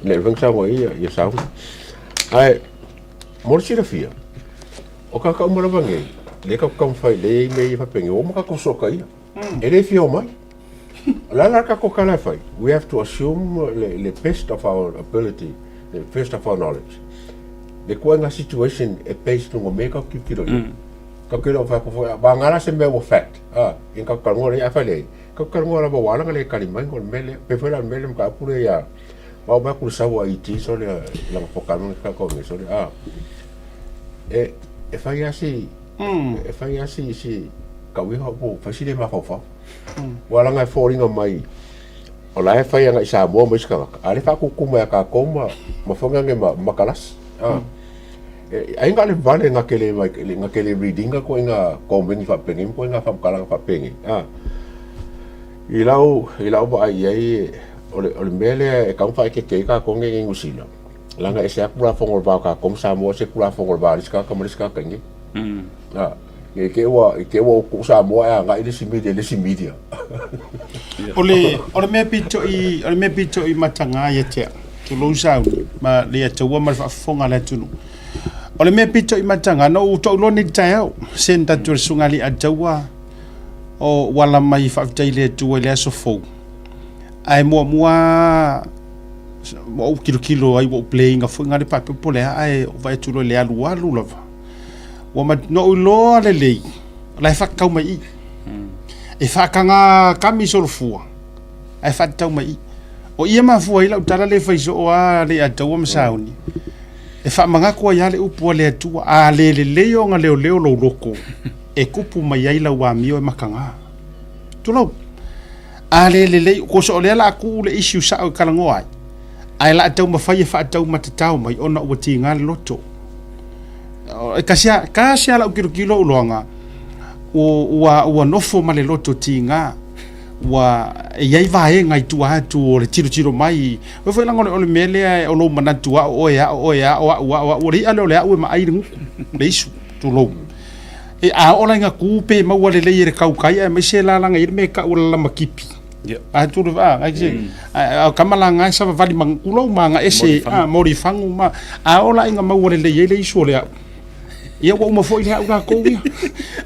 Le veng saunoa ai ia, ia Sauni. Ae, mo le silafia, o kākau uma lava nei, lea ka taumafai, lea e i ai mea ia faapea nei, ua uma kākou soataia. E le fia omai. O le a la le tatou tala e fai? We have to assume le, le best of our ability, the best of our knowledge. Le ituaiga situation e based luga o mea tatou tilotilo i ai. Tatou te le o fai atu foi, vagana la se mea ua fact, a, ia tatou talanoa lea, afai leai, tatou talanoa lava ua ala ona le tali mai o le mea lea. Pei foi la o le mea lea le mataupu lea ia, ma oo mai atu i le sau a IT sole lana polokalame na tatou nei sole, a, e, E fai lava si, e fai lava si, si kau iho po fai si le mafaufau. Ua leaga e foliga mai o la e fai agai i Samoa ma isi tagata, a o lea e faakuku mai ia tatou ma ma Fogaga ma Matalasi. E ai na o le vale na te le na te le read ina ituaiga komeni faapenei ma ituaiga faamatalaga faapenei. I lau i lau vaai i ai o le o le mea lea e tatau ona faaeteete ai tatou nei i Niu Sila, leaga e ese lava Tulafono o le va o tatou ma Samoa, ese Tulafono o le va o le isi tagata ma le isi tagata i inei. Ne i te i ua i te i ua ou tuu Samoa ae agai le isi media i le isi media. O le o le mea pito i o le mea pito i mataga ia te au, tulou sauni ma le Atua ma le faafofoga a le atunuu. O le mea pito i mataga, na ou toailoa nei i le taeao, send atu e le Susuga i le Alii o ua ala mai faafetai i le Atua i le aso fou. Ae muamua ua ou tilotilo ai ua ou play ina foi ngale pape po le ae o vaai atu loa i le alualu lava. Ua ma na ou iloa lelei o la e faatatau mai i i. E faataga kami solofua ae faatatau mai i. O i e mafua ai lau tala lea e fai soo lava Leiataua ma Sauni. E faamanatu ai lava le upu a le Atua, a le lelei ona leoleo lou loto, e tupu mai ai lau amio e mataga. Tulou. A le lelei, cause o lea o le a tuu le issue sao e talanoa ai, ae o le a taumafai e faataumatatao mai ona ua tiga le loto. E tasi lava, tasi lava lau tilotilo ou iloaga, ua, ua nofo ma le loto tiga, ua e i ai vaega i tua atu o le tilotilo mai. Aua foi leaga o le mea lea o lou manatu lava o oe lava, o oe lava, o au lava, o au, o le i'a lea o le au e maai le gutu, le isu, tulou. E a oo la ina tu pe maua lelei e le tautai aemaise la leaga e i ai le mea e tau o le lamakipi. A tu le a ai se a kama la ngai sa vali mang tulou ma nga ese a mori fangu ma a oo la ina maua lelei ai le isu o le au. Ia ua uma foi le au lakou ia.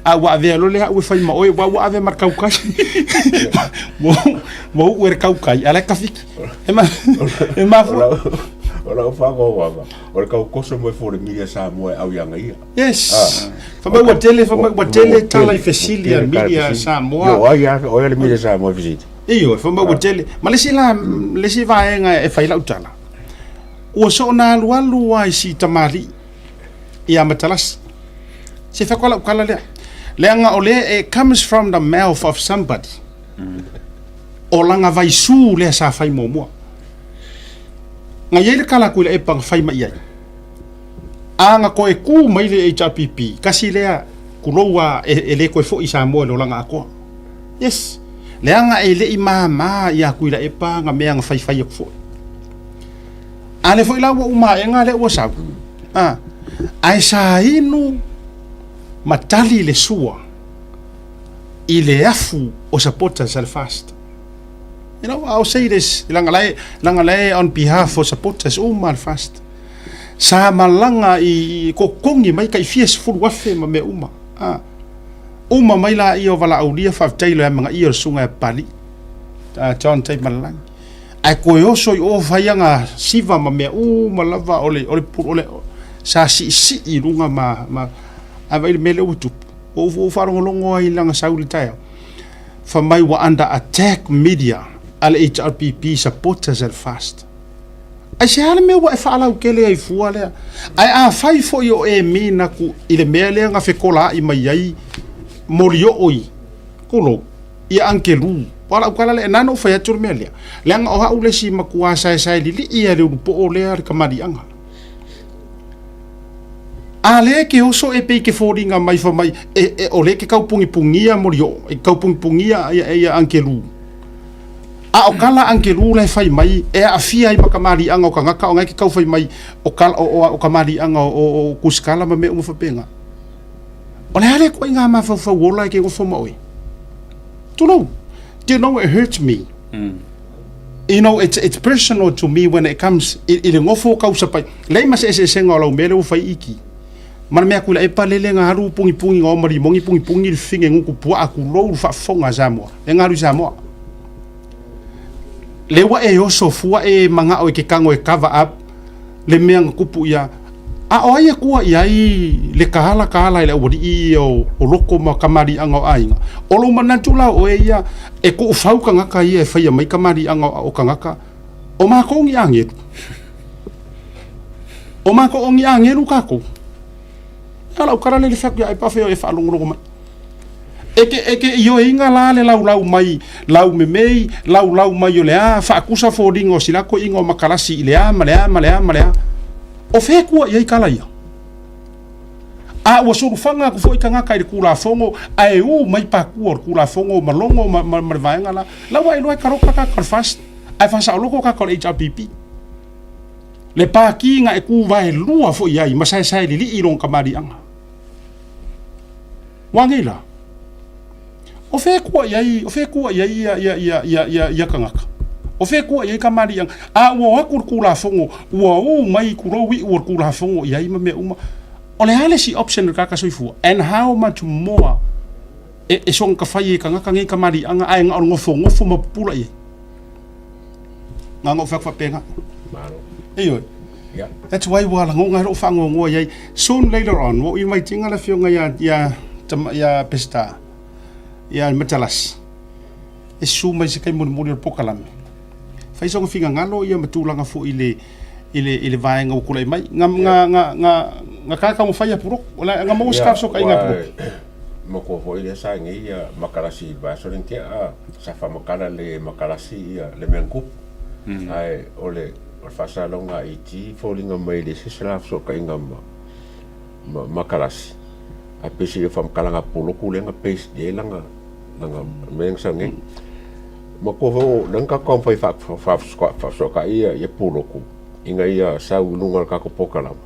A ua avea loa le au e fai ma oe ua ua ave ma le tautai. Ua ua uu e le tautai a o la e tafiki. E ma e mafua. O lau faanoanoaga, o le tau toso mai foi o le media Samoa e au ia ia. Yes. Ah. Fai mai ua tele, fai mai ua tele tala i fesili a media Samoa. Yo, ai a, oi le media Samoa fesili. Ioe, fai mai ua tele. Ma le isi la, le isi vaega e fai lau tala. Ua soona alualu lava i si tamalii ia Matalasi. Se fai koa lau tala lea. Leaga o lea it comes from the mouth of somebody. O lana vaisu lea sa fai muamua. Na i ai le tala a Tuilaepa na fai mai ai. A na toe tu mai le HRPP, tasi lea tulou a e le toe foi i Samoa i le olaga atoa. Yes. Leaga e le i mama ia Tuilaepa na mea na faifai atu foi. A lea foi la ua uma aega lea ua sau. A, ae sa inu ma tali le sua i le afu o supporters a le FAST. You know, I'll say this, leaga la e, leaga la e on behalf o supporters uma a le FAST. Sa malaga i totogi mai tai fia sefulu afe ma mea uma. A, uma mai laia o valaaulia faafetai i le amanaia o le susuga ia Papalii, a John Taimalelagi. Ae toe oso i o fai ana siva ma mea uma lava o le, o le, o le, sa siisii i luga ma, ma, ae vaai i le mea lea ua tupu. Ua ou faalogologo ai i lana sau i le taeao. Fai mai ua under attack media a le HRPP supporters at fast. Aisea le mea ua e faalautele ai fua lea? Ae afai foi o e mean atu i le mea lea na fekolaai mai ai Molioo i, tulou, ia Angelu. Aua o lau tala lea, na ona ou fai atu le mea lea, leaga o au le isi matua saesae lilii lava i le ulupoo lea le kamaliaga. A lea e te oso e pei e te foliga mai fai mai e, e, o lea e te tau pugipugia Molioo, e te tau pugipugia ia, ia Angelu. A o kala Angelu la e fai mai e aafia ai ma kamaliaga o tagata o na e te tau fai mai o kala o, o, o kamaliaga o, o, o kusikala ma mea uma faapena. O le a lea ituaiga mafaufau ola e te nofo ma oe? Tulou. Do you know it hurts me? You know, it's, it's personal to me when it comes i, i le nofo o kausapai. Leai ma se eseesega o lau mea lea ua fai iki. Ma le mea atu i la e palele nga alu pugipugi nga oma limogi pugipugi le fine gutu puaa tulou le faafofoga a Samoa. Le nga alu i Samoa. Le ua e oso fua e manao e ke kago e cover up le mea na tupu ia. A o ai e kua i ai le kahala kahala i le aualii ia o, o loko ma kamaliaga o aiga. O lou manatu la o oe ia e kuufau tagata ia e faia mai kamaliaga o, o tagata, o makou ni agelu. O makou o ni agelu kakou. A lau kala lea i le fai atu ia oe pe afai o e faalogologo mai. E ke, e ke ioeina la le laulau mai lau memei, laulau mai o le a, faatusa foliga o sila toeaiina o makalasi i le a ma le a ma le a ma le a. O fea e tua i ai tala ia? A ua sulufaga atu foi tagata i le Tulafono ae u mai patua o le Tulafono ma logo ma, ma, ma le vaega la, la ua iloa e taloka tagata o le FAST ae faasaoloko tagata o le HRPP. Le pati na e tu vaelua foi ai ma saesae lilii i lona tamaliiaga. Ua nei la? O fea e tua i ai, o fea e tua i ai ia, ia, ia, ia, ia, ia tagata? O fea e tua i ai kamaliiaga? A ua o atu le Tulafono, ua u mai tulou iu o le Tulafono i ai ma mea uma. O le a le isi option a le tagata soifua? And how much more e, e soona tafai e tagata nei kamaliiaga ae na o le nofonofo ma pupula i ai? Na ona ou fai atu faapena. Malo. Ioe. Yeah. That's why ua lagona ai lou faanoanoa i ai. Soon later on, ua ou invite-ina le afioga ia, ia, ia Peseta, ia Matalasi, e susu mai i se taimi mulimuli o le polokalame. Fai sona finagalo ia ma tulaga foi i le, i le, i le vaega ua tulai mai. Nga, nga, nga, nga, nga ka taumafai ia Puloko. Na maua se fesootaiga a Puloko. Matua foi lea sa nei ia Makalasi i le vaiaso lea na tea a sa faamatala le Makalasi ia le mea na tupu. Ae o le o le faasalalauga a IT foliga mai e leai se isi la fesootaiga ma ma Makalasi ae pei o faamatalaga a Puloko lea na paste i ai lana lana mea na sau nei. Matua foi o lea na tatou taumafai faafesootai ia ia Puloko ina ia sau i luga o le tatou polokalama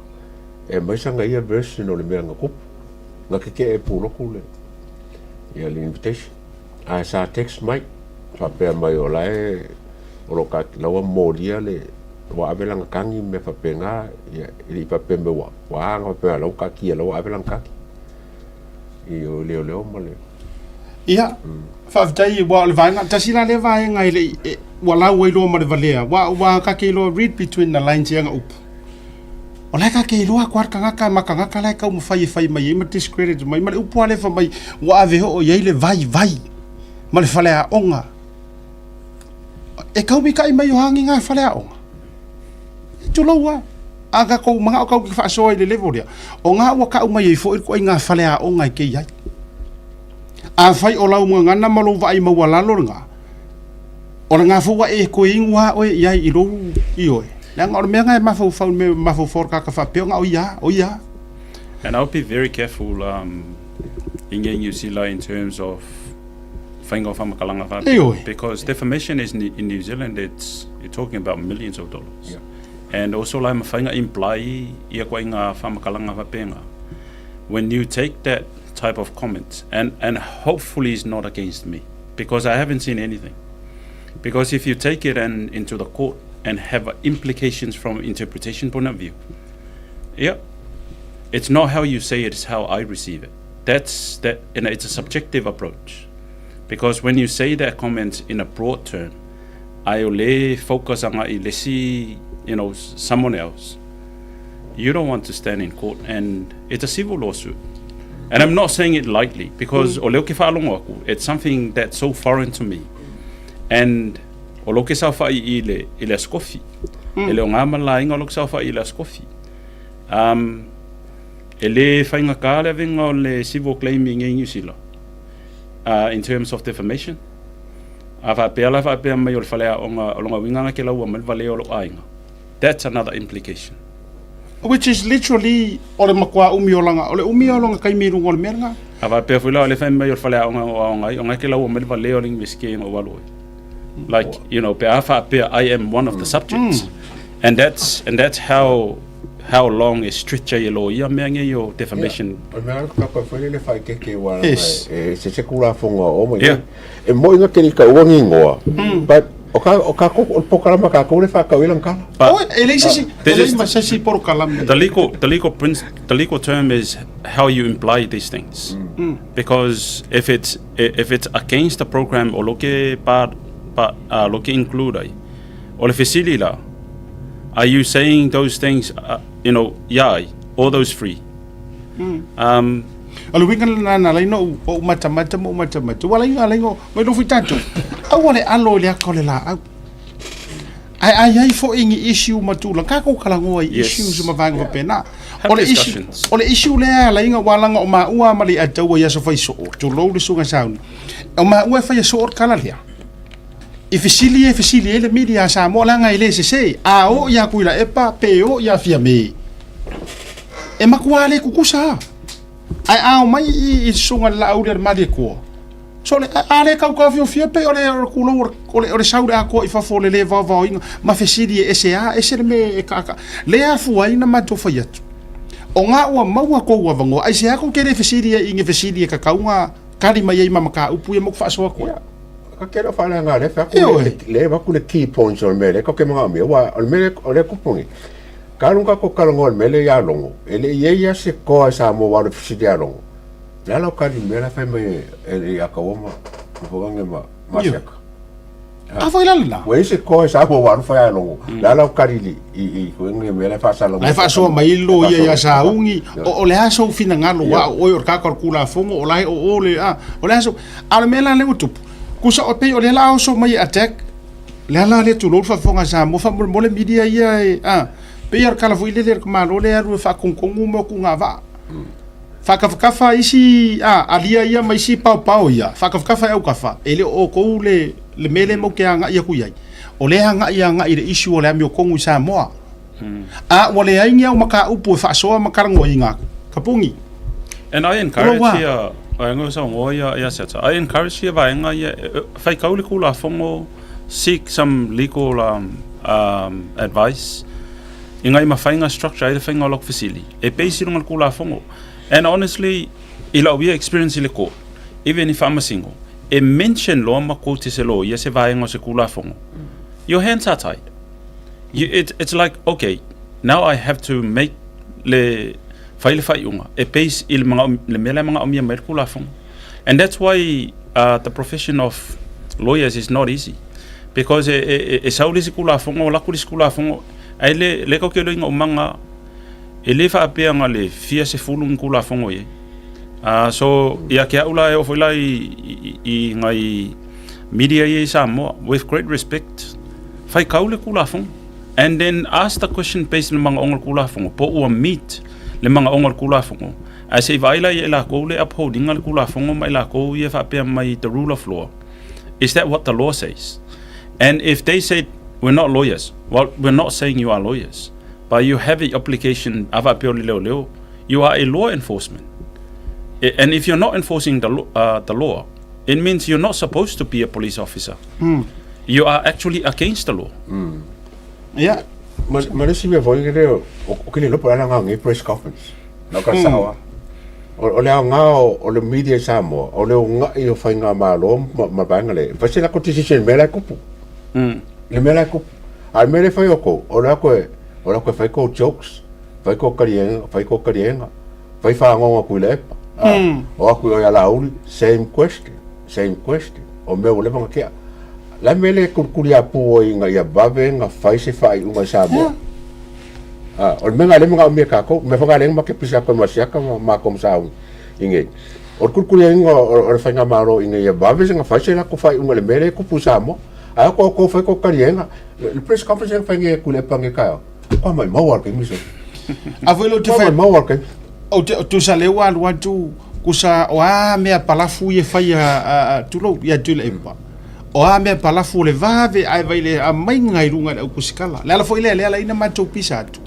e aumai sana ia version o le mea na tupu. Na tetee e Puloku le ia le invitation ae sa text mai faapea mai o la e o lo o la ua molia le ua ave lana tagi ma mea faapena ia e le i faapea mai ua ua a na faapea la ua taatia la ua ave lana tagi i o leoleo ma le Ia, faafetai aua o le vaega, tasi la lea vaega e le i, ua lau ai loa ma le valea, ua, ua ta te iloa read between the lines i ana upu. O la e ta te iloa atu lava le tagata ma tagata la e taumafai e fai mai ai ma discredit mai, ma le upu lava lea fai mai ua ave oo i ai le vaivai ma le faleaoga. E taumita'i mai o a ni na faleaoga? Tulou lava. A tatou manao tatou te faasoa i le level lea, o na ua tau mai ai foi le ituaiga faleaoga e te i ai. Afai o lau gagana ma lou vaai maualalo lena, o lena foi ua e toe inu lava oe i ai i lou ioe. Leaga o le mea lena e mafaufau, le mea e mafaufau o le tagata faapea ona o ia lava, o ia lava. And I'll be very careful um, in getting New Zealand in terms of faiga o faamatalaga faapea. Ioe. Because defamation is in New Zealand, it's, you're talking about millions of dollars. Yeah. And also la e mafai ona imply ia ituaiga faamatalaga faapena. When you take that type of comment, and, and hopefully it's not against me, because I haven't seen anything. Because if you take it and into the court and have implications from interpretation point of view, yeah, it's not how you say it, it's how I receive it. That's that, you know, it's a subjective approach. Because when you say that comment in a broad term, I only focus on isi, you know, someone else. You don't want to stand in court, and it's a civil lawsuit. And I'm not saying it lightly, because o lea ou te faalogo atu, it's something that's so foreign to me. And o lou ke saofai i le, i le Aso Kofi. E le o ngā malainga o lou ke saofai i le Aso Kofi. Um, e le faigata le avega o le civil claim i nei New Zealand, in terms of defamation. A faapea la faapea mai o le faleaoga o lona uiga na ke laua mai le valea o lou aiga. That's another implication. Which is literally o le matua umi o lana, o le umi o lona taimi i luga o le mea lena. A faapea foi la o le fai mai o le faleaoga o aoga ai, o na ke laua mai le valea o le Iunivesite na ou alu ai. Like, you know, pe a faapea I am one of the subjects. And that's, and that's how, how long e stretch ai e loia mea nei o defamation. O le mea kapa foi lele faaeteete aua Yes. e se se Tulafono a o mai Yeah. E moni na tele taua ni igoa but o ka o tatou o le polokalame a tatou lea e faatau ai lana tala. But Oi, e leai se isi, e This leai is- ma se isi polokalame. The legal the legal term is how you imply these things. Because if it's if it's against the program o lo ke pa pa lo ke include ai. O le fesili la, are you saying those things you know, ia ai, all those free? Um, O le uiga lena na ala ai ona ou matamata ma ou matamata, ua ala ai ona mai nofo i tatou, aua le alo i le aka o le laau. Ae a i ai foi ni issue ma tulaga, tatou talanoa i issues ma vaega faapena. O le issue, o le issue lea e ala ai ona aua leaga o maua ma Leiataua i aso fai soo, tulou le Susuga Sauni, o maua e faia soo le tala lea. I fesili e fesili ai le media a Samoa leaga e le sese, a oo ia Tuilaepa pe oo ia Fiame, e matua le tutusa lava. Ae a omai i i le Susuga i le Laauli a le Malietoa, Sole, a le tau taofiofia pei o le tulou o le sau i le atoa i fafo o le le vaovaoina ma fesili e ese a ese le mea e taata. Lea afua ai na matou fai atu. O na ua maua tou avanoa, aisea tou te le fesili ai i ni fesili e tatau ona tali mai ai ma mataupu ia ma faasoa atu ai? Ka te le whareanga le whaku le, le waku le key points o le mea le ko ke mga mea wa o le mea o le kupu ni. Ka lunga ko kalongo le mele ia longo. Ele ia ia se koa sa mo wa le fisili ia longo. Le a lau kali mea la fai mai e le akaua ma fofoga ma ma siaka. A foi la lena. Ua i se koe sa ua waru fai a longo. Le a lau kali li i i ko nge mea la faasala. La e faasoa mai lo ia ia saungi o le a sou finagalo wa o oe o le kaka o le Tulafono o la e o o le a o le a sou a o le mea la lea ua tupu kusa o pei o lea la oso mai e attack le a la lea tulou le faafofoga a Samoa faamolemole media ia e a pei o le tala foi lele a le Malo lea e alu e faatonutonu mea o tugavaa. Faatafatafa isi alia ia ma isi paopao ia, faatafatafa e autafa, e le o outou le le mea lea matou te agai atu i ai. O lea e agai agai i le issue o le amiotonu i Samoa. A ua leai ni au mataupu e faasoa ma talanoaina atu. Tapuni. And I encourage ia vaega o saunoa ia ia Seta. I encourage ia vaega ia faitau le Tulafono, seek some legal um, um, advice ina ia mafai ona structure ai le faiga o lau fesili e base i luga o le Tulafono. And honestly, i lau ia experience i le court, even i Faamasino, e mention loa ma quote e se loia se vaega o se Tulafono, your hands are tied. You, it, it's like, okay, now I have to make le fai le faaiuga e base i le, manaomia, le mea la e manaomia mai le Tulafono. And that's why the profession of lawyers is not easy. Because e, e, e, e sau le isi Tulafono, o lako le isi Tulafono, ae le, le kau ke loinga o manga, e le faapea na le fia sefulu ni Tulafono i ai. So, ia ke au la e oo foi la i, i, i ngai media ia i Samoa, with great respect, faitau le Tulafono. And then ask the question based i le manaoga o le Tulafono, po ua meet le manaoga o le Tulafono. Ae se i vaai la ia i lakou le upholding a le Tulafono ma i lakou ia faapea mai the rule of law. Is that what the law says? And if they said, we're not lawyers, well, we're not saying you are lawyers, but you have the obligation, a faapea o le leoleo, you are a law enforcement. And if you're not enforcing the law, it means you're not supposed to be a police officer. You are actually against the law. Ia. Ma, ma le isi mea foi lea, o, o ke le iloa po o le a le agaga o lenei press conference. Na o ka sao lava. O, o le aoga o, o le media i Samoa, o le oga'i o faigamalo ma, ma vaega lea, e fai se latou decision i le mea la e tupu. I le mea la e tupu. A o le mea lea e fai outou, o le atu e, o le atu e fai tou jokes, fai tou taliega, fai tou taliega, fai fagogo atu i le epa. A, o atu i o ia Laauli, same question, same question. O mea ua leva ona tea. O le a le mea lea e tulituliapu ai ina ia vave ona fai se faaiuga i Samoa? A, o le mea lena lea e manaomia e tatou, o le mea foi lena lea na matou pisa atu ai ma Siaka ma matou ma Sauni i nei. O le tulituliaina o le faigamalo ina ia vave ona fai se latou faaiuga i le mea lea e tupu i Samoa. Ae o outou fai tou taliega, le press conference lea na fai nei e Tuilaepa nei taeao, matua maumau lava o le taimi sona. A foi lea ou te Matua fai maumau lava o le taimi. Ou te, tusa lea ua alu atu, kusa o a mea palafu ia fai a, tulou, ia Tuilaepa. O a mea palafu o le vave ae vai le aumaiga i luga i le aukusikala. Le ala foi lea, lea ala ai na matou pisa atu.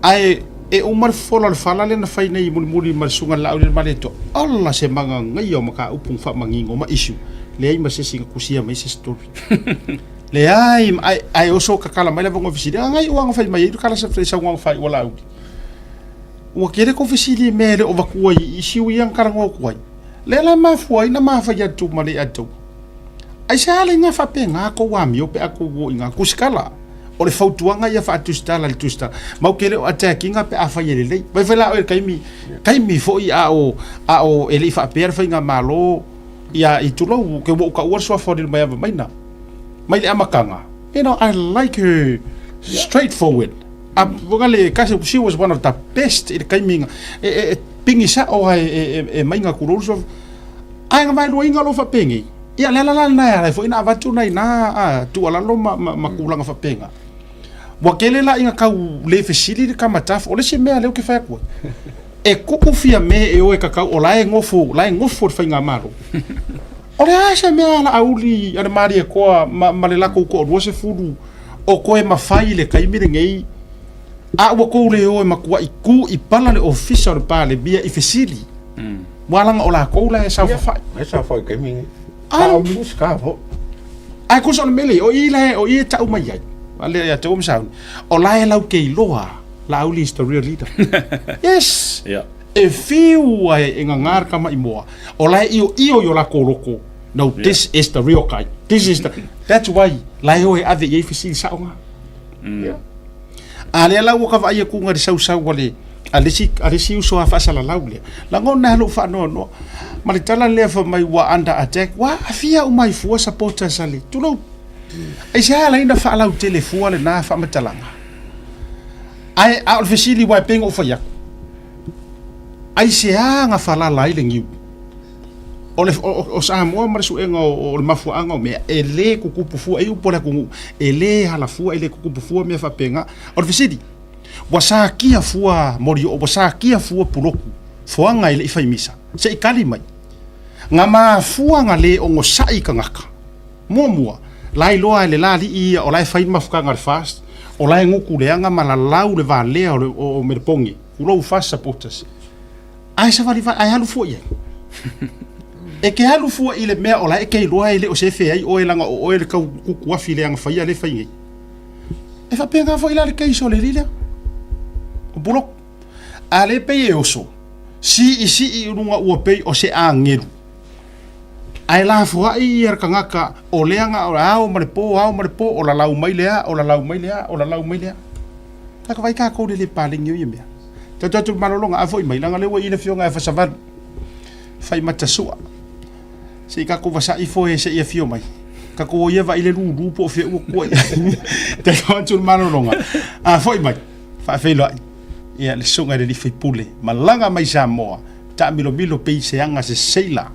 Ae e uma le fofola o le fala lea na fai nei mulimuli ma le susuga i le Laauli Malietoa. Ola se magagaia o mataupu na faamanino ma issue. Leai ma se isi na tusia mai se story. Leai, ae, ae oso tatala mai le avanoa fesili. A ngai ua na fai mai ai le tala sa saunoaga faaiu a Laauli. Ua tele kou fesili i mea e le o avatua i issue ia na talanoa atu ai. Lea la e mafua ai na ma fai atu ma le atu. Aisea le iga faapena tou amio pe a tou o i ga tusitala? O le fautuaga ia faatusitala i le tusitala. Matou te le o attack ina pe a fai e lelei. Vaai foi la oe i le taimi, taimi foi a o, a o e le i faapea le faigamalo ia i tulou, ke ua ou taua le suafa o Lilomaiava Maina. Mai le amataga, you know, I like her straightforward. A, kasi, she was one of the best i le taimi na, e, e, e pigi sa'o a e, e, e, e maiga tulou le suafa. Ae na vaeluaina loa faapenei. Ia, le ala la lena e ala ai foi ona avatu nai na tuualalo ma, ma, ma tulaga faapena. Ua tele la ina tau le fesili le tama tafa, o le isi mea lea ou te fai atu ai, e kuku Fiame e o e tatau, o la e nofo, la e nofo le faigamalo. O le a se mea a Laauli, a le Malietoa ma, ma le latou toalua sefulu o toe mafai i le taimi lenei, a ua tou le o e matuai tu i pala le ofisa o le Palemia i fesili. Ua laga o latou la e saofafai. E saofai i taimi nei. A o Minisita foi. Ae tusa o le mea lea, o i la o i e tau mai ai. A lea ia te ua masauni. O la e lau te iloa, Laauli is the real leader. Yes. Yeah. E fiu ai e ngā le tama i mua. O la e io io i o lakou loko. No, yeah. This is the real guy. This is the... That's why, la e o e ave i ai fesili sao ngā. Yeah. A lea la ua ka vaai atu i le sausau a le a le isi a le isi uso a faasalalau lea. Lagona lava lou faanoanoa. Ma le tala lea fai mai ua under attack. Ua aafia uma ai fua supporters a le tulou. Aisea ala ai ona faalautele fua lena faamatalaga? Ae a o le fesili aua e pei ona ou fai atu, aisea na falala ai le niu? O le o Samoa ma le suega o le mafuaaga o mea, e le tutupu fua, e i ai upu a le atunuu, e le ala fua, e le tutupu fua mea faapena. O le fesili, ua sakia fua Molioo, ua sakia fua Puloku, foaga e le i fai misa, se i tali mai. Na mafua na le onosai tagata. Muamua, la iloa e le la alii ia o la e fai le mafutaga a le FAST, o la e gutu leaga ma lalau le valea o le o Melepone, tulou FAST supporters. Ae savali vai, ae alu fua i ai. E ke alu fua i le mea o la e ke iloa e le o se fe ai oe leaga o oe le tau kuku afi leaga faia le fai nei. E faapena foi la le case o le alii lea, o Puloku. A le pei e oso, siisii i luga ua pei o se agelu. Ae lafoai ia le tagata o lea na o le ao ma le po, ao ma le po, o lalau mai le a, o lalau mai le a, o lalau mai le a. Taka vai tatou le le paleni o ia mea. Tatou atu i le malologa, a foi mai, leaga o lea ua i i le afioga ia Fasavalu, Faimatasua. Se i tatou vasa'i ifo e se i afio mai. Tatou o ia vaai le lulu po o fea ua tua i ai. Tatou atu i le malologa, a foi mai, faafeiloai ia le susuga i le alii faipule, malaga mai Samoa, taamilomilo pei se aga se seila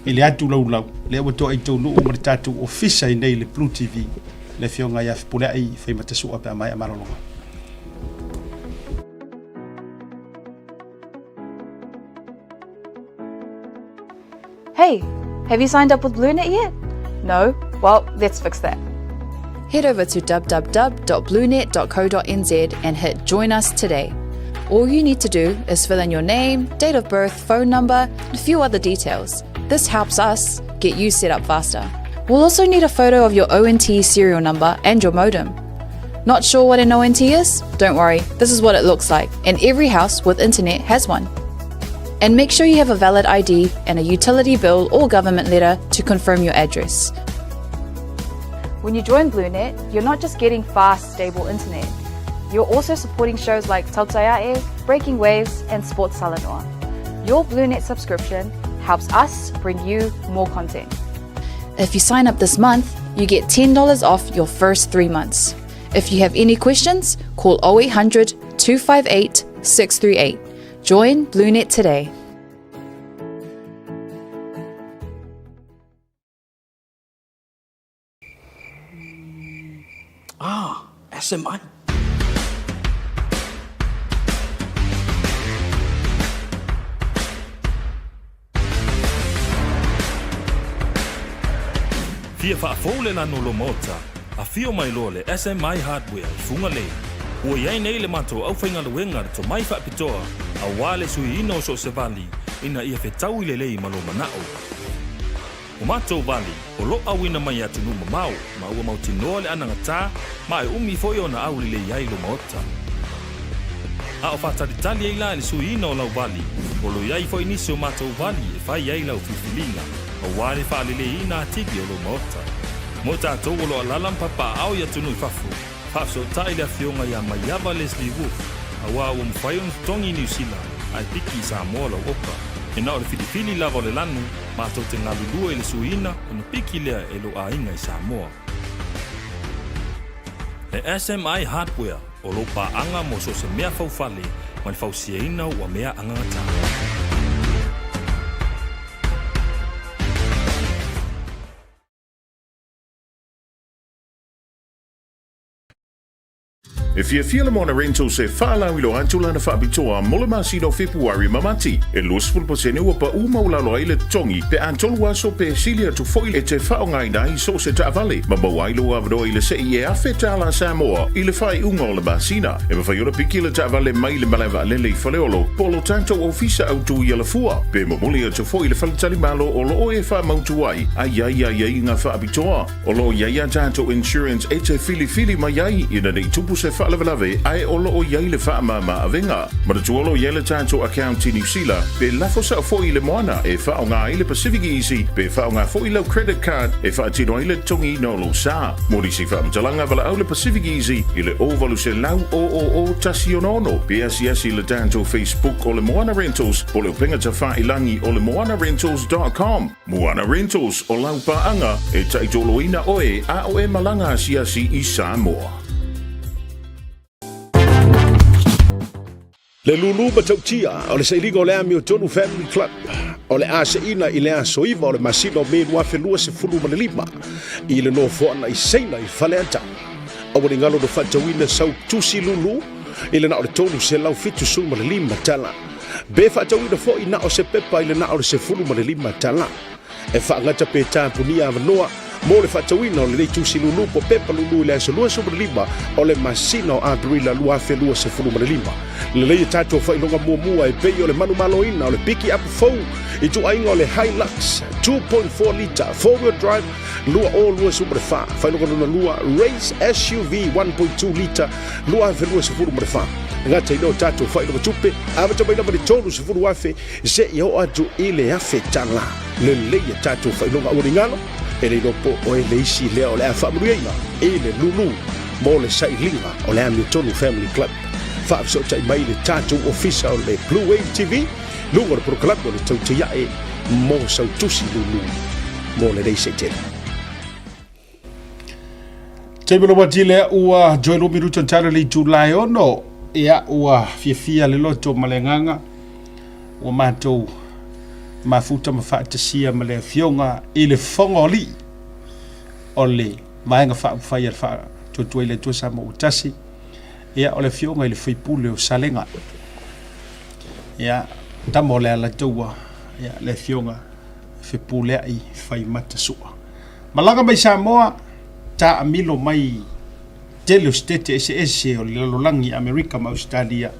i le atu laulau. Lea ua toa i taunuu ma le tatou ofisa i nei i le Blue TV, le afioga ia Fepuleai Faimatasua pe a maea malologa. Hey, have you signed up with BlueNet yet? No? Well, let's fix that. Head over to www.bluenet.co.nz and hit Join Us today. All you need to do is fill in your name, date of birth, phone number, and a few other details. This helps us get you set up faster. We'll also need a photo of your ONT serial number and your modem. Not sure what an ONT is? Don't worry, this is what it looks like, and every house with internet has one. And make sure you have a valid ID and a utility bill or government letter to confirm your address. When you join BlueNet, you're not just getting fast, stable internet. You're also supporting shows like Tautaiae, Breaking Waves, and Sports Talanoa. Your BlueNet subscription helps us bring you more content. If you sign up this month, you get $10 off your first three months. If you have any questions, call 0800 258 638. Join BlueNet today. Ah, SMI. Fia faafou le lanu o lou maota, afio mai loa le SMI Hardware i Fugalei. Ua i ai nei le matou aufaigaluega le tomai faapitoa aua le suiina o so o se vali ina ia fetaui lelei ma lou manao. O matou vali, o lo auina mai i atunuu mamao ma ua mautinoa le anagata ma e umi foi ona aulelei ai lo maota. A o faatalitali ai la i le suiina o lau vali, o lo i ai foi nisi o matou vali e fai ai lau filifiliga, aua le faaleleiina atili o lou maota. Mo tatou o lo alala ma papaaao i atunuu i fafo, faafesootai le afioga ia Maiava Leslie Wolfe, aua ua mafai ona totogi i Niu Sila ae piki i Samoa lau oka. E na o le filifili lava o le lanu, matou te galulue i le suiina ona piki lea e lou aiga i Samoa. E SMI Hardware o lou paaga mo so o se mea faufale ma le fausiaina ua mea agagata. E fiafia le Moana Rentals e faalauiloa atu lana faapitoa mo le masina o Fepuari ma Mati. E 20% ua pau maualalo ai le totogi pe a tolu aso pe sili atu foi e te faaaogaina ai so o se taavale ma maua ai lou avanoa i le sei e $1,000 Samoa i le faaiuga o le masina. E mafai ona piki le taavale mai le malae vaalele i Faleolo po o lo tatou ofisa autu i Alafua pe momoli atu foi i le faletalimalo o lo o e faamautu ai a i ai aiaiga faapitoa. O lo o i ai a tatou insurance e te filifili mai ai ina ne i tupu se faalavelave ae o lo o i ai le faamama avega. Manatua o lo o i ai le tatou account i Niu Sila pe lafo sao foi i le moana e faaaoga ai le Pacific Easy pe faaaoga foi lau credit card e faatino ai le totogiina o lou sa. Mo nisi faamatalaga valaau le Pacific Easy i le 0800 000 166 pe asiasi i le tatou Facebook o le Moana Rentals po o le upega tafailangi o le moanarentals.com. Moana Rentals, o lau paaga e taitoloina oe a o e malaga asiasi i Samoa. Le lūlū matautia o le sailiga o le Amiotonu Family Club o le a seina i le aso 9 o le masina o Me 2025 i le nofoaga i Saina i Faleata. Aua ne i galo na faatauina sau tusi lūlū i le na o le $375 tala. Pe faatauina foi na o se pepa i le na o le $15 tala. E faagata pe tapunia avanoa mo le faatauina o lenei tusi lulu po pepa lulu i le aso 25 o le masina o Aperila 2025. Lelei e tatou faailoga muamua e pei o le manumaloina o le piki apu fou i ituaiga o le Hilux 2.4 lita four wheel drive 2024, faailoga lona lua Race SUV 1.2 lita 2024. Gata i lea o tatou faailoga tupe, amata mai lava i le $30,000 seia oo atu i le $1,000. Lelei a tatou faailoga aua ne i galo, e le iloa po o e le isi lea o le a faamanuiaina i le lulu mo le sailiga o le Amiotonu Family Club. Faafesootai mai i le tatou ofisa o le Blue Wave TV, luga o le polokalame o le Tautaiae mo sau tusi lulu mo lenei seitele. Taimi lava ti lea ua joy lumi ruto tala le itula e ono ia ua fiafia le loto ma le agaga ua matou mafuta ma faatasia ma le afioga i le fofoga o alii o le Vaega Faaupufai a le Faatuatua i le Atua Samoa ua tasi ia o le afioga i le faipule o Salega ia tama o le Alataua ia le afioga Fepuleai Faimata Sua. Malaga mai Samoa, taamilo mai tele o sitete eseese o le lalolagi Amerika ma Ausetalia,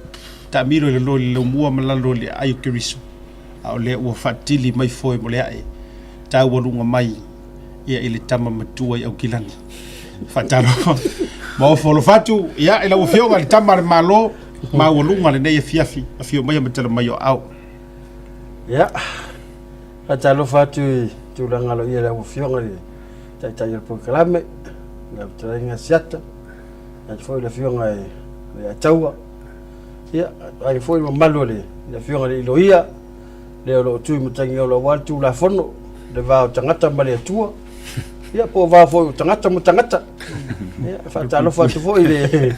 taamilo i lalo i le laumua ma lalo i le aai o Keriso, a o lea ua faatili mai foe mo le ae, taualuga mai ia i le tama matua i Aukilani. Faatalofa ma ofo alofa atu ia i lau Afioga i le Tama a le Malo maualuga lenei afiafi, afio maia ma tala mai o aao. Ia, Faatalofa atu i tulaga aloaia i lau Afioga i le Taitai o le Polokalame, lau Fetalaiga Siata, aemaise foi le Afioga i le Ataua, ia, aemaise foi le mamalu o le Afioga i le Loia, lea o lo o tu i Matagiola aua le Tulafono, le va o tagata ma le Atua, ia, po o va foi o tagata ma tagata. Ia, faatalofa atu foi i le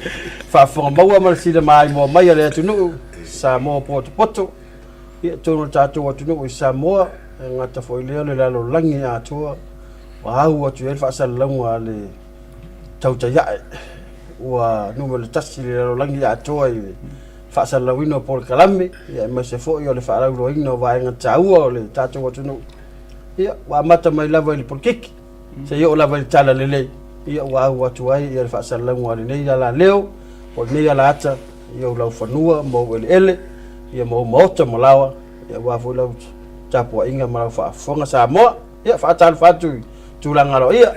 faafofoga maua ma le silamaimoa mai a le atunuu, Samoa potopoto. Ia, atonu o le tatou atunuu i Samoa, e gata foi lea o le lalolagi atoa, ua au atu i ai le faasalalauga a le Tautai Ae, ua numera tasi i le lalolagi atoa i le faasalalauina o polokalame, ia aemaise foi o le faalauiloaina o vaega taua o le tatou atunuu. Ia, ua amata mai lava i le polokiki, seia oo lava i le talalelei, ia ua au atu ai ia le faasalalauga a lenei alaleo, po o lenei alaata, i ou laufanua ma ou eleele, ia ma ou maota ma laoa, ia aua foi lau tapuaiga ma lau faafofoga Samoa. Ia faatalofa atu i tulaga aloaia.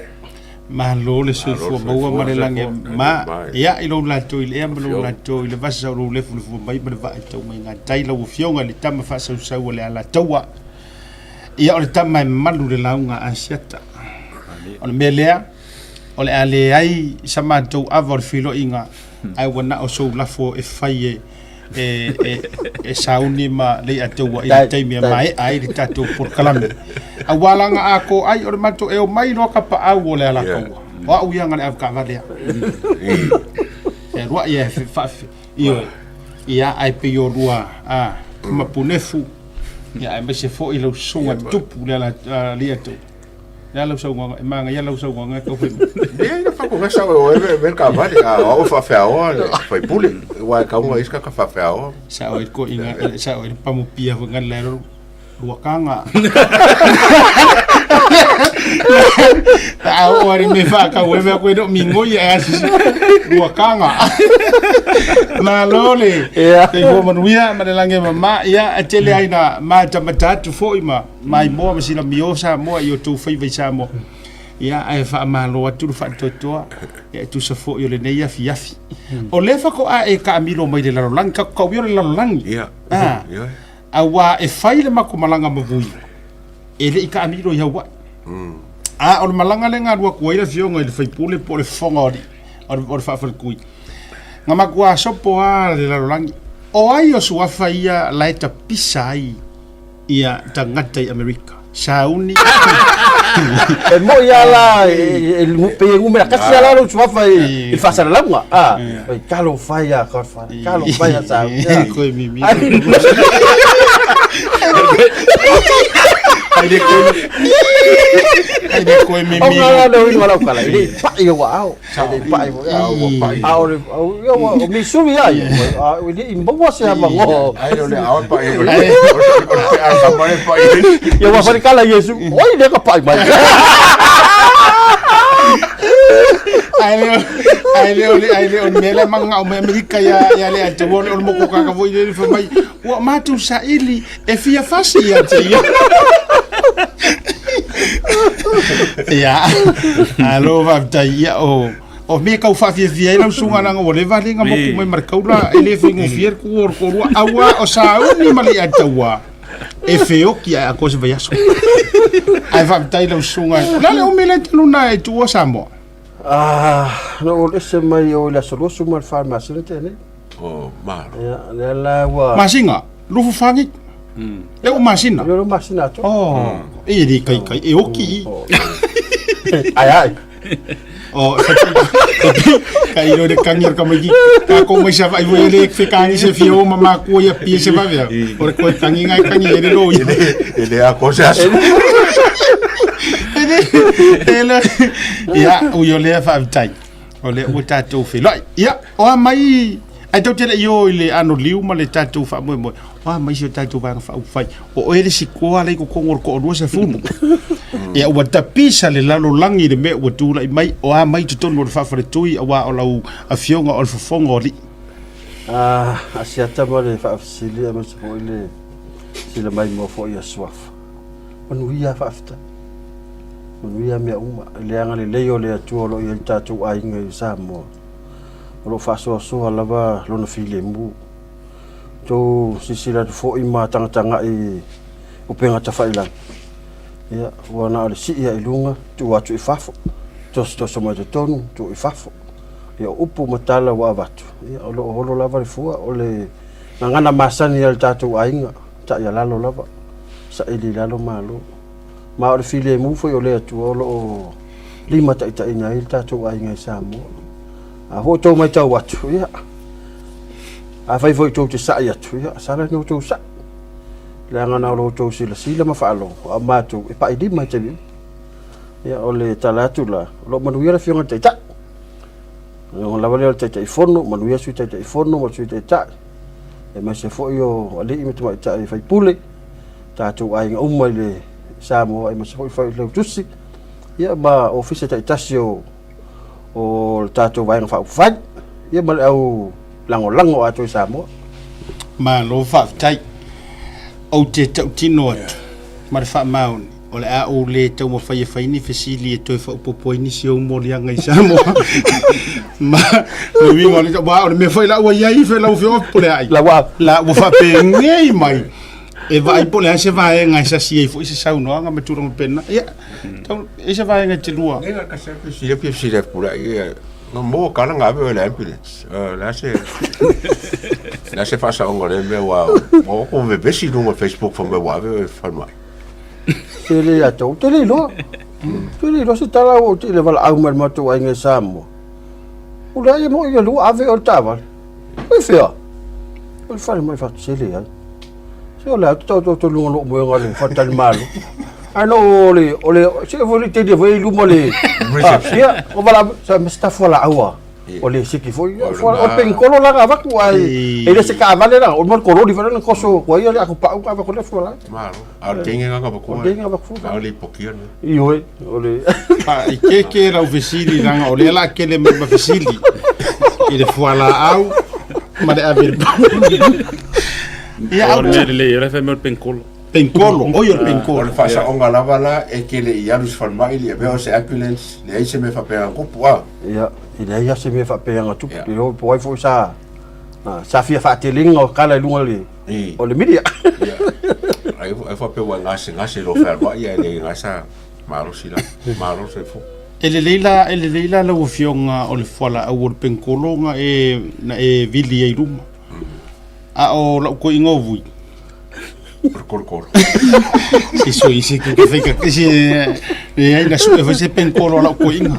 Malo le soifua maua ma le lagi e ma ia i lou latou i le ea ma lou latou i le vasa o lou lefulefua mai ma le vaa i tau mai ngā tai lau afioga i le tama faasausau o le Alataua. Ia o le tama e malu le lauga a Asiata. O le mea lea, o le a leai sa matou ava o le feiloaiga ae ua na o sou lafo e fai e e, e, e sauni ma Leiataua i le taimi e maea ai le tatou polokalame. Aua laga a ko ai o le matou e omai loa ka paau o le Alataua. O au ia nga le avetaavale a. E rua ia e faafe ioe. Ia ae pei o lua a mapunefu ia aemaise foi lau susuga tupu le Leiataua. Le a lau saunoaga, e manaia lau saunoaga e tau fai mai. Leai, na faatoga sao e oe e le taavale, a o au e faafeaoa le faipule, aua e tatau ona i ai se tagata faafeaoa. Sao ai le toeaina, sao ai le pamupia foi na le Luakaga. A oo ari me whaakau e mea koe no mingoi e asisi. Luakaga. Malo le. Te hua manuia ma le lange mama. Ia, a tele ai na mata matatu foi ma mai moa ma sila mio sa moa i o tou faiva i Samoa. Ia, ae faamalo atu le faatoatoa. Ia, e tusa foi o lenei afiafi. O lea faatoa e taamilo mai le lalolagi, tatou tauia o le lalolagi. Ia. Ah. Ia. Auā e fai le matou malaga ma Vui, e le i taamilo i Hawaii. A o le malaga lea na alu atu ai le afioga i le faipule po o le fofoga o alii, o le, o le faafaletui. Na matua sopo lava le lalolagi. O ai o suafa ia la e tapisa ai ia tagata i Amerika? Sauni. E moi lava la, e pei e numera tasi lava la lou suafa i le faasalalauga. A, oi, talofa e ia Godfather, talofa ia Sauni. Koe mimi. Ai le koe. Ai le koe mimi. O ngā le uiga o lau tala, e le i pai ou aao. E le i pai foi aao. Ua pai. A o le, ia ua, o Missouri a ia, a e le i maua se avanoa. Ai o le aao e pai ai, o le pea a tama e pai ai. Ia ua fai kala Iesu, oi lea ka pai mai. Ai le ai le o le ai le o le mea lea manao mai Amerika ia ia le ate ua le o le moko kaka foi le fai mai ua matou saili e fia fasi ia te ia. Ia, alo faafetai ia o o mea tau faafiafia ai lau susuga leaga ua leva le na moku mai ma le taula e le faigofie le tuua o le toalua auā o sauni ma le Iataua e feoki ae atoa se vaiaso. Ae faafetai lau susuga. O le a le umi lea talu na e tuua Samoa? Ah, na ou ese mai o i le aso 24 masina tea nei. Oh, malo. Ia, lea la ua... Masina, lufu whangi. Le o masina. Le o masina atu. Oh, e le kai kai, e oki i. Ai ai. Oh, kai ro le kangi o ka mai ka ko mai sa vai voi le fe kangi se fio ma ma ko ia pie se vavea. O le koe kangi ngai kangi e le lo i. E le a ko se aso. E le ia ui o lea faafetai. O lea ua tatou feiloai. Ia, o a mai ae tou te le i o i le anoliu ma le tatou faamoemoe. O a mai si o tatou vaega faaupufai. O oe le sikoa la i totonu o le toalua sefulu. Ia ua tapisa le lalolagi i le mea ua tulai mai. O a mai totonu o le faafaletui auā o lau afioga o le fofoga o alii. A Asiata ma le faafesili aemaise foi le sila maimoa foi a Suafa. Manuia faafetai. Manuia mea uma. I le agalelei o le Atua o lo o i ai le tatou aiga i Samoa, o lo o faasoasoa lava Lona filemu. Tou silasila atu foi ma tagatagai i upega tafailagi, ia, ua na o le sii lava i luga, tuu atu i fafo, tosotoso mai totonu, tuu i fafo. Ia, o upu ma tala ua avatu, ia, o lo o holo lava le fua, o le gagana masani a le tatou aiga, taialalo lava, saili i lalo malo. Ma o le filemu foi o le Atua o lo o limataitaiina ai le tatou aiga i Samoa. A foi tou matau atu, ia, afai foi tou te sa'i atu, ia, sala ina outou sa'i. Leaga na o lo outou silasila ma faalogo, a o matou, e pa'i lima i taimi uma. Ia, o le tala atu la, o lo o manuia le Afioga i le Taitai. O le lava lea o le Taitaifono, manuia Sui Taitaifono ma le Sui Taitai, aemaise foi o alii ma tamaitai faipule, tatou aiga uma i le Samoa aemaise foi Failautusi ia ma ofisa taitasi o o le tatou Vaega Faaupufai ia ma le au lagolago atoa i Samoa. Malo faafetai. Ou te tautino atu ma le faamaoni, o le a ou le taumafai e fai ni fesili e toe faaopoopo ai nisi ou moliaga i Samoa. Ma le uiga o le, aua o le mea foi la ua i ai fe lau Afioga Fepuleai. La ua La ua faapenei mai. E vaai po o le a se vaega e sasi ai foi se saunoaga ma tulaga faapena. Ia, tau, e se vaega e te lua. Nei la kasi atu sila pia sila pula ia no mo kala ngave o le ambulance. La se la se faasaoga o lea mea ua ua ko vevesi i luga o Facebook fai mai ua ave oe i le falemai. Te le ia te ou te le iloa. Te le iloa se tala ua ou te le valaau mai le matou aiga i Samoa. O le ai mo ia lua ave o le taavale. Oi fea? O le falemai fatu se leai. Se o le a te tau tau luga lou moega le faletalimalo. Ae no o le o le se foi le tele foi i luma le ia o vala sa ma sta fuala aua o le siki foi fuala o penkolo la avatu ai e le se kaavale la o mo kololi fana na koso ko ia le aku pau ka ko le fuala malo a o tenge nga ka ko o tenge nga ko a o le pokia ne ioe o le pa i ke ke lau fesili langa o le la kele ma fesili i le fuala au ma le ave ia au le le le fa mo penkolo Penkolo, oi o le penkolo. O le faasaoga lava la e te le i alu i se falemai le avea o se ambulance, leai se mea faapea na tupu a? Ia, e leai lava se mea faapea na tupu. Ia. Po o ai foi sa sa fia faateleina o tala i luga o le media. Ia. Ai ai faapea ua e gasegase i lou fealuai ae le gasa malosi la. Malo le soifua. E lelei la, e lelei la lau Afioga o le fualaau o le penkolo na e, na e vili ai i luma. A o lau koiga o vui. Kolokolo. Se soi se ke ke feka ke se e ai na sue foi se penkolo lau koiga.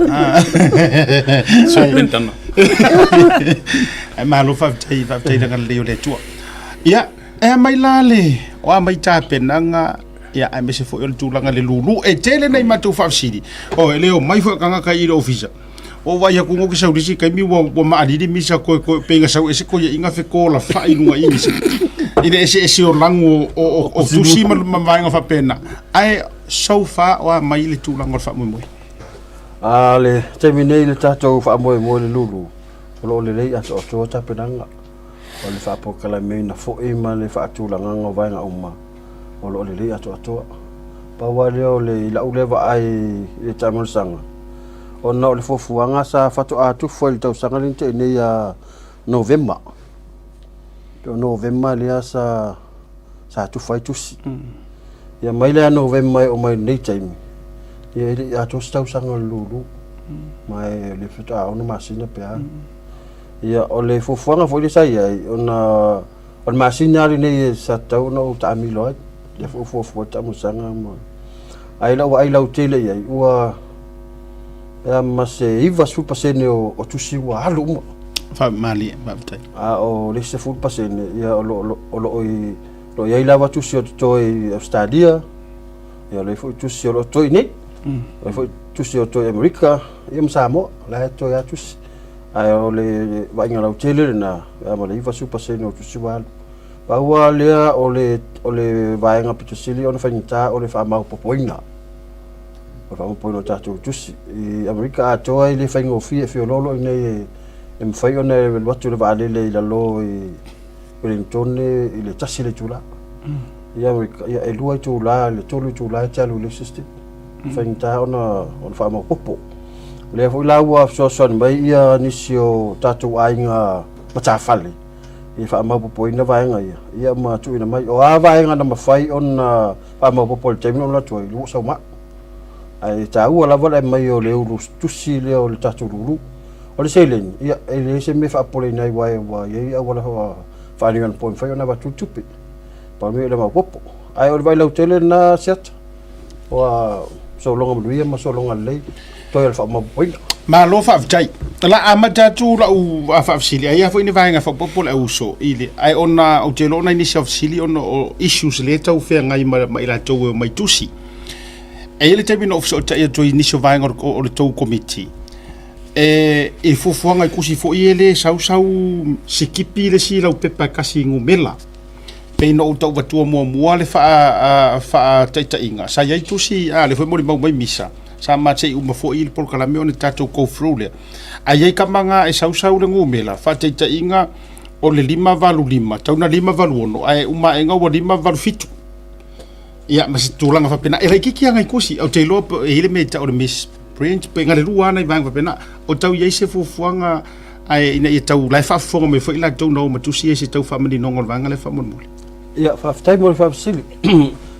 So pentana. Ai malo faafetai faafetai le agalelei o le Atua. Ia, e a mai la le o a mai tapenaga ia aemaise foi o le tulaga le lulu e tele nei matou faafesili. O e le o mai foi tagata i le ofisa. Ua ou vaai atu ngo ke sau lisi kaimi ua ua maalili misa koe koe pe inga sau ese koe inga fe kola fa i lunga i misa. I le ese ese o langu o o o, o tusi ma ma vaenga faapena. Ae so far o a mai le tulaga o le faamoemoe. A le taimi nei le tatou faamoemoe le lulu, o lo o lelei atoatoa tapenaga o le faapolokalameina foi ma le faatulagaga o vaega uma o lo o lelei atoatoa. Pau lava lea o le i lau lea vaai i le taamilosaga, ona o le fuafuaga sa faatoa tufa i le tausaga lea na tea nei ia Novema. Pei o Novema lea sa sa tufa ai tusi. Ia mai lea Novema e oo mai lenei taimi, ia e le i atoa se tausaga o le lulu. Ma e le faatoa 6 masina pe a. Ia o le fuafuaga foi lea sa i ai, ona o le masina lava lenei sa tatau ona ou taamilo ai. Lea foi ua fuafua le taamilosaga ma ae i lau vaai lautele i ai, ua pe a ma se 90% o tusi ua alu uma. Faamalie, faafetai. A o le isi 10% ia o lo o lo o i lo o i ai lava tusi o totoe i Ausetalia, ia o lo o i ai foi tusi o lo o totoe i inei. O lo o i ai foi tusi o totoe i Amerika ia ma Samoa, o la e totoe lava tusi. Ae o le vaaiga lautele lena, pe a ma le 90% o tusi ua alu. Pau lava lea o le, o le vaega pito sili ona faigata o le faamaopoopoina. O le faamaopoopoina o tatou tusi. I Amerika atoa e le faigofie e feoloolo i inei e, e mafai ona e alu atu le vaalele i lalo i Wellington i le tasi le itula. I Amerika, ia e lua itula, le tolu itula e te alu i le isi state. Faigata ona, ona faamaopoopo. O lea foi la ua fesoasoani mai ia nisi o tatou aiga matafale i faamaopoopoina vaega ia, ia ma tuuina mai. O a vaega na mafai ona faamaopoopo i le taimi na ou alu atu ai, ua sau ma. Ae taua lava le aumai o le ulu tusi lea o le tatou lulu. O le seleni, ia, e leai se mea e faapopoleina ai aua ua i ai auala faaneionapo e mafai ona avatu le tupe. Pau le mea o le maopoopo. Ae o le vaai lautele lena Asiata. Ua sologa manuia ma sologa lelei toe o le faamaopoopoina. Malo faafetai. O le a amata atu lau faafesili, ai lava foi ni vaega e faaopoopo le auuso i le, ae ona ou te iloa ona i nisi o fesili ona o issues lea e tau feagai ma, ma i latou e omai tusi. E i ai le taimi na ou fesootai atu ai i nisi o vaega o le tou komiti, e, i fuafuaga i tusi foi e le sau sau sikipi le isi laupepa e tasi i numera. Pei na ou tau avatua muamua le faataitaiga, sa i ai tusi, a, lea foi e molimau mai Misa, sa matei uma foi le polokalame ona tatou go through lea. Ae i ai tama na e sau sau le numera, faataitaiga o le 585, tau na 586, ae uma aega ua 587. Ia, ma se tulaga faapena. E laitiiti lava nai tusi, ou te iloa e i ai le mea e tau o le misprint, pe na o le lua lava nai vaega faapena. O tau i ai se fuafuaga ae ina ia tau, la e faafofoga mai foi latou na o ma tusi ia i se tau faamaninoga o le vaega lea faamolemole. Ia, faafetai mo le faafesili.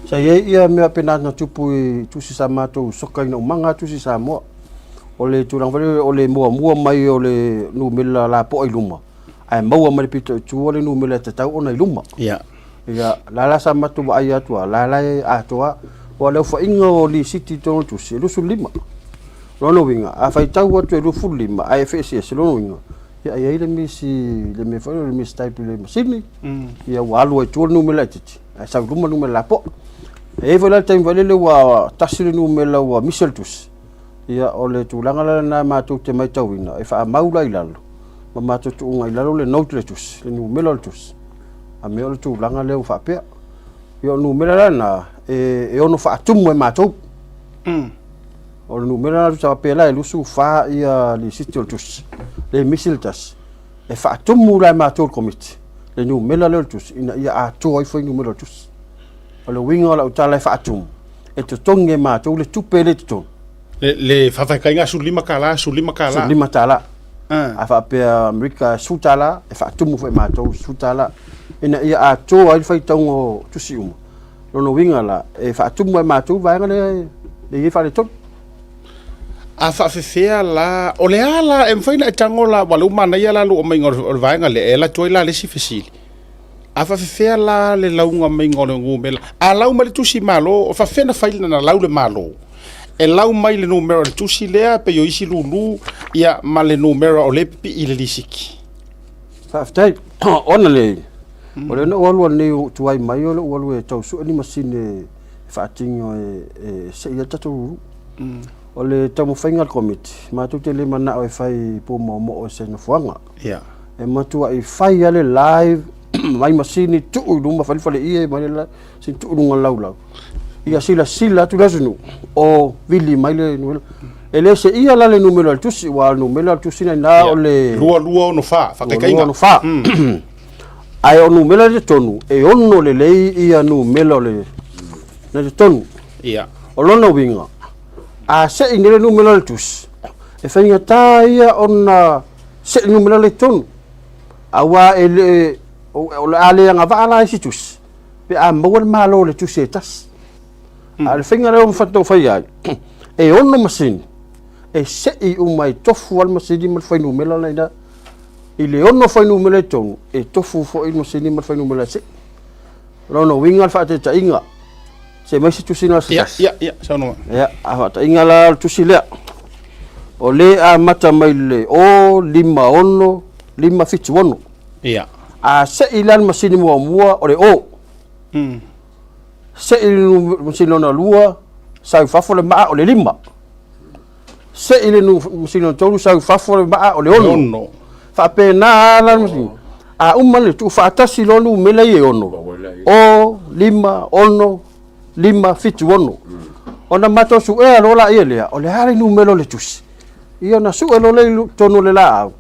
Sa i ai ia mea faapena na tupu i tusi sa matou sokaina umaga tusi Samoa. O le tulaga foi lele o le muamua mai o le numera lapoa i luma, ae maua mai le pito i tua le numera e tatau ona i luma. Ia. Ia, la la sa matou vaai atu lava, la la e atoa lava. Aua o le aofaiga o lisiti i totonu o le tusi, e 25. O lona uiga, a faitau atu e 25 ae feeseese, o lona uiga, ia e i ai le misi, le mea foi lea o le mistype i le masini, ia ua alu ai i tua le numera laitiiti, ae sau i luma le numera lapoa. E i ai foi la le taimi foi lele ua tasi le numera ua misi o le tusi, ia o le tulaga la lena matou te matauina e faamau la i lalo ma matou tuuga i lalo le note o le tusi, le numera o le tusi, a mea o le tulaga lea ua faapea. Ia o le numera la lena e ono faatumu e matou. O le numera la tusa faapea la e 24 ia lisiti o le tusi, le misi le tasi, e faatumu la e matou le Komiti le numera lea o le tusi ina ia atoa ai fuainumera o le tusi. O le uiga o lau tala e faatumu, e totogi e matou le tupe lea e totogi. Le faataitaiga $15, $15. $15. A faapea Amerika e $10, e faatumu foi e matou le $10 ina ia atoa ai le faitauga o tusi uma. O lona uiga la, e faatumu e matou le vaega lea e i ai faaletonu. A faafefea la, o le a la, e mafai ona e tago la, aua o lea ua manaia la lou aumaiga o le vaega lea, e alu atu ai la le isi fesili. A faafefea la le lauga maiga o le numera? A lau mai le tusi Malo, o faafefea ona fai na lau le Malo? E lau mai le numera o le tusi lea, pei o isi lulu, ia, ma le numera o lea e pipii i le lisiti. Faafetai. Ona le, o lea na ou alu nei ou tuai mai o lou alu e tau sue ni masini e faatino e sei ai le tatou lulu. O le taumafaiga a le Komiti, matou te le manao e fai pumoomoo i se nofoaga. E matuai fai lava le live mai masini tuu i luma fai le faleie mai le masini tuu i luga o le laulau. Ia silasila atu le atunuu o vili mai le numera. E le seia la le numera o le tusi, aua o le numera o le tusi lena o le 2264, faataitaiga. 2264. Ae o numera i totonu, e ono lelei ia numera o le na i totonu. O lona uiga, a sei nei le numera o le tusi, e faigata ia ona sei le numera lea i totonu. Aua e le, o le a le agavaa la isi tusi, pe a maua le Malo o le tusi e tasi. A o le faiga lea ua tatou faia ai, e ono masini e sei uma e tofu lava le masini ma le fuainumera la i ina. I le ono fuainumera i totonu, e tofu foi le masini ma le fuainumera e sei. O lona uiga o le faataitaiga, se aumai se tusi na o se tasi. Ia, ia, saunoa. Ia, a faataitaiga la o le tusi lea, o le amata mai le 0, 5, 6, 5, 7, 6. A sei la le masini muamua o le O. Sei le masini lona lua, sau i fafo le maa o le lima. Sei le masini lona tolu, sau i fafo le maa o le ono. Faapena la le masini. A uma le tuufaatasi loa numera ia e ono, o, lima, ono, lima, fitu, ono. Ona matou suea loa laia lea, o le a le numera o le tusi? Ia ona sue loa lea i totonu o le laau,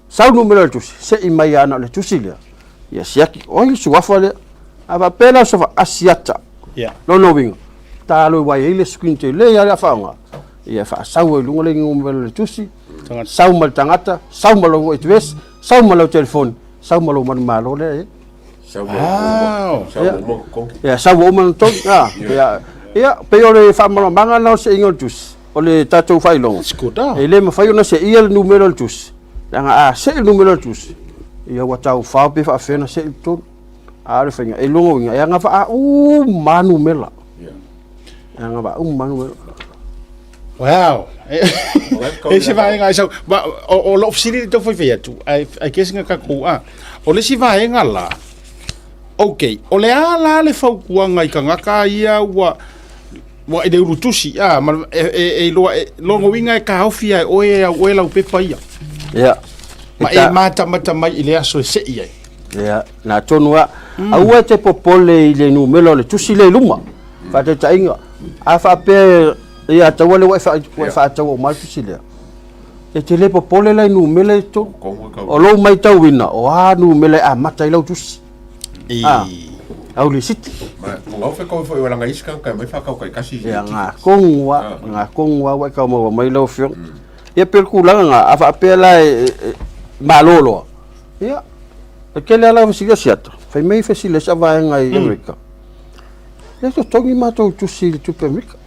sau numera o le tusi, sei mai lava na o le tusi lea. Ia siaki, oi le suafa lea. A faapea la o se Asiata, lona uiga, talo aua e i ai le screen tele lava le faaaoga, ia e faasau ai i luga le numera o le tusi, sau ma le tagata, sau ma lou address, sau ma lau telefoni, sau ma lou manumalo lea e i ai. Ia, sau ua uma ona totogi. Ia, pei o le faamalamalamaga lena o le seiga o le tusi, o le tatou faailoga. E le mafai ona seia le numera o le tusi, leaga a sei le numera o le tusi, ia ua taufao pe faapefea ona sei i totonu. A o le faiga, e lona uiga, e agavaa uma lava numera. E agavaa uma lava numera. Wow! E se vaega ai sau. O lou fesili le tau faifai atu, ai guess nga tatou, a. O le isi vaega la, okay, o le a la le fautuaga i tagata ia ua ua i le ulutusi, a, ma e iloa, e, lona uiga e taofi lava e oe e au oe lau pepa ia. Ia. Ma e matamata mai i le aso e sei ai. Ia, na atonu lava. Aua e te popole i le numera o le tusi lea i luma. Faataitaiga, a faapea ia taua lea ua e faataua uma le tusi lea, e te le popole la i numera i totonu. O lou matauina, o a numera e amata ai lau tusi. A, au lisiti. Ia, ngā kongu a, ngā kongu a ua e kau maua mai lau afioga. Ia pei o le tulaga lena, a faapea la e malo loa, ia, e tele lava lau fesili Asiata, fai mai fesili ai se vaega i Amerika. E totogi matou tusi i le tupe Amerika.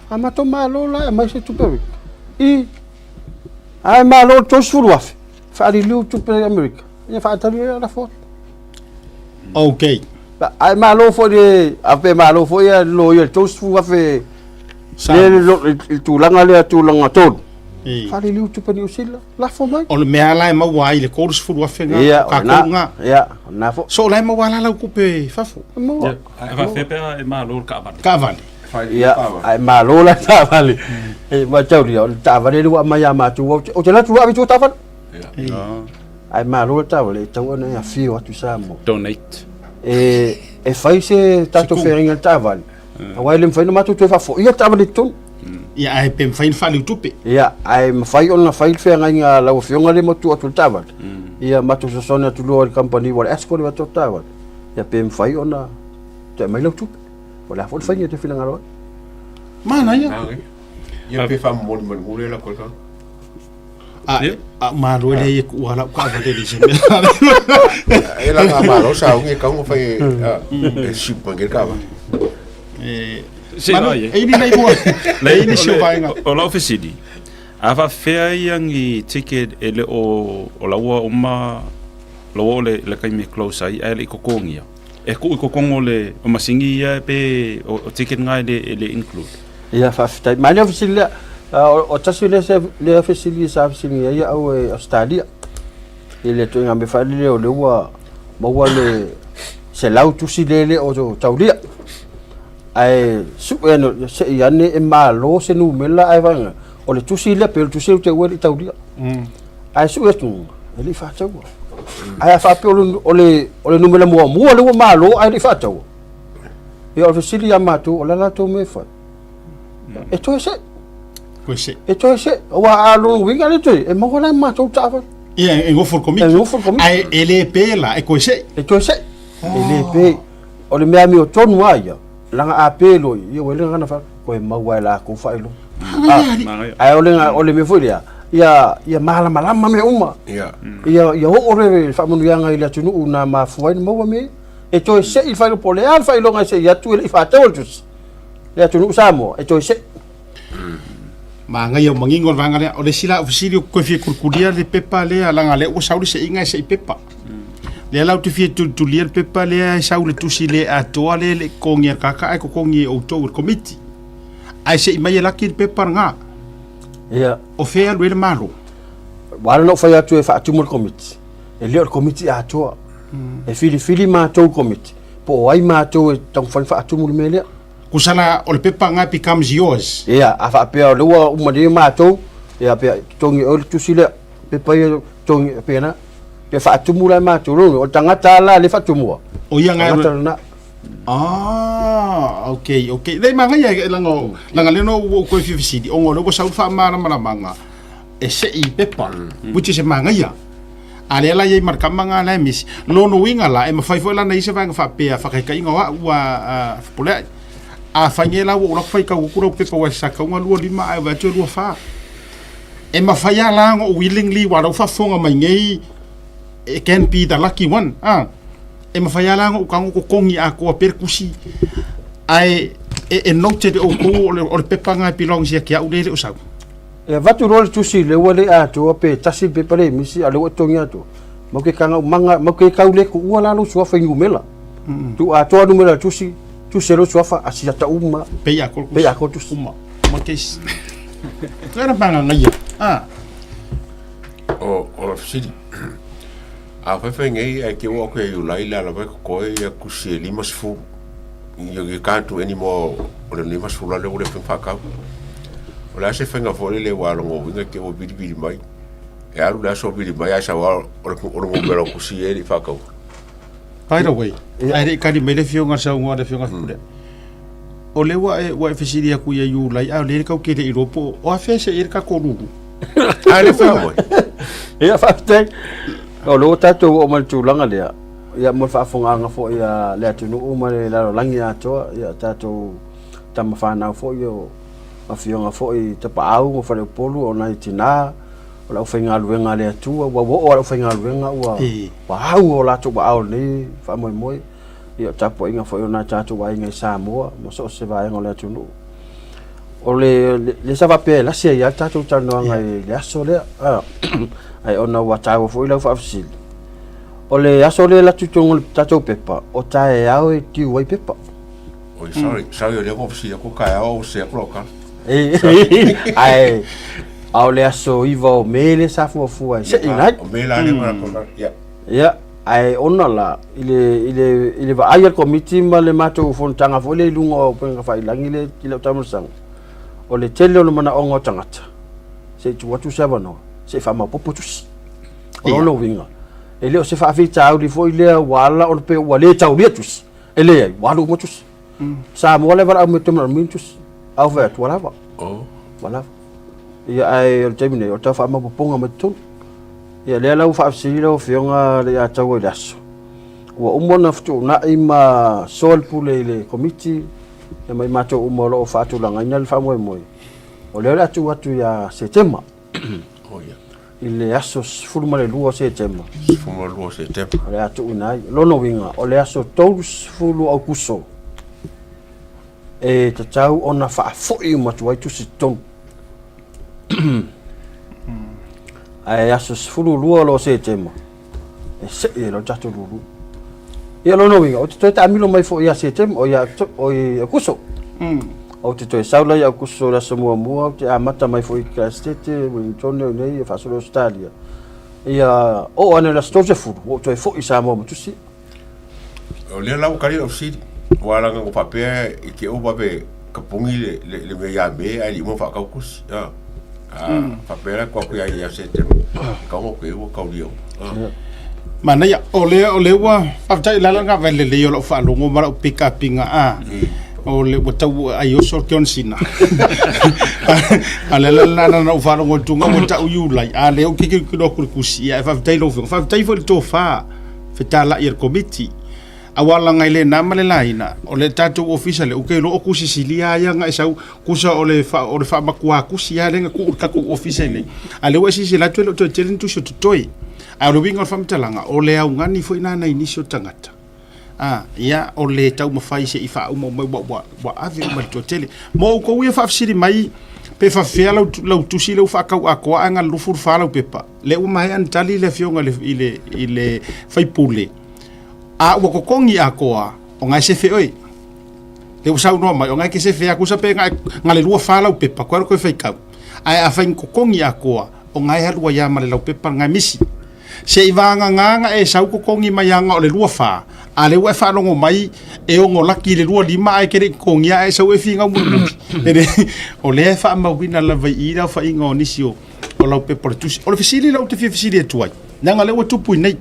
A matou malo la e aumai se tupe Amerika. I, a e malo le 30,000, faaliliu tupe Amerika, ia faatali ai lafo atu. Ok. A e malo foi le, a pe malo foi le loia i le 30,000 le tulaga lea tulaga tolu. Faaliliu tupe Niu Sila, lafo mai. O le mea la e maua ai le 30,000 nga, Ia, o o kākou lena, nga. ia, o lena foi. So o la e maua la lau tupe i fafo. E maua. Ae faafefea pe a e malo le taavale? Taavale. Ia, ae malo la le taavale. E mataulia, o le taavale lea ua aumai ia matou, ou te, ou te alu atu loa ave i tua taavale. Ae malo le taavale, e tatau ona e afio atu i Samoa. Donate. E, e fai se tatou feagaiga i le taavale, aua e le mafai ona matou toe faafoia le taavale i totonu. Ia, ae pe mafai ona faaliu tupe. Ia, ae mafai ona fai le feagaiga a lau Afioga lea ma tuu atu le taavale. Ia, matou fesoasoani atu loa i le kamupani ua le Escort e avatu atu taavale. Ia, pe mafai ona toe aumai lau tupe. O le a foi le faiga e te finagalo ai. Manaia. Ia pe faamomoli manu le la koe ka. A, a malo le ia ku ala ka vale le se mea. E la nga malo sa ungi ka unga fai e siu pange ka va. E Se Malo, ai, e ni nei mo. E ni si o vaenga. O lau fesili, a faafefea ia ni ticket e le o, o laua uma laua o le, le taimi e close ai ae le i totogia? E tuu i totonu o le o masini ia pe o, o ticket na e le, e le include? Ia, faafetai. Manaia o fesili lea. O tasi lea se lea fesili sa fesiligia ai au e Ausetalia i le ituaiga mea foi lele o lea ua maua le 100 tusi lea e le o taulia. Ae sue ane se i ane e malo se numera ae vaega o le tusi lea pei o le tusi lea ou te uua e le i taulia. Ae sue atu e le i faataua. Ae a faapea o le, o le, o le numera muamua lea ua malo ae le i faataua. Ia o le fesili ia matou, o le a la tou mea e fai? E toe se'i. Toe se'i. E toe se'i. Aua a lona uiga le toe, e maua la e matou le taavale. Ia, e nofo le komiti. E nofo le komiti. Ae e le pe la, e toe se'i. E toe se'i. E le pe. O le mea amiotonu lava ia, leaga a pe loa ia, ua le gagana faa, toe maua e latou faailoga. Ae o le, o le mea foi lea, ia, ia malamalama mea uma. Ia. Ia, ia oo le faamanuiaga i le atunuu na mafua ai ona maua mea ia. E toe se'i le faailoga, po o le a le faailoga e se'i atu e le i faataua le tusi, le atunuu Samoa, e toe se'i. Manaia o manino le vaega lea. O le isi la au fesili ou te toe fia tulitulia le pepa lea leaga lea ua sau le seiga e sei pepa. Lea la ou te fia tulitulia le pepa lea e sau le tusi le atoa lea e le i totogi e le tagata ae totogi e outou e le komiti. Ae sei mai e laki le pepa lena. Ia. O fea e alu ai le Malo? Ua ala ona ou fai atu e faatumu le komiti, e le o le komiti atoa. E filifili matou komiti, po o ai matou e taumafai ona faatumu le mea lea. Tusa la o le pepa lena becomes yours. Ia, a faapea o lea ua uma nei matou, ia pe totogi e oe le tusi lea, pepa ia totogi faapena. Pe faatumu la e matou, lona uiga o le tagata lava la lea e faatumua, O ia nga tagata lena. Ah, okay, okay. Lei manaia e leaga o, leaga lea na ou toe fia fesili, ona o lea ua sau le faamalamalamaga e sei pepa, which is e manaia. A lea la e i ai ma le tama na la e misi. Lona uiga la, e mafai foi la ona i ai se vaega faapea, faataitaiga o au a Fepuleai. A fai nei la ua ou alu atu faitau atu lau pepa ua sa tatau ona 25 ae vaai atu e 24. E mafai lava la ona ou willingly aua o la ua faafofoga mai nei it can be the lucky one a. E mafai lava la ona ou tago totogi atoa pea le tusi ae e noted e outou o le pepa lena e belongs ia te au lea e le o sau. E avatu loa le tusi lea ua le atoa pe tasi le pepa lea e misi a o lea ua e totogi atoa, mau ke kagau maga, mau ke kau le tuua la lou suafa i numera. Tuu atoa numera o le tusi, tusi e lou suafa, asiata uma. Pei atoa le tusi. Pei atoa le tusi. Uma. Uma case. Lea na pagagaia. Ah. O, o la fesili. A fai nei ai ke ua ke Iulai le ala vai koe ia kusi e 50. You can't do any more o le 50 le ua le whakau. O le a se whainga fōre le wā longo winga ke ua biribiri mai. E alu le aso biri mai ai sa wā o le o le ngomera o kusi e li whakau. By the way, ai le kali mai le fionga sa ngoa le fionga mm. O le ua e ua e fesili aku ia Iulai a o le kau ke le iloa po o afea se i le kako lulu. Ai le whea moi. Ia, faafetai. O lea ua tatou oo mai i le tulaga lea, ia mo le faafofogaaga foi a le atunuu ma le lalolagi atoa, ia tatou tama fanau foi o afioga foi i Tapaau ma Faleupolu, o nai tina, o le aufaigaluega a le Atua, ua oo lava le aufaigaluega ua ua au o latou aao i lenei faamoemoe. Ia o tapuaiga foi o nai tatou aiga i Samoa ma so o se vaega o le atunuu. O le lea sa faapea e lasi ai lava le tatou talanoaga i le aso lea, ae ona ua taua foi lau faafesili. O le aso lea e alu atu i totonu o le tatou pepa, o taeao e tiu ai pepa. Oi, sorry, sorry, o lea ua fesili atu taeao o se atu lau tala. Ae A o le aso 9 o Me lea sa fuafua e seʻina ai. O Me la lea ua ia. Ia, ae ona la, i le, i le, i le vaai a le Komiti ma le matou fonotaga foi lea i luga o upega tafailagi lea i lau taamilosaga, o le tele o le manaoga o tagata, se i tuu atu se avanoa, se i faamaopoopo tusi. O lona uiga, e le o se faafitauli foi lea ua ala ona pei ua le taulia tusi. E leai, ua alu uma tusi. Samoa le valaau mai toe manaomia ni tusi. A ou fai atu, ua lava. Ua lava. Ia ae o le taimi nei, o le tau faamaopoopoga mai totonu. Ia lea la ua faafesili lau Afioga Leiataua i le aso. Ua uma ona fetuunai ma soa le pule i le Komiti ia ma i matou uma o lo o faatulagaina le faamoemoe. O lea o le a tuu atu ia Setema. I le aso 12 o Setema. 12 o Setema. O le a tuuina ai. Lona uiga, o le aso 30 o Aukuso e tatau ona faafoi uma atu ai tusi totonu. Ae aso 12 loa o Setema, e sei ai loa le tatou lulu. Ia lona uiga, ou te toe taamilo mai foi ia Setema, o ia, o i Aukuso. Ou te toe sau la i Aukuso i le aso muamua, ou te amata mai foi i Kerasetete, Wellingtone o i inei, faasolo i Ausetalia. Ia, oo ane i le aso 30, ua ou toe foi i Samoa ma tusi. O lea la ua tali lau fesili, aua leaga ua faapea i te i ua vave tapuni le, le, le mea ia Me ae le i uma ona faatau tusi. A, a faapea la atu atu ia ia Setema, tatau ona te ua taulia uma. A. Manaia, o lea, o lea ua faafetai o le ala lena vae lelei o lau faalogo ma lau pikapiga a o le ua tau ai oso le John Cena. A le ala lena na ou faalogo atu ua tau Iulai, a lea ou te tilotilo atu i le tusi, ia ae faafetai i lau Afioga. Faafetai foi i le tofa fetalai a le Komiti. Aua leaga e le na ma le laina, o le tatou ofisa lea, ou te iloa o tusi silia lava ia na e sau, tusa o le, o le faamatua tusi lava lea na tuu i le tatou ofisa i inei. A o lea ua e silasila atu e le o toe tele ni tusi o totoe. Ae o le uiga o le faamatalaga, o le augani foi lena nai nisi o tagata. A, ia, o le taumafai se i faauma uma ua, ua, ua ave uma i le toatele. Mo outou ia faafesili mai, pe faafefea lau, lau tusi lea ua faatau atoa ae na o le 24 lau pepa. Lea ua maea ona tali le afioga i le, i le, i le faipule, a ua totogi atoa, o na e sefe oe. Lea ua saunoa mai, o na e te sefe atu sa pe na o le 24 lau pepa, koe alu toe faitau. Ae afai na totogi atoa, o na e alu ai lava ma le laupepa na e misi. Se i vagana na e sau totogi mai lava na o le 24, a lea ua e faalogo mai e ono laki i le 25 ae e te le i totogia ae e sau e finau mulimuli. O lea e faamauina lava i i le aofaiga o nisi o o laupepa o le tusi. O le fesili lea ou te fia fesili atu ai, leaga o lea ua tupu i nei.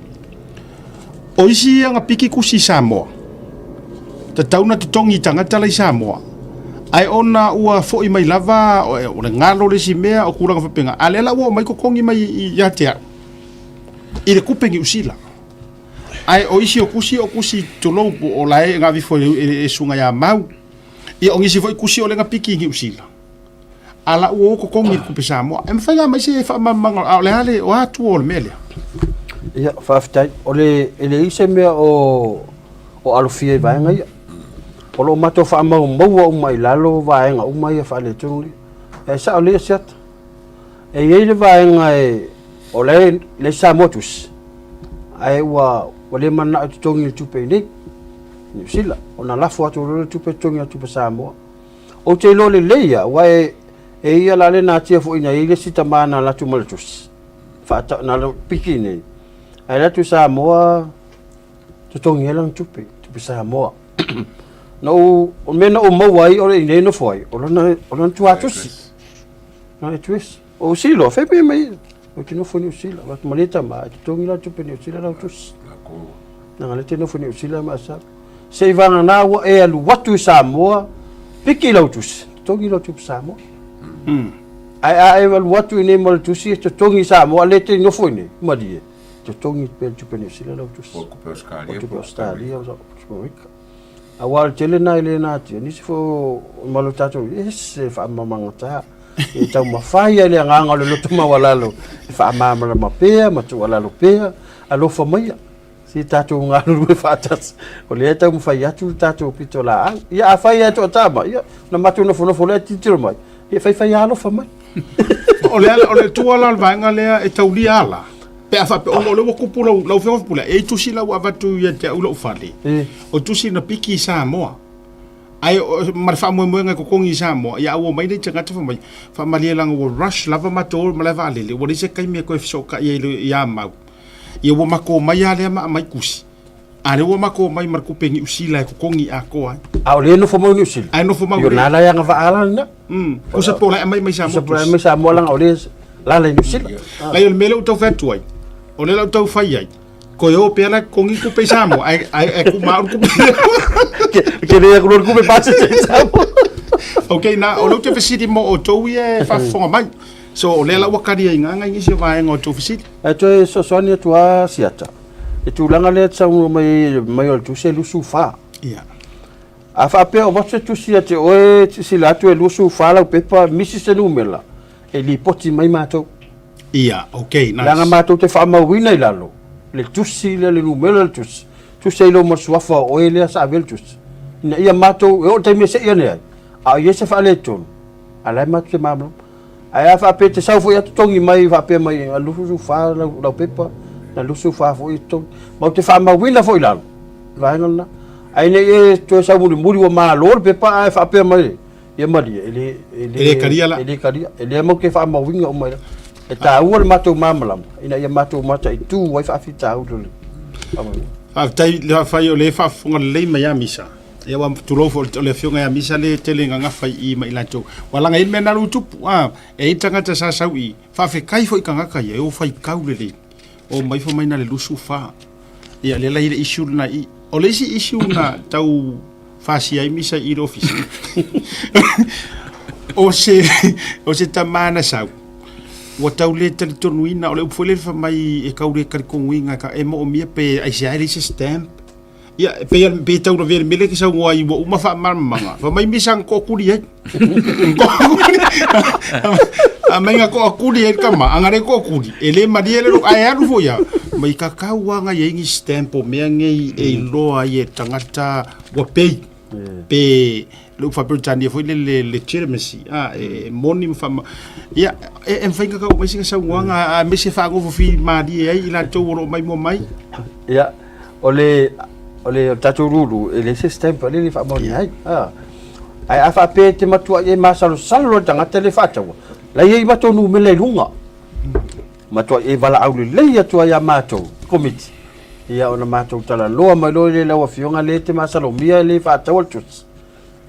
O isi ia na piki tusi i Samoa, tatau na totogi i tagata la i Samoa, ae ona ua foi mai lava, o le galo le isi mea, o tulaga faapena, a o lea la ua omai totogi mai ia te au i le tupe Niu Sila. Ae o isi o tusi o tusi tulou po o la e na aveifo e susuga ia Mau. Ia o nisi foi tusi o lea na piki i Niu Sila. A la ua o totogi i le tupe Samoa. E mafai la mai se faamalamalamaga a o le a le o a tua o le mea lea? Ia, faafetai. O le, e leai se mea o, o alofia i vaega ia. O lo o matou faamaumaua uma i lalo vaega uma ia faaletonu ia. E sao lelei Asiata. E i ai le vaega e, o la e leai Samoa tusi, ae ua, ua le mananao e totogi i le tupe i inei, Niu Sila. Ona lafo atu loa lea o le tupe totogi i le tupe Samoa. Ou te iloa lelei lava, aua e, e ia la le natia foi na i ai le isi tama na alu atu ma le tusi, faata, na alu piki nei, ae alu atu i Samoa, totogi ai lana tupe, tupe Samoa. Na ou, o le mea na ou maua ai o le i inei e nofo ai, o lana, o lana tuatusi, lana address. O Silo, fai mea mai, ou te nofo i Niu Sila, atu ma le tama, e totogi la tupe Niu Sila lau tusi. Leaga lea e te nofo i Niu Sila ma sa. Seiavagana ua e alu atu i Samoa, piki lau tusi, totogi lau tupe Samoa. Ae a e alu atu i nei ma le tusi e totogi i Samoa, a le te nofo i nei, malie, totogi pea le tupe Niu Sila lau tusi. Po o tupe Ausetalia. Po o tupe Ausetalia, o tupe Amerika. Aua o le tele lena e le natia, nisi foi o mamalu o tatou, e ese le faamamagata. E taumafai ai le agaga o le loto maualalo e faamalamalama pea ma tuualalo pea, alofa maia, se tatou galulue faatasi. O lea e taumafai atu le tatou pitolaau. Ia afai lava e toatama, ia ona matou nofonofo lea tilotilo mai, ia faifai alofa mai. O le o le tua la o le vaega lea e taulia ala pe a faapea ona o lea ua tupu lau lau Afioga Faipule e i ai tusi la ua avatu ia te au i lou fale o tusi na piki i Samoa. Ae ma le faamoemoega e totogi i Samoa, ia a ua omai nei tagata fai mai, faamalie leaga ua rush lava matou o le malae vaalele, ua leai se taimi e toe fesootai ai ia Mau. Ia ua matou omai lava lea ma aumai tusi, a lea ua matou omai ma le tupe Niu Sila e totogi atoa ai. A o lea e nofo mau i Niu Sila? Ae nofo mau i. Ia o lena la e agavaa la lena. Tusa po o la e aumai mai Samoa tusi. Tusa po o la e aumai Samoa leaga o lea e lala i Niu Sila. Leai o le mea lea ua tau fai atu ai, o lea la ua tau fai ai, Koe o pea la totogi tupe i Samoa, ae, ae, ae kuma au le tupe. Ke le aku le kupe pasi i Samoa. Ok, na, o lea ou te fesili mo outou ia e faafofoga mai. So, o lea la ua kali ai gaga i nisi o vaega o tou fesili. Ae toe fesoasoani atu lava Siata, i tulaga lea e te saunoa mai ai mai o le tusi e 24. Ia. A faapea o avatu se tusi ia te oe e silasila atu e 24 lau pepa, misi se numera, e lipoti mai matou. Ia, ok, nice. Leaga matou te faamauina i lalo le tusi lea, le numera o le tusi, tusi ai loa ma le suafa o oe lea sa avea le tusi, ina ia matou, e oo i le taimi e sei ane ai, a o i ai se faaletonu, a o la e matou te malamalama. Ae a faapea e te sau foi a totogi mai faapea mai na 24 lau, lau pepa, na 24 foi e totogi. Matou te faamauina foi i lalo le vaega lena. Ae ne i e toe sau mulimuli ua malo le pepa ae faapea mai, Ia malie, e le, e le, e le talia la. E le talia. E le matou te faamauina uma i E taua le matou malamalama ina ia matou mataitu ai faafitauli o le faamauina. Faafetai le fai o le faafofoga lelei mai ia Misa. Ia ua tulou foi o le afioga ia Misa le tele gagafa i i ma i latou. Ua laga ai le mea na lu tupu. Ah, e i tagata sa sau i. Faafetai foi tagata ia e o faitau lelei. O mai fai mai na le 24. Ia lea la i le issue lena i. O le isi issue na tau fasia ai misa i le ofisa. O se, o se tama na sau, ua tau le talitonuina, o le upu foi lele fai mai e tau le talitonuina ka e moomia pe aisea e leai se stamp. Ia, e pei, pei e tau lavea i le mea lea e te saunoa ai ua uma faamalamalamaga. Fai mai misa na toatuli ai. A mai na toatuli ai le tama, a na le toatuli, e le malie le ae alu foi lava, mai tatau lava ona i ai ni stamp o mea nei e iloa ai e tagata ua pay, pe le upu faa-Peretania foi lele legitimacy, a, e moni ma faama... Ia, e mafai ona tau aumai sina saunoaga aemaise faagofofimalie ai i latou o lo o maimoa mai? Ia, O le o le tatou lulu e leai se stamp e le faamaonia ai. A. Ae a faapea e te matuai e masalosalo le tagata le faataua, la i ai matou numera i luga. Matuai e valaau lelei atu ai ia matou komiti. Ia ona matou talanoa mai loa lea i lau afioga lea e te masalomia e le faataua le tusi.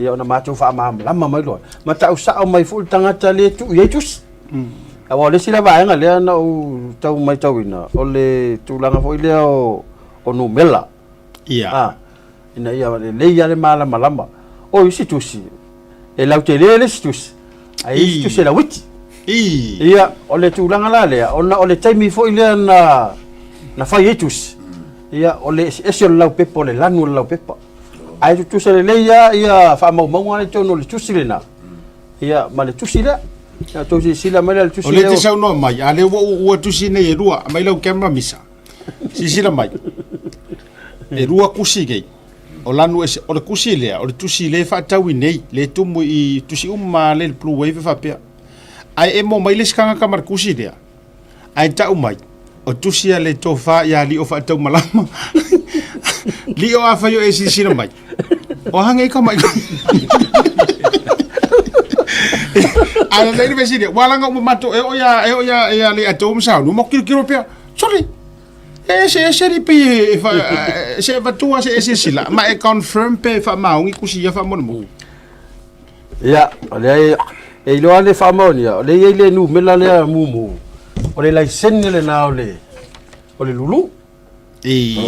Ia ona matou faamalamalama mai loa. Ma tau sao mai foi le tagata lea e tuu i ai tusi. Aua o le isi la vaega lea na ou tau matauina, o le tulaga foi lea o, o numela. Ia. Ah, ina ia lelei lava le malamalama. O isi tusi, e lautele le isi tusi, ae isi tusi e lauiti. I. Ia, o le tulaga la lea, ona o le taimi foi lea na, na fai ai tusi, ia, o le eseese o le laupepa, o le lanu o le laupepa. Ae tutusa lelei lava ia faamaumauga la i totonu o le tusi lena, ia ma le tusi lea. Ia outou silasila mai la i le tusi O lea lea. e te saunoa mai, a lea ua ou uua tusi nei e lua, aumai lau camera Misa. Silasila mai. E lua tusi nei. O lanu ese, o le tusi lea, o le tusi lea e faatau i nei, lea e tumu i tusi uma lava lea i le Blue Wave e faapea. Ae emo mai le isi tagata ma le tusi lea, Ae tau mai, o tusi a le tofa ia Lio Faataumalama. Lio a fai o e silasila mai. O a nei ka mai. Ae lei le fesili, ua langa uma matou e o ia e o ia e a le atou ma saunu, ma kilokilo pea. Sorry. E ese ese li pe e fa se vatua se e silasila, ma e confirm pe faamaoni kusi ia faamolemole. Ia, o lea e iloa le faamaonia, o lea e i ai le numera lea mumu, o le laisene lena o le, o le lulu. I,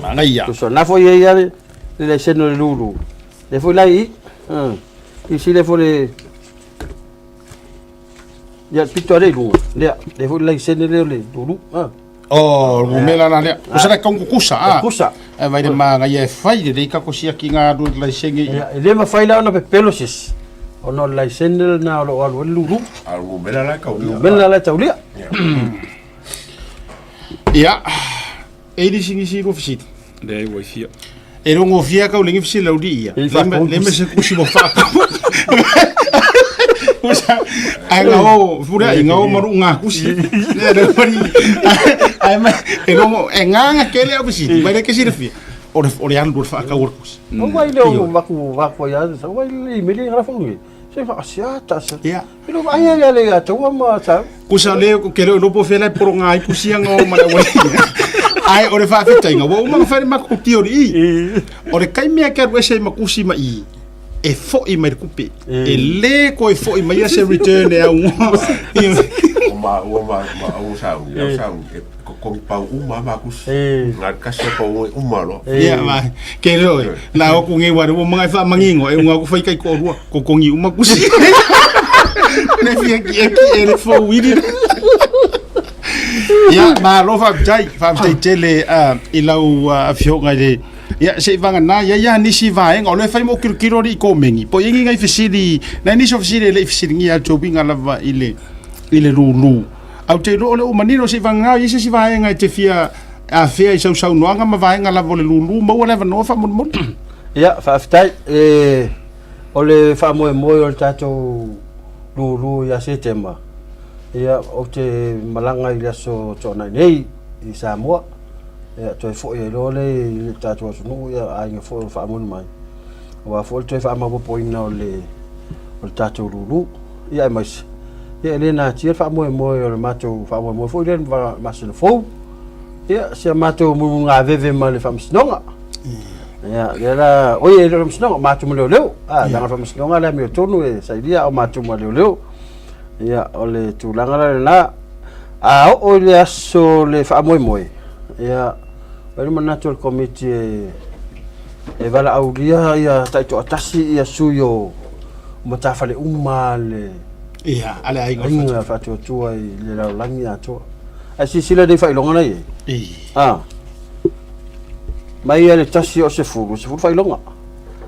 manaia. Tusa, na foi e i ai le, le laisene o le lulu. Le foi la i, i si le foi le, ia, pito ale i luga, lea, le foi le laisene lea o le lulu. Oh, le numera la lea. Kusa le kaungu kusa, ah. Kusa. E vai le manaia e fai lelei kako siaki ngā alu i laisene i. Ia, e le mafai la ona pepelo se isi, ona o le laisene lena o lo o alu ai le lulu. A o le numera la e taulia. Numera la e taulia. Ia, e i nisi nisi lua fesili. Leai ua i fia. E rongofia kau lengi fesili lau li ia. E whakaongo. Le me se kusi mo whakau. Kusa, ai ngā o, pura, i ngā o maru ngā kusi. Ne, re wari. Ai mai, e rongo, e ngā ngā kele au fesili, mai le ke sirafia. o le alu o le faatau o le kusi. O ai lea o vaku vaku ai a sa wai le mele ngara fo ngi. Se fa asiata asa. Ia. Ilo ai ai ale ia taua ma sa. Kusa le o ke leo lopo fela poro ngā i kusia ngā o mara wai. Ai o le whaafetaiga, ua uma whaere maku tiori i. O le kaimea ke aru ese i makusi ma i, e fo'i mai le kupe. E le koe fo'i mai ia se return e au. O ma ua ma ma au sa u, au sa u e kokogi pau uma ma kusi. Nga kasi o pau uma lo. Ia ma ke leo e, na o ku ngi ware ua mga e whaamangingo e unga ku whai kai ko rua, kokongi uma kusi. Ne fia ki e ki e le fou wiri. Ia, malo faafetai, faafetai tele i lau afioga i le Ia, se i vagana, ia ia nisi vaega, o lea e fai mo kilokilo alii komeni, po o i ai ni nai fesili, nai nisi o fesili e le i fesiligia atu e uiga lava i le, i le lūlū. Ae ou te iloa o lea ua manino, se i vagana, e i ai se isi vaega e te fia afea i sau saunoaga ma vaega lava o le lūlū, maua le avanoa faamolemole. Ia, faafetai. E, o le faamoemoe o le tatou lūlū ia Setema, ia, ou te malaga i le aso Toonai nei i Samoa. Ia, toe foi ai loa lea i le tatou atunuu, ia, aiga foi o faamoni mai. Aua foi le toe faamaopoopoina o le, o le tatou lūlū. Ia, aemaise, ia, e le natia le faamoemoe o le matou faamoemoe foi lea i le masina fou. Ia, si a matou mulimulingaveve ma le faamasinoga. Ia, lea la, oi, e le o le faamasinoga, matou ma leoleo. A, leaga le faamasinoga le amiotonu e sailia, a o matou ma leoleo. Ia, o le tulaga la lena. A oo i le aso o le faamoemoe, ia, ua i ai le manatu o le Komiti e, e valaaulia ia taitoatasi ia sui o matafale uma a le Ia, a le aiga o aiga faatuatua i le lalolagi atoa. Ae silasila i nei faailoga na i ai. Ei. A. Mai ia le 1 o 10, 10 faailoga.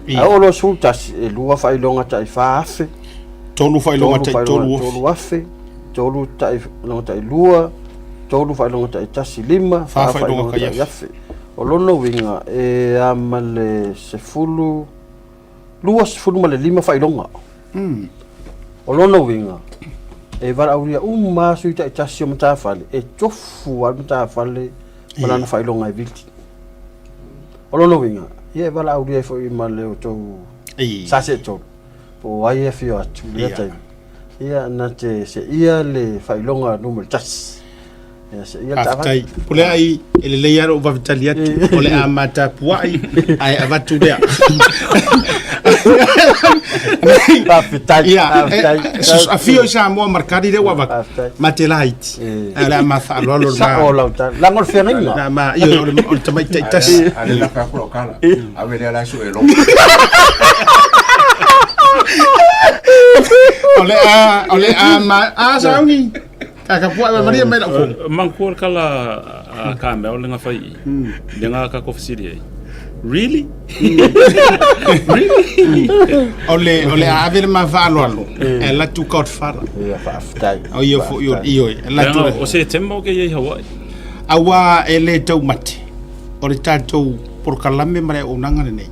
Ia. A oo loa 11, e lua faailoga tai 4,000. Tolu faailoga tai tolu afe. Tolu afe, tolu faailoga tai lua, tolu faailoga tai tasi lima, Fa faailoga tai afe. O lona uiga e a ma le sefulu, luasefulu ma le lima faailoga. O lona uiga, e valaaulia uma lava sui taitasi o matafale e tofu lava le matafale ma lana faailoga e vili. O lona uiga, ia e valaaulia ai foi ma le outou Sasetolu. Po o ai e afio atu i lea taimi. Ia, na te seia le faailoga numera tasi. Ia, seia le taavale. Faafetai. Puleai, e lelei lava lou vave tali atu, o le a matapuai ae avatu lea. Faafetai. Ia, Faafetai. afio i Samoa ma le kali lea ua avatu, Faafetai. ma te laiti. Ae o le a ma faaaloalo le Sao ma... lau tala. Leaga o le feagaiga. Na ma, ioe, o le, o le tamaitai tasi. A le lape aku lau kala. Ave lea la sue logo. O le a, o le a ma, a sauni. Ka ka pua ma maria mai lau fono. Manatua le kala a ka mea o le gafai i. Le nga ka ko fesili ai. Really? Really? O le, o le a ave le ma faaaloalo, e latu Godfather. Ia, faafetai. O ia fo i o ioe. E latu. O se tema o ke iai Hawaii. Aua e le taumate. O le tatou polokalame ma le auaunaga lenei,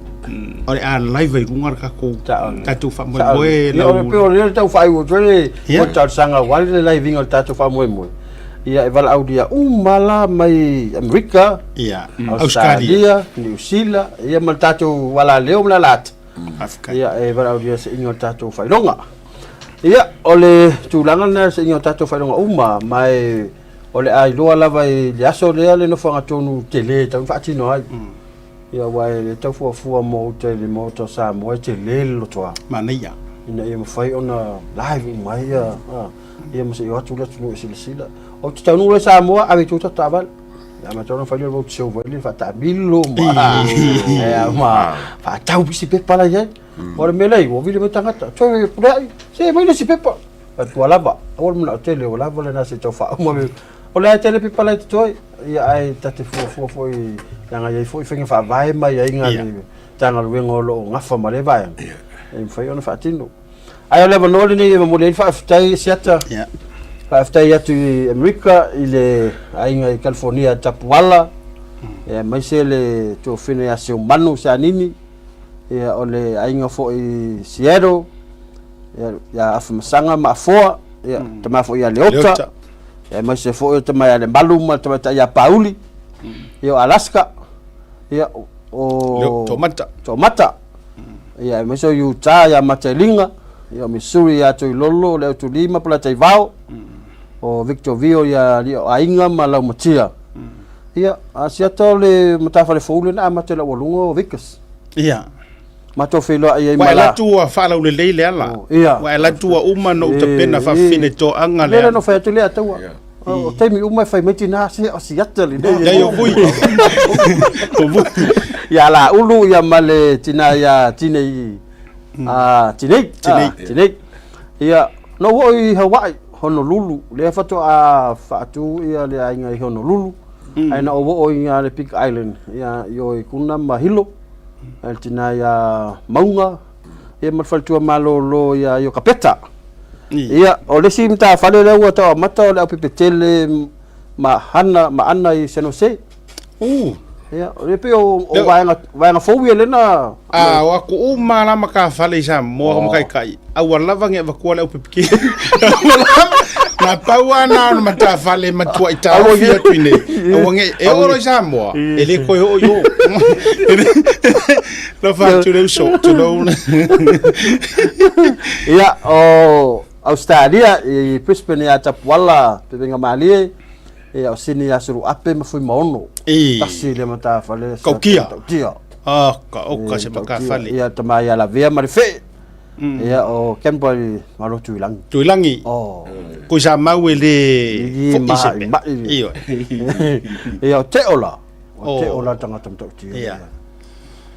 o le a live ai luga le tatou tatou faamoemoe lau. Ia, pei o lea le tau faaiu atu ai le yeah. talosaga aua le live ina o le tatou faamoemoe. Ia, e valaaulia uma la mai Amerika, yeah. Australia, Niu Sila, ia ma le tatou alaleo ma le alaata. Faafetai. Ia, e valaaulia seiga o le tatou faailoga. Ia, o le tulaga lena seiga o tatou faailoga uma, ma e O le a iloa lava i le aso lea le nofoaga tonu tele e tatau ona faatino ai. Ia aua e le tau fuafua mo uta i le Maota o Samoa e tele le lotoa. Manaia. Ina ia mafai ona live uma ai ia, ia ma se i o atu le atunuu e silasila. Ou te taunuu loa i Samoa, ave i tua tatou taavale. Ia amata ona fai le road show foi lea, faataamilo ma, ma faatau isi pepa la i ai. O le mea lea, ua vili mai tagata, toe puleai, se aumai le isi pepa. Ua lava, aua le manao tele, ua lava lena se i tau faauma me. O lea e tele pepa la e totoe, ia ae ta te fuafua foi, leaga e i ai foi faiga faavae ma aiaiga a le Matagaluega o lo o gafa ma lea vaega, e mafai ona faatino. Ae o le avanoa lenei e momoli ai le faafetai Siata, faafetai atu i Amerika, i le aiga i California Tapuala, aemaise le tuafafine ia Seumanu Seanini, ia o le aiga foi i Seattle, ia, ia Afamasaga ma Afoa, ia tama foi ia Leota, Leota. ia aemaise foi o tama ia Lemalu ma le tamaitai ia Pauli, ia o Alaska, ia o Toamata. Toamata. Ia, aemaise o Utah ia Matailiga, ia o Missouri ia Tuilolo, le Autulima, Polataivao, o Victorville ia Alii o Aiga ma Laumatia. Ia, a siata o le matafale fou lea na amata i le aualuga o Vegas. Ia. Matou feiloai ai ma la. Ua e alu atu ua faalaulelei le ala. Oh, ia. Ua e alu atu ua uma ona ou tapena faafefine toaga le. Lea na fai atu lea taua. O taimi uma e fai mai tina se o siata lenei. Ia o vui. O vui. Ia la ulu ia ma le tina ia Tinei. A Tinei. Tinei. Tinei. Ia na ou oo i Hawaii, Honolulu, lea faatoa faatu ia le aiga i Honolulu. Ae na ou oo i le Big Island ia i o i Kona ma Hilo. Ai le tina ia Mauga, ia ma le faletua malolo ia Iokapeta. Ia, o le isi matafale lea ua tau amata o le aupepetele ma hana ma ana i San Jose. Ia, o le pei o, o vaega, vaega fou ia lea na... A, o aku uma la matafale i Samoa oh. Makaikai. A ua lava nge avatua le aupepetele. Ua lava. Na pau lava na o le matafale e matuai taofi atu i nei. Aua nge, e oo loa i Samoa, e le toe oo i o. Alofa atu le uso, tulou. Ia, o Australia, i Brisbane ia Tapuala, Pepenga Malie, ia o Sini ia Suluape ma Fuimaono. Tasi le matafale. Tautia. Tautia. Ah, ka oka se matafale. Ia, tama ia Lavea ma le Fee. Ia, o Canberra i Malo Tuilangi. Tuilangi. Oh. Ko sa mau e le fo'i se pea. Ioe. Ia, o Teo la. O Teo la tangata matautia. Ia.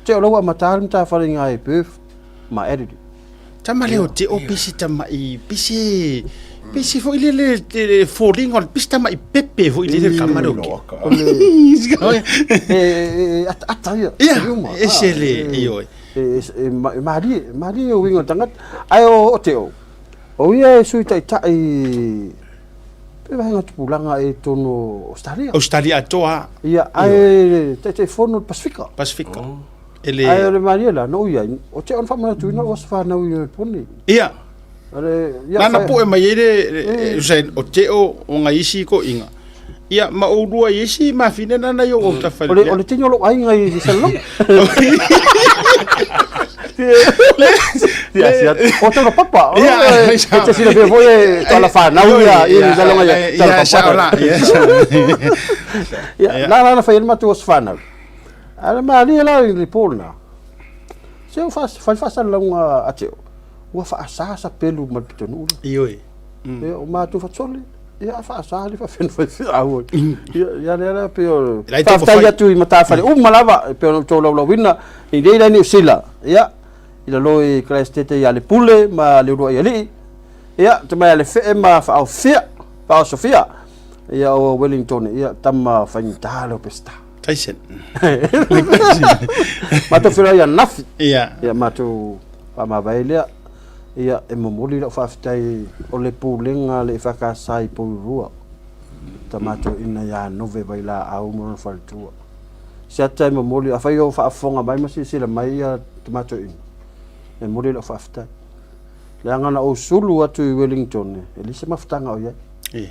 Teo la ua amata le matafale i ngai Perth ma Adelaide. Tama lea o Teo pisi tama'i pisi pisi foi le le foliga o le pisi tama'i pepe foi le le tama lea o Teo. E ataata ia. Ia, ese le, ioe. E malie, malie e uiga o le tagata. Ae o Teo, o ia e sui taitai pe vaega tupulaga e totonu o Australia. Australia atoa. Ia, ae Taitaifono le Pasifika. Pasifika. E le... Ae o le malie la, na ou i ai, o Teo na faamanatuina ua se fanau i Poni. Ia. O le, ia, Nana fai- poe mai ai le, le, o Teo o ngai isi toeaiina. Ia, ma oulua i isi mafine nana i o ou tafa O le, o le tino o lou aiga i Salelologa. Ia, sia, o tau papa. Ia, E te silafia foi e toala whanau ia, i Salelologa ia, tau Ia, papa. sao la, ia, sao. Ia, la la na whai matua o se whanau. A le malie la i le pō lena. Se o whai whaasalelauga a Teo, ua faasa sa pelu ma le pitonuu lea. Ioe. Ia, o matou fasole, ia a faasa le faafeno faifeau ai. Ia, ia lea la pei o Lai tau faafetai fai. atu i matafale uma lava e pei ona outou laulauina i nei la i Niu Sila. Ia, i lalo i Kalaesetete ia Lepule ma Leuluai Alii. Ia, te mai a Lefee ma Faaofia, Faaosofia. Ia o Wellington, ia tama faigata leo Peseta. Tyson. Matou feiloai ia Nafi. Ia. Ia matou faamavae lea. Ia, e momoli lau faafetai o le pulega a le EFKS i Porirua, tama toeaina ia Nove Vailaau ma lona faletua. Siata e momoli, afai o faafofoga mai ma silasila mai ia tama toeaina, e momoli lau faafetai. Leaga na ou sulu atu i Wellington, e leai se mafutaga o i ai.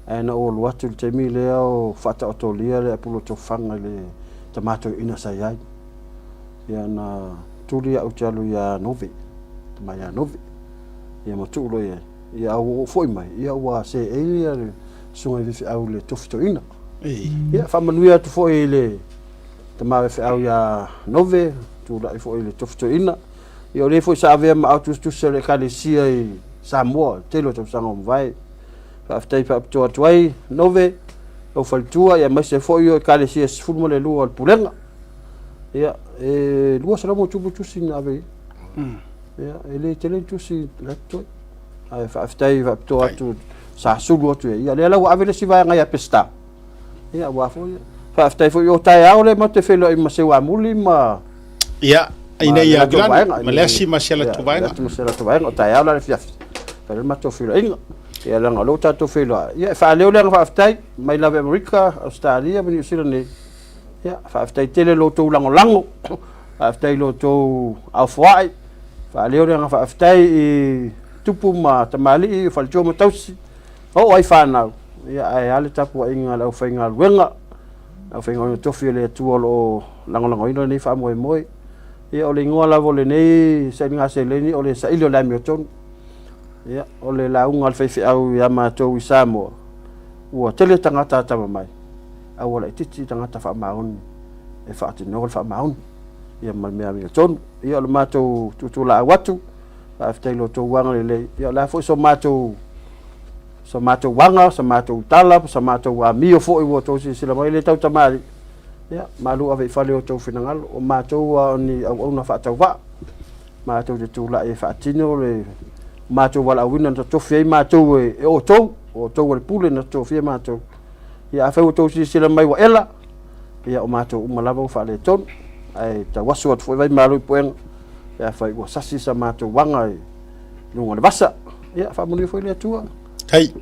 Ae na ou alu atu i le taimi lea o faataotolia le apulu tofaga i le tama toeaina sa i ai. Ia na tuli au te alu ia Nove, tama ia Nove. Ia ma tuu loa i ai. Ia a ua ou foi mai, ia ua seei ia le susuga i faifeau i le tofi toeaina. Ia faamanuia atu foi i le tama faifeau ia Nove, tulai foi i le tofi toeaina. Ia o lea foi sa avea ma autusitusi o le ekalesia i Samoa, tele o tausaga ua mavae. Faafetai faapitoa atu ai Nove, lou faletua, ia aemaise foi o ekalesia e 12 o le Pulega. Ia, e 200+ tusi na ave i ai. Ia, e le tele ni tusi la totoe. Ae faafetai faapitoa atu sa sulu atu i ai. Ia, lea la ua ave le isi vaega ia Peseta. Ia, ua foi. Faafetai foi o taeao lea matou te feiloai ma Seuamuli ma Ia, ina ma ia le latou Glan, vaega. ma le asi ma si a latou vaega. Ia, ma si a latou vaega. O taeao la le afiafi. Fai le matou feiloaiga. Ia, leaga o lea ua tatou feiloai. Ia, e faaleo le agaga faafetai mai lava i Amerika, Ausetalia ma Niu Sila nei. Ia, faafetai tele i lo outou lagolago, faafetai i lo outou aofoai, faaleo le agaga faafetai i tupu ma tamalii, faletua ma tausi, oo ai fanau, ia ae a le tapuaiga a le aufaigaluega, le aufaigaluega tofi a le Atua o lo o lagolagoina lenei faamoemoe. Ia, o le igoa lava o lenei sailiga seleni o le saili o le amiotonu. Ia, o le lauga a le faifeau ia matou i Samoa, ua tele tagata atamamai, a ua laitiiti tagata faamaoni e faatinoa le faamaoni, ia ma le mea amiotonu. Ia, o le matou tuutuulaau atu, faafetai i lo outou agalelei. Ia, o le a foi so matou so matou aga, so matou tala, so matou amio foi ua outou silasila mai, e le tautamalii. Ia, malu ave i fale o outou finagalo, o matou lava o ni auauna faatauvaa, matou te tulai e faatino le matou valaauina na totofi ai matou e outou, o outou o le pule na totofia matou. Ia, afai ua outou silasila mai ua ela, ia o matou uma lava ua faaletonu, ae tauaso atu foi Vaimalo i puega pe afai ua sasi sa matou aga i luga o le vasa. Ia, faamanuia foi le Atua. Hei.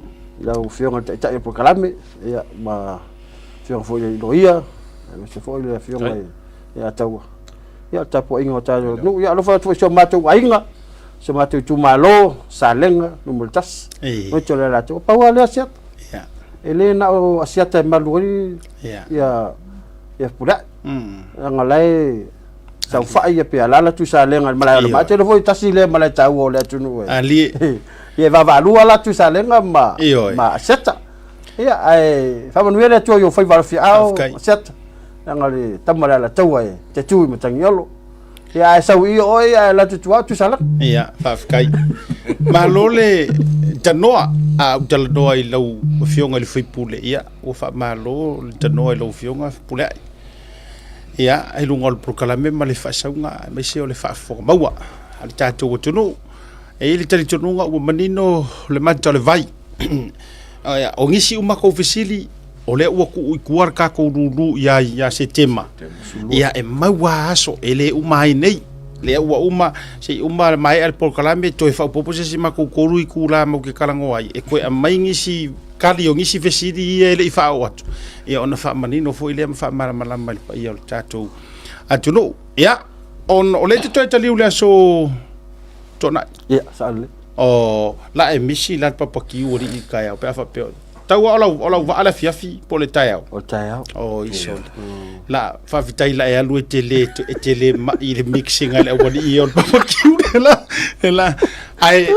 I lau Afioga i le Taitai o le Polokalame, ia, ma Afioga foi i le Loia, aemaise foi le Afioga ia Taua. Ia, o le tapuaiga o tatou nuu. Ia, alofa atu foi i si o matou aiga, si o matou itumalo, Salega, numera 1. Aemaise o le Alataua. Pau lava lea Asiata. E le na o Asiata e malu ai ia Fepuleai. Leaga o la e saofai ia pe alaala Tuisalega i le malae o le Ma'a. Tele foi tasi lea malae taua o le atunuu e. Ia e vaavaalua la Tuisalega ma Asiata. Ia, ae faamanuia le Atua i ou faiva alofiaao, Asiata, leaga o le tama o le Alataua e te tu i Matagiolo. Ia, ae sau i i oe, ae alu atu i tua o Tuisalega. Ia, faafetai. Malo le tanoa. A ou talanoa i lau Afioga i le sui usufono, ia, ua faamalo le tanoa i lau Afioga Fepuleai. Ia, i luga o le polokalame ma le faasauga, aemaise o le faafofoga maua a le tatou atunuu. E i ai le talitonuga ua manino le mata o le vai. O nisi uma kou fesili, o lea ua tuu i tua le tatou lulu ia ia Setema. Ia e mau lava aso, e le uma ai nei. Lea ua uma, se i uma maea le polokalame, toe faaopoopo se isi matou 3 itula matou te talanoa ai, e toe aumai nisi tali o nisi fesili ia e le i faaoo atu, ia ona faamanino foi lea ma faamalamalama i le paia o le tatou atunuu. Ia, ona o lea e te toe taliu i le aso Toonai. Ia, sao lelei. O la e misi la le papakiu alii i le taeao pe a faapea tau lava o lau, o lau vaa le afiafi po o le taeao. O le taeao. O iso. La faafetai la e alu e te le e te le mai i le mixing a le aualii o le papakiu le la le la ai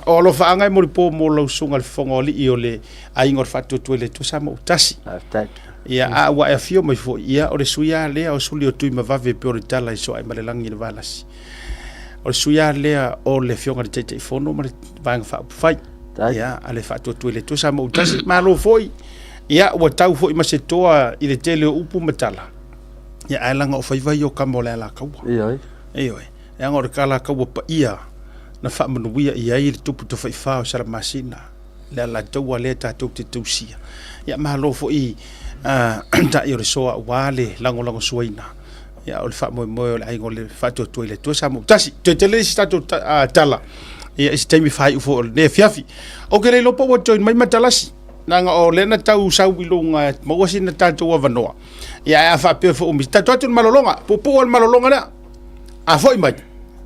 o alofaaga e molipo mo lau susuga i le fofoga o alii o le aiga o le Faatuatua i le Atua Samoa-tasi. Faafetai. Ia, a ua e afio mai foi, ia, o le sui lava lea o suli o Tuimavave pei o le tala i Sooaemalelagi i le Valasi. O le sui lava lea o le Afioga i le Taitaifono ma le Vaega Faaupufai. Ia, a le Faatuatua i le Atua Samoa-tasi. Malo foi, ia, ua tau foi ma se toa i le tele o upu ma tala, ia, ae leaga o faiva ia o tama o le Alataua. Ioe. Ioe. Leaga o le Alataua paia na faamanuia i ai le Tupu Tafaifa o Salamasina. le Alataua lea tatou te tausia. Ia malo foi ta'i o le soa aua le lagolagosuaina. Ia o le faamoemoe o le aiga o le Faatuatua i le Atua Samoa tasi. Toe tele isi tatou tala ia i se taimi faaiu foi o lenei afiafi. Ou te le iloa po ua join mai Matalasi leaga o lea na tau sau i luga e maua sina tatou avanoa. Ia ae a faapea foi ua misi, tatou atu i le malologa, puupuu lava le malologa lea. A foi mai,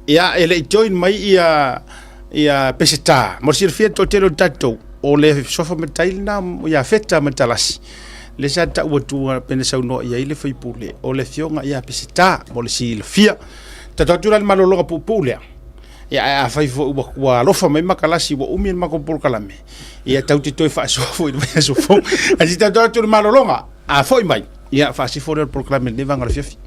ia e le i join mai ia ia Peseta. Mo le silafia le toatele o le tatou, o le suafa matai lena ia Feta Matalasi, lea sa tau atu pei ona saunoa i ai le sui usufono, o le afioga ia Peseta mo le silafia. Tatou atu la i le malologa puupuu lea. Ia ae afai foi ua, ua alofa mai Matalasi ua umi le matou polokalame, ia tatou te toe faasoa foi i le vaiaso fou. Ae se i tatou atu i le malologa, a foi mai, ia faasifo lea o le polokalame i lenei vaega o le afiafi.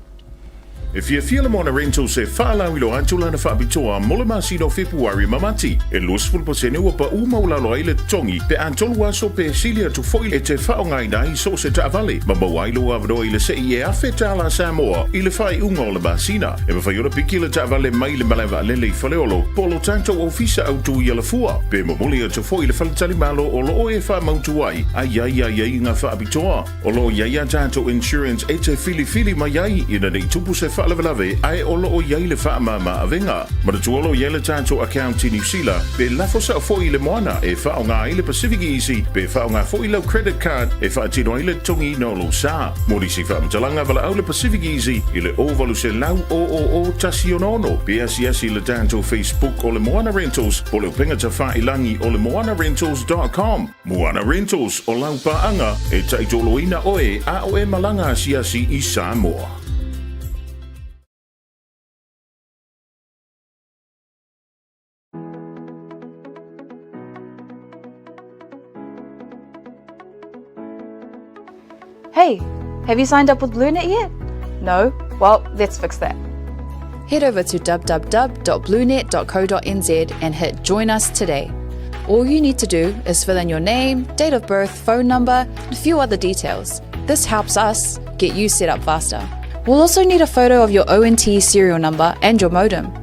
E fiafia le Moana Rentals e faalauiloa atu lana faapitoa mo le masina o Fepuari ma Mati. E 20% ua pau maualalo ai le totogi pe a tolu aso pe sili atu foi e te faaaogaina ai so o se taavale ma maua ai lou avanoa i le sei e $1,000 Samoa i le faaiuga o le masina. E mafai ona piki le taavale mai le malae vaalele i Faleolo po o lo tatou ofisa autu i Alafua pe momoli atu foi i le faletalimalo o lo o e faamautu ai a i ai aiaiga faapitoa. O lo o i ai a tatou insurance e te filifili mai ai ina ne i tupu se faalavelave ae o lo o i ai le faamama avega. Manatua o lo o i ai le tatou account i Niu Sila pe lafo sao foi i le moana e faaaoga ai le Pacific Easy pe faaaoga foi lau credit card e faatino ai le totogiina o lou sa. Mo nisi faamatalaga valaau le Pacific Easy i le 0800 000 166 pe asiasi i le tatou Facebook o le Moana Rentals po o le upega tafailangi o le moanarentals.com. Moana Rentals, o lau paaga e taitoloina oe a o e malaga asiasi i Samoa. Hey, have you signed up with BlueNet yet? No? Well, let's fix that. Head over to www.bluenet.co.nz and hit Join Us today. All you need to do is fill in your name, date of birth, phone number, and a few other details. This helps us get you set up faster. We'll also need a photo of your ONT serial number and your modem.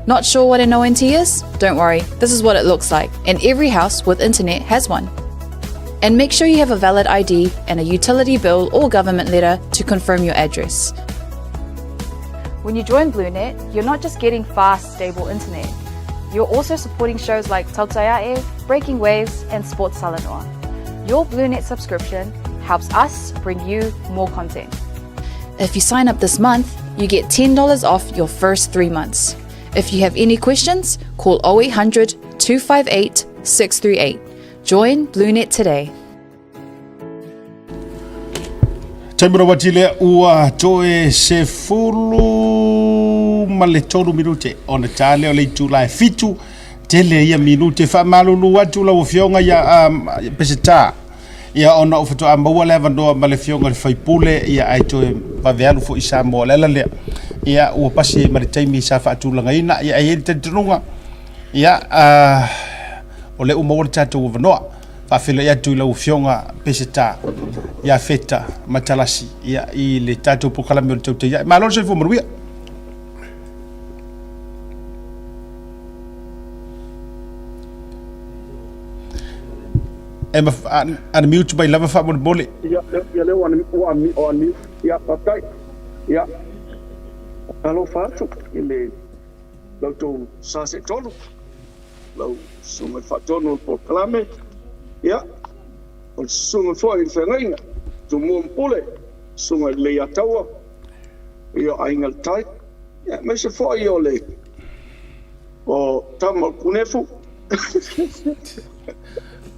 Not sure what an ONT is? Don't worry, this is what it looks like, and every house with internet has one. And make sure you have a valid ID and a utility bill or government letter to confirm your address. When you join BlueNet, you're not just getting fast, stable internet. You're also supporting shows like Tautaiae, Breaking Waves, and Sports Salanoa. Your BlueNet subscription helps us bring you more content. If you sign up this month, you get $10 off your first three months. If you have any questions, call 0800 258 638. Join BlueNet today. Taimi rawa ati lea ua toe 13 minute ona ta lea o le itula e fitu tele ia minute. Faamalulu atu lau Afioga ia Peseta ia ona o faatoa maua le avanoa ma le Afioga i le Faipule ia ae toe vave alu foi i Samoa. O le ala lea ia ua pasi ai ma le taimi sa faatulagaina ia ae i ai le talitonuga ia o lea ua maua le tatou avanoa. Faafeiloai atu i lau Afioga Peseta Iafeta Matalasi ia i le tatou polokalame o le Tautai Ae. Malo le soifua manuia. E unmute mai lava faamolemole. Ia, ia lea ua unmute. Ia, faafetai. Ia, alofa atu i le la outou sa seatolu. Lau susuga i le faatonu o le polokalame, ia, o le susuga foi i le feagaiga, Tumua ma Pule, susuga i le Leiataua, ia, o Aiga i le Tai, ia, aemaise foi o le o tama o le Punefu,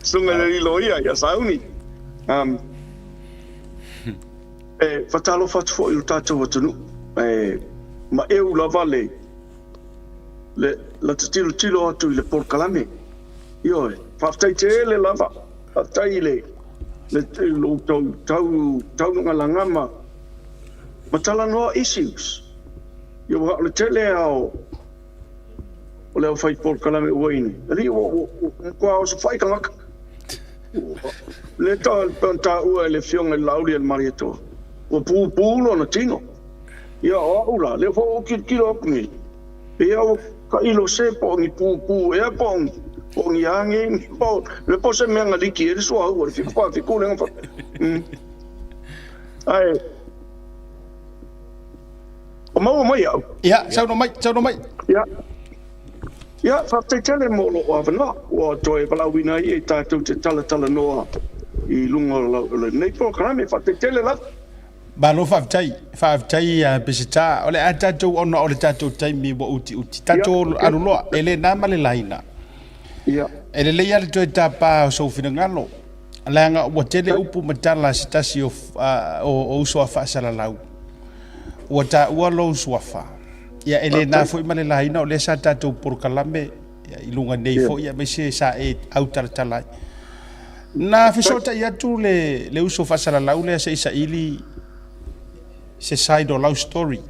susuga i le alii loia ia Sauni. Um, e faatalofa atu foi i lo tatou atunuu, e maeu lava le le la te tilotilo atu i le polokalame. Ioe, faafetai tele lava, faafetai i le le lo outou tau taulagalaga ma ma talanoa issues. Ia aua o le tele lava o o le aufai polokalame ua i nei, alii ua ua ua matua osofai tagata. Le ta pei ona taua e le Afioga i le Laauli a le Malietoa, ua pupu lona tino. Ia, o au la, lea foi ua ou tilotilo atu nei, pei lava ua tailo se po o ni pupū ea po o ni, po o ni age, po o, le po o se mea na liki ai le suauu o le 747 lea na fai. Mm. Ae, o maua mai au. Ia, saunoa mai, saunoa mai. Ia. Ia, faafetai tele mo lou avanoa ua toe valaauina ai e tatou te talatalanoa i luga o lenei polokalame. Faafetai tele lava. Malo faafetai, faafetai a Peseta. O le a tatou ona o le tatou taimi ua utiuti. Tatou alu loa, e le na ma le laina. E lelei lava le toe tapa o sou finagalo, leaga ua tele upu ma tala a se tasi o, o, o uso a faasalalau. Ua taua lou suafa. Ia, e le na foi ma le laina o lea sa tatou polokalame ia, i luga nei foi, aemaise sa e autalatala ai. Na fesootai atu le, le uso faasalalau lea se i saili se side o lau story.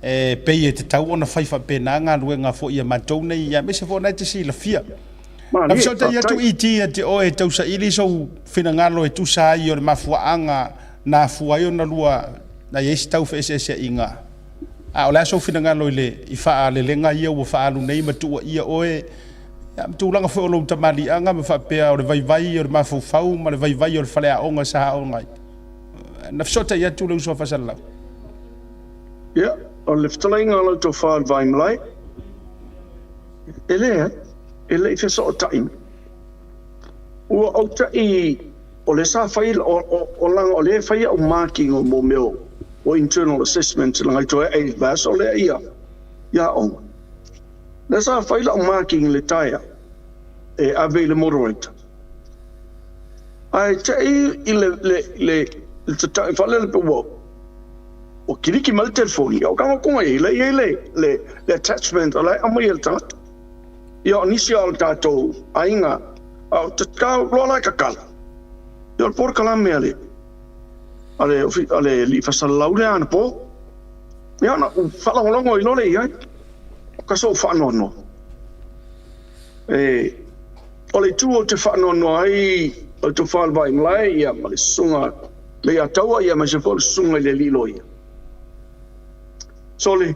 E pei e tatau ona fai faapena galuega foi a matou nei, ia aemaise foi o na e te silafia. Na fesootai atu ET ia te oe e tau saili sou finagalo e tusa ai o le mafuaaga na afua ai ona lua na i ai se tau feeseeseaiga. A o le a sou finagalo i le i faalelega ia ua faaalu nei ma tuuaia oe Ia, ma tulaga foi o lou tamaliiaga ma faapea o le vaivai o le mafaufau ma le vaivai o le faleaoga sa aoga ai. Na fesootai atu le uso a Faasalalau. Ia, o le fetalaiga a lau tofa i le Vaimalae, e leai, e le i fesootai mai. Ua ou taʻi o lea sa fai, o, o, o leaga o lea e fai au marking o mo mea o, o internal assessment leaga i toe ae i le vaiaso lea ia, ia aoga. Lea sa fai lau marking i le taeao e ave i le moderator. Ae te i i le, le, le, le tataʻi fale le ua, ua kiliki mai le telefoni, ia o ka makonga i ai, la e i ai le, le, le attachment o la e aumai e le tagata. Ia o nisi o le tatou aiga, a o tatau loa la e tatala. Ia o le polokalame a le. a le a le alii faasalalau lea anapo. Ia ona ou faalogologo ai loa lea i ai, o ka sou faanoanoa. E, o le itu ou te faanoanoa ai o le tofa o le Vaimalae ia ma le susuga Leiataua ia aemaise foi o le susuga i le alii loia. Sole,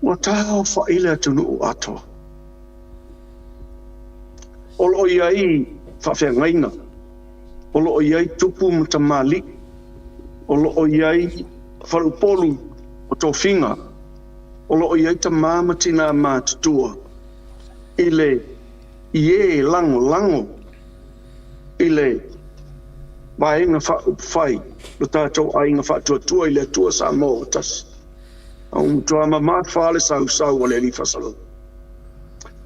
ua taaofai le atunuu atoa. O lo o i ai faafeagaiga, o lo o i ai tupu ma tamalii, o lo o i ai faleupolu o tofiga, o lo o i ai tama ma tinā matutua i le i e lagolago i le Vaega Faaupufai lo tatou aiga faatuatua i le Atua Samoa ua tasi. A ua matua mamafa le sausau a le Alii Faasalolo.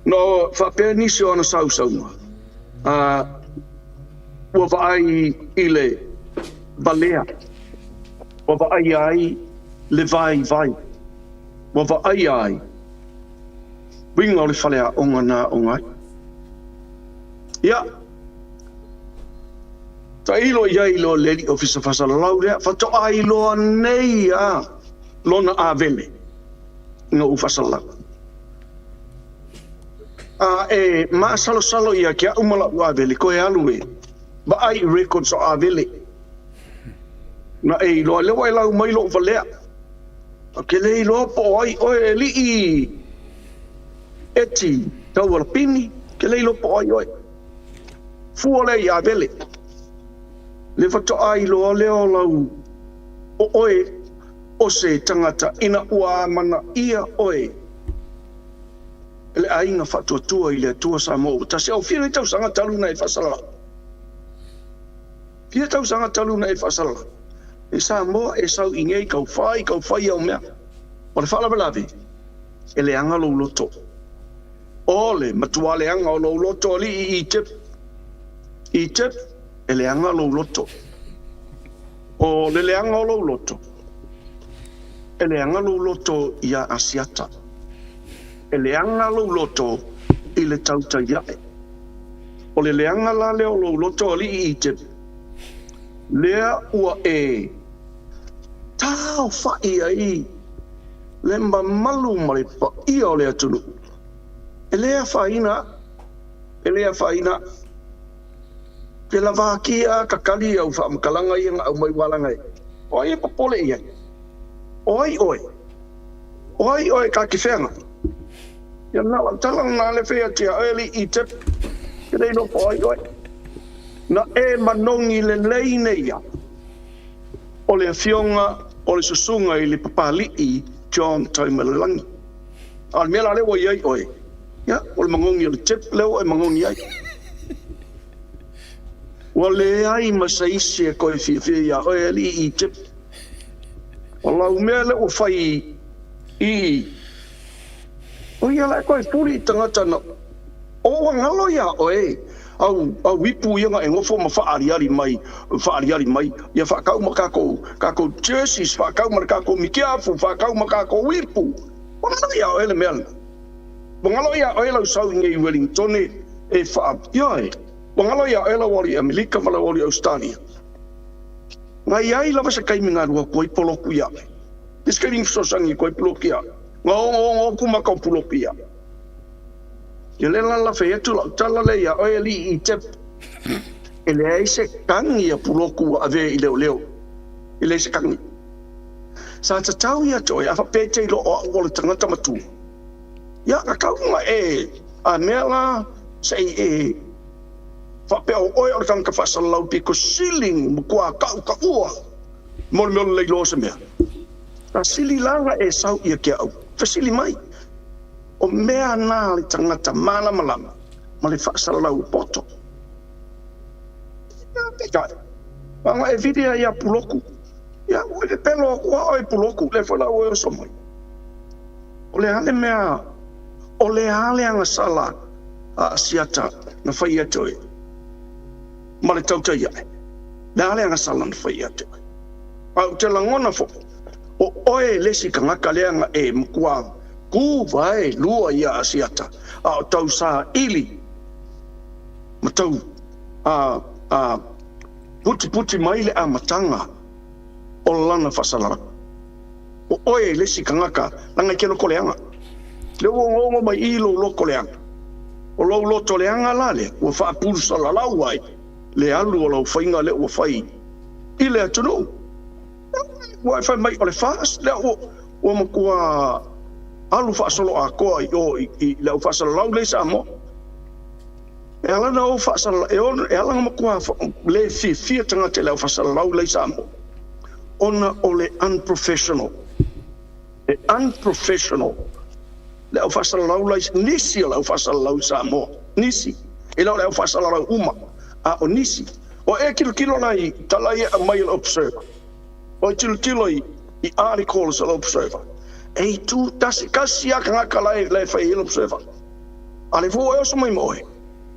Na faapea nisi o ana sausauga, a ua vaai i le valea, ua vaaia ai le vaivai, ua vaaia ai uiga o le faleaoga na aoga ai. Ia, tailo i ai loa le alii ofisa faasalalau lea, faatoa iloa nei lava lona avele ina ua faasalalau. A e maasalosalo ia te au ma la'u avele, toe alu e vaai i records o avele. Na e iloa, lea ua e lau mai lo'u valea. Ou te le iloa po o ai oe e alii Eti Taualapini, ou te le iloa po o ai oe. Fua lea i avele. Le faatoa iloa lea o lau o oe o se tagata ina ua amanaia oe e le aiga faatuatua i le Atua Samoa ua tasi. Au fia nei tausaga talu na e faasalalau? Fia tausaga talu na e faasalalau? E Samoa e sau i nei kau fai, kau fai au mea. O le faalavelave, e leaga lou loto. O le matua leaga o lou loto alii Egypt. Egypt, e leaga lou loto. O le leaga o lou loto, e leaga lou loto iā Asiata. E leaga lou loto i le tautai ae. O le leaga la lea o lou loto alii Egypt, lea ua e taaofai ai le mamalu ma le paia o le atunuu. E le afaina au, e le afaina au. Pe lavakia a kakali au faamatalaga ia na aumai ua laga e. O ai e popole i ai? O ai oe? O ai oe ta te feagai? Ia na o lau tala lena le fai atu ia oe alii Egypt, ke le iloa po o ai oe. Na e manogi lelei nei ia o le afioga o le susuga i le Papalii John Taumalelagi. A o le mea la lea ua i ai oe, ia, o le manogi o le tip lea ua e manogi ai. Ua leai ma se isi e toe fiafia iā oe, alii Egypt. O lau mea lea ua fai i, o ia la e toe puli i tagata na o ua galo iā oe au, au ipu ia na e nofo ma faaaliali mai, faaaliali mai, ia faatau ma kakou, kakou jerseys, faatau ma le kakou mitiafu, faatau ma kakou ipu. Ua galo iā oe le mea lena. Ua galo iā oe lau sau i nei Wellingtone e faa, ioe, ua galo iā oe lau alu i Amerika ma lau alu i Ausetalia. Na i ai lava se taimi na alu atu ai poloku iā oe. Le se taimi na fesoasoani atu ai puloku iā oe. Na ogaoga atu maka o puloku iā oe. Ia lea la la fai atu lau tala lea iā oe alii i Tep. E leai se tagi a puloku ua avea i leoleo. E leai se tagi. Sa tatau ia te oe a faapea e te iloa o au o le tagata matua. Ia, na tau na e a mea la se i e faapea o oe o le tagata faasalalau pito sili matua kaʻukaʻua mo le mea o le leiloa o se mea. Na sili la na e sau ia ke au fesili mai, o mea na le tagata malamalama ma le faasalalau o poto. Ia, peitai, na ona e vili ai ia Puloku. Ia, ua e pepelo atu a oe Puloku, lea foi la ua e oso mai. O le a le mea, o le a le agasala a Asiata na fai ia te oe ma le tautai ae? Le a le agasala na fai ia te oe? A ou te lagona foi, o oe le isi tagata lea na e matua kuvae lua ia Asiata, a o tau saili ma tau a, a, Putiputi mai le amataga o lana faasalalau. O oe le isi tagata leaga e te loto leaga. Lea ua ogoogo mai i lou loto leaga. O lou loto leaga la lea ua faapulsalalau ai le alu o lau faiga lea ua fai i le atunuu. Ua e fai mai o le FAST lea ua matua alu faasoloatoa i o i le au faasalalau lea i Samoa. E ala ona ou faasalalau, e ala ona matua le fiafia tagata i le au faasalalau la i Samoa, ona o le unprofessional. E unprofessional le au faasalalau la i, nisi o le au faasalalau i Samoa, nisi, e le o le au faasalalau uma, a o nisi. Ua e tilotilo la i tala ia e aumai e le Observer, ua e tilotilo i articles a le Observer, e itu tasi, tasi lava tagata la e fai ai le Observer. A le fua e oso mai ma oe,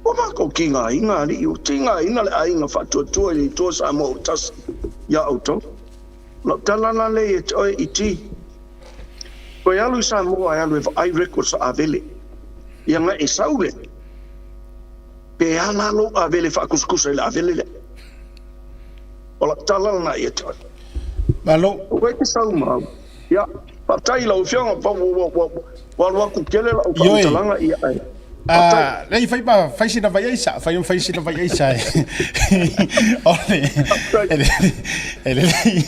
ua matou tigaina alii, ua tigaina le aiga faatuatua i le Atua Samoa ua tasi ia outou. Lau tala la lea ia te oe i ti. Toe alu i Samoa e alu e vaai records a Avele. Ia na e sau lea, pe a la lou Avele faakusakusa i le Avele lea. O lau tala lena ia te oe. Malo. Ua e te sau ma au. Ia, faafetai i lau Afioga, ua alu atu tele lau faamatalaga, ia ae faafetai. Leai, fai ma fai sina vai aisa, fai ma fai sina vai aisa. O le, e lelei,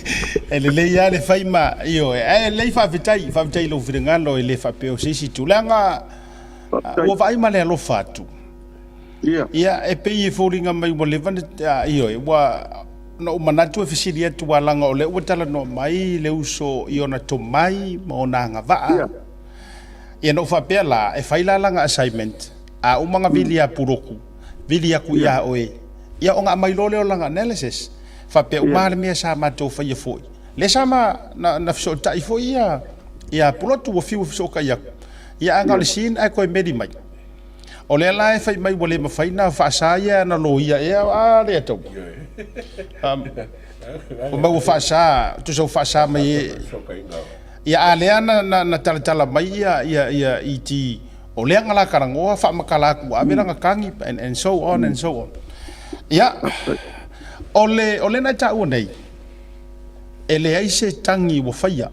e lelei lava le fai ma, ioe, ae lelei faafetai, faafetai i lou finagalo e le faapea o se isi tulaga, ua vaai ma le alofa atu. Ia, e pei e foliga mai ua leva na, ioe, ua, na ou manatu e fesili atu aua leaga o lea ua talanoa mai le uso i ona tomai ma ona agavaa. Ia na ou faapea la, e fai la lana assignment, a uma ona vili ia Puloku, vili atu ia oe, ia ona aumai loa lea o lana analysis. Faapea uma lava le mea sa matou faia foi. Lea sa ma, na, na fesootai foi ia, ia Pulotu ua fiu e fesootai atu. Ia ae na o le scene ae toe meli mai. O lea la e fai mai ua le mafai na faasa ia ana loia ea, a lea tau. Ua mau ua faasa, tusa ua faasa mai e. Ia a lea na, na, na talatala mai ia, ia, ia ET, o lea na la talanoa, faamatala atu ua ave lana tagi, and, and so on and so on. Ia, o le, o lea na e taua nei, e leai se tagi ua faia.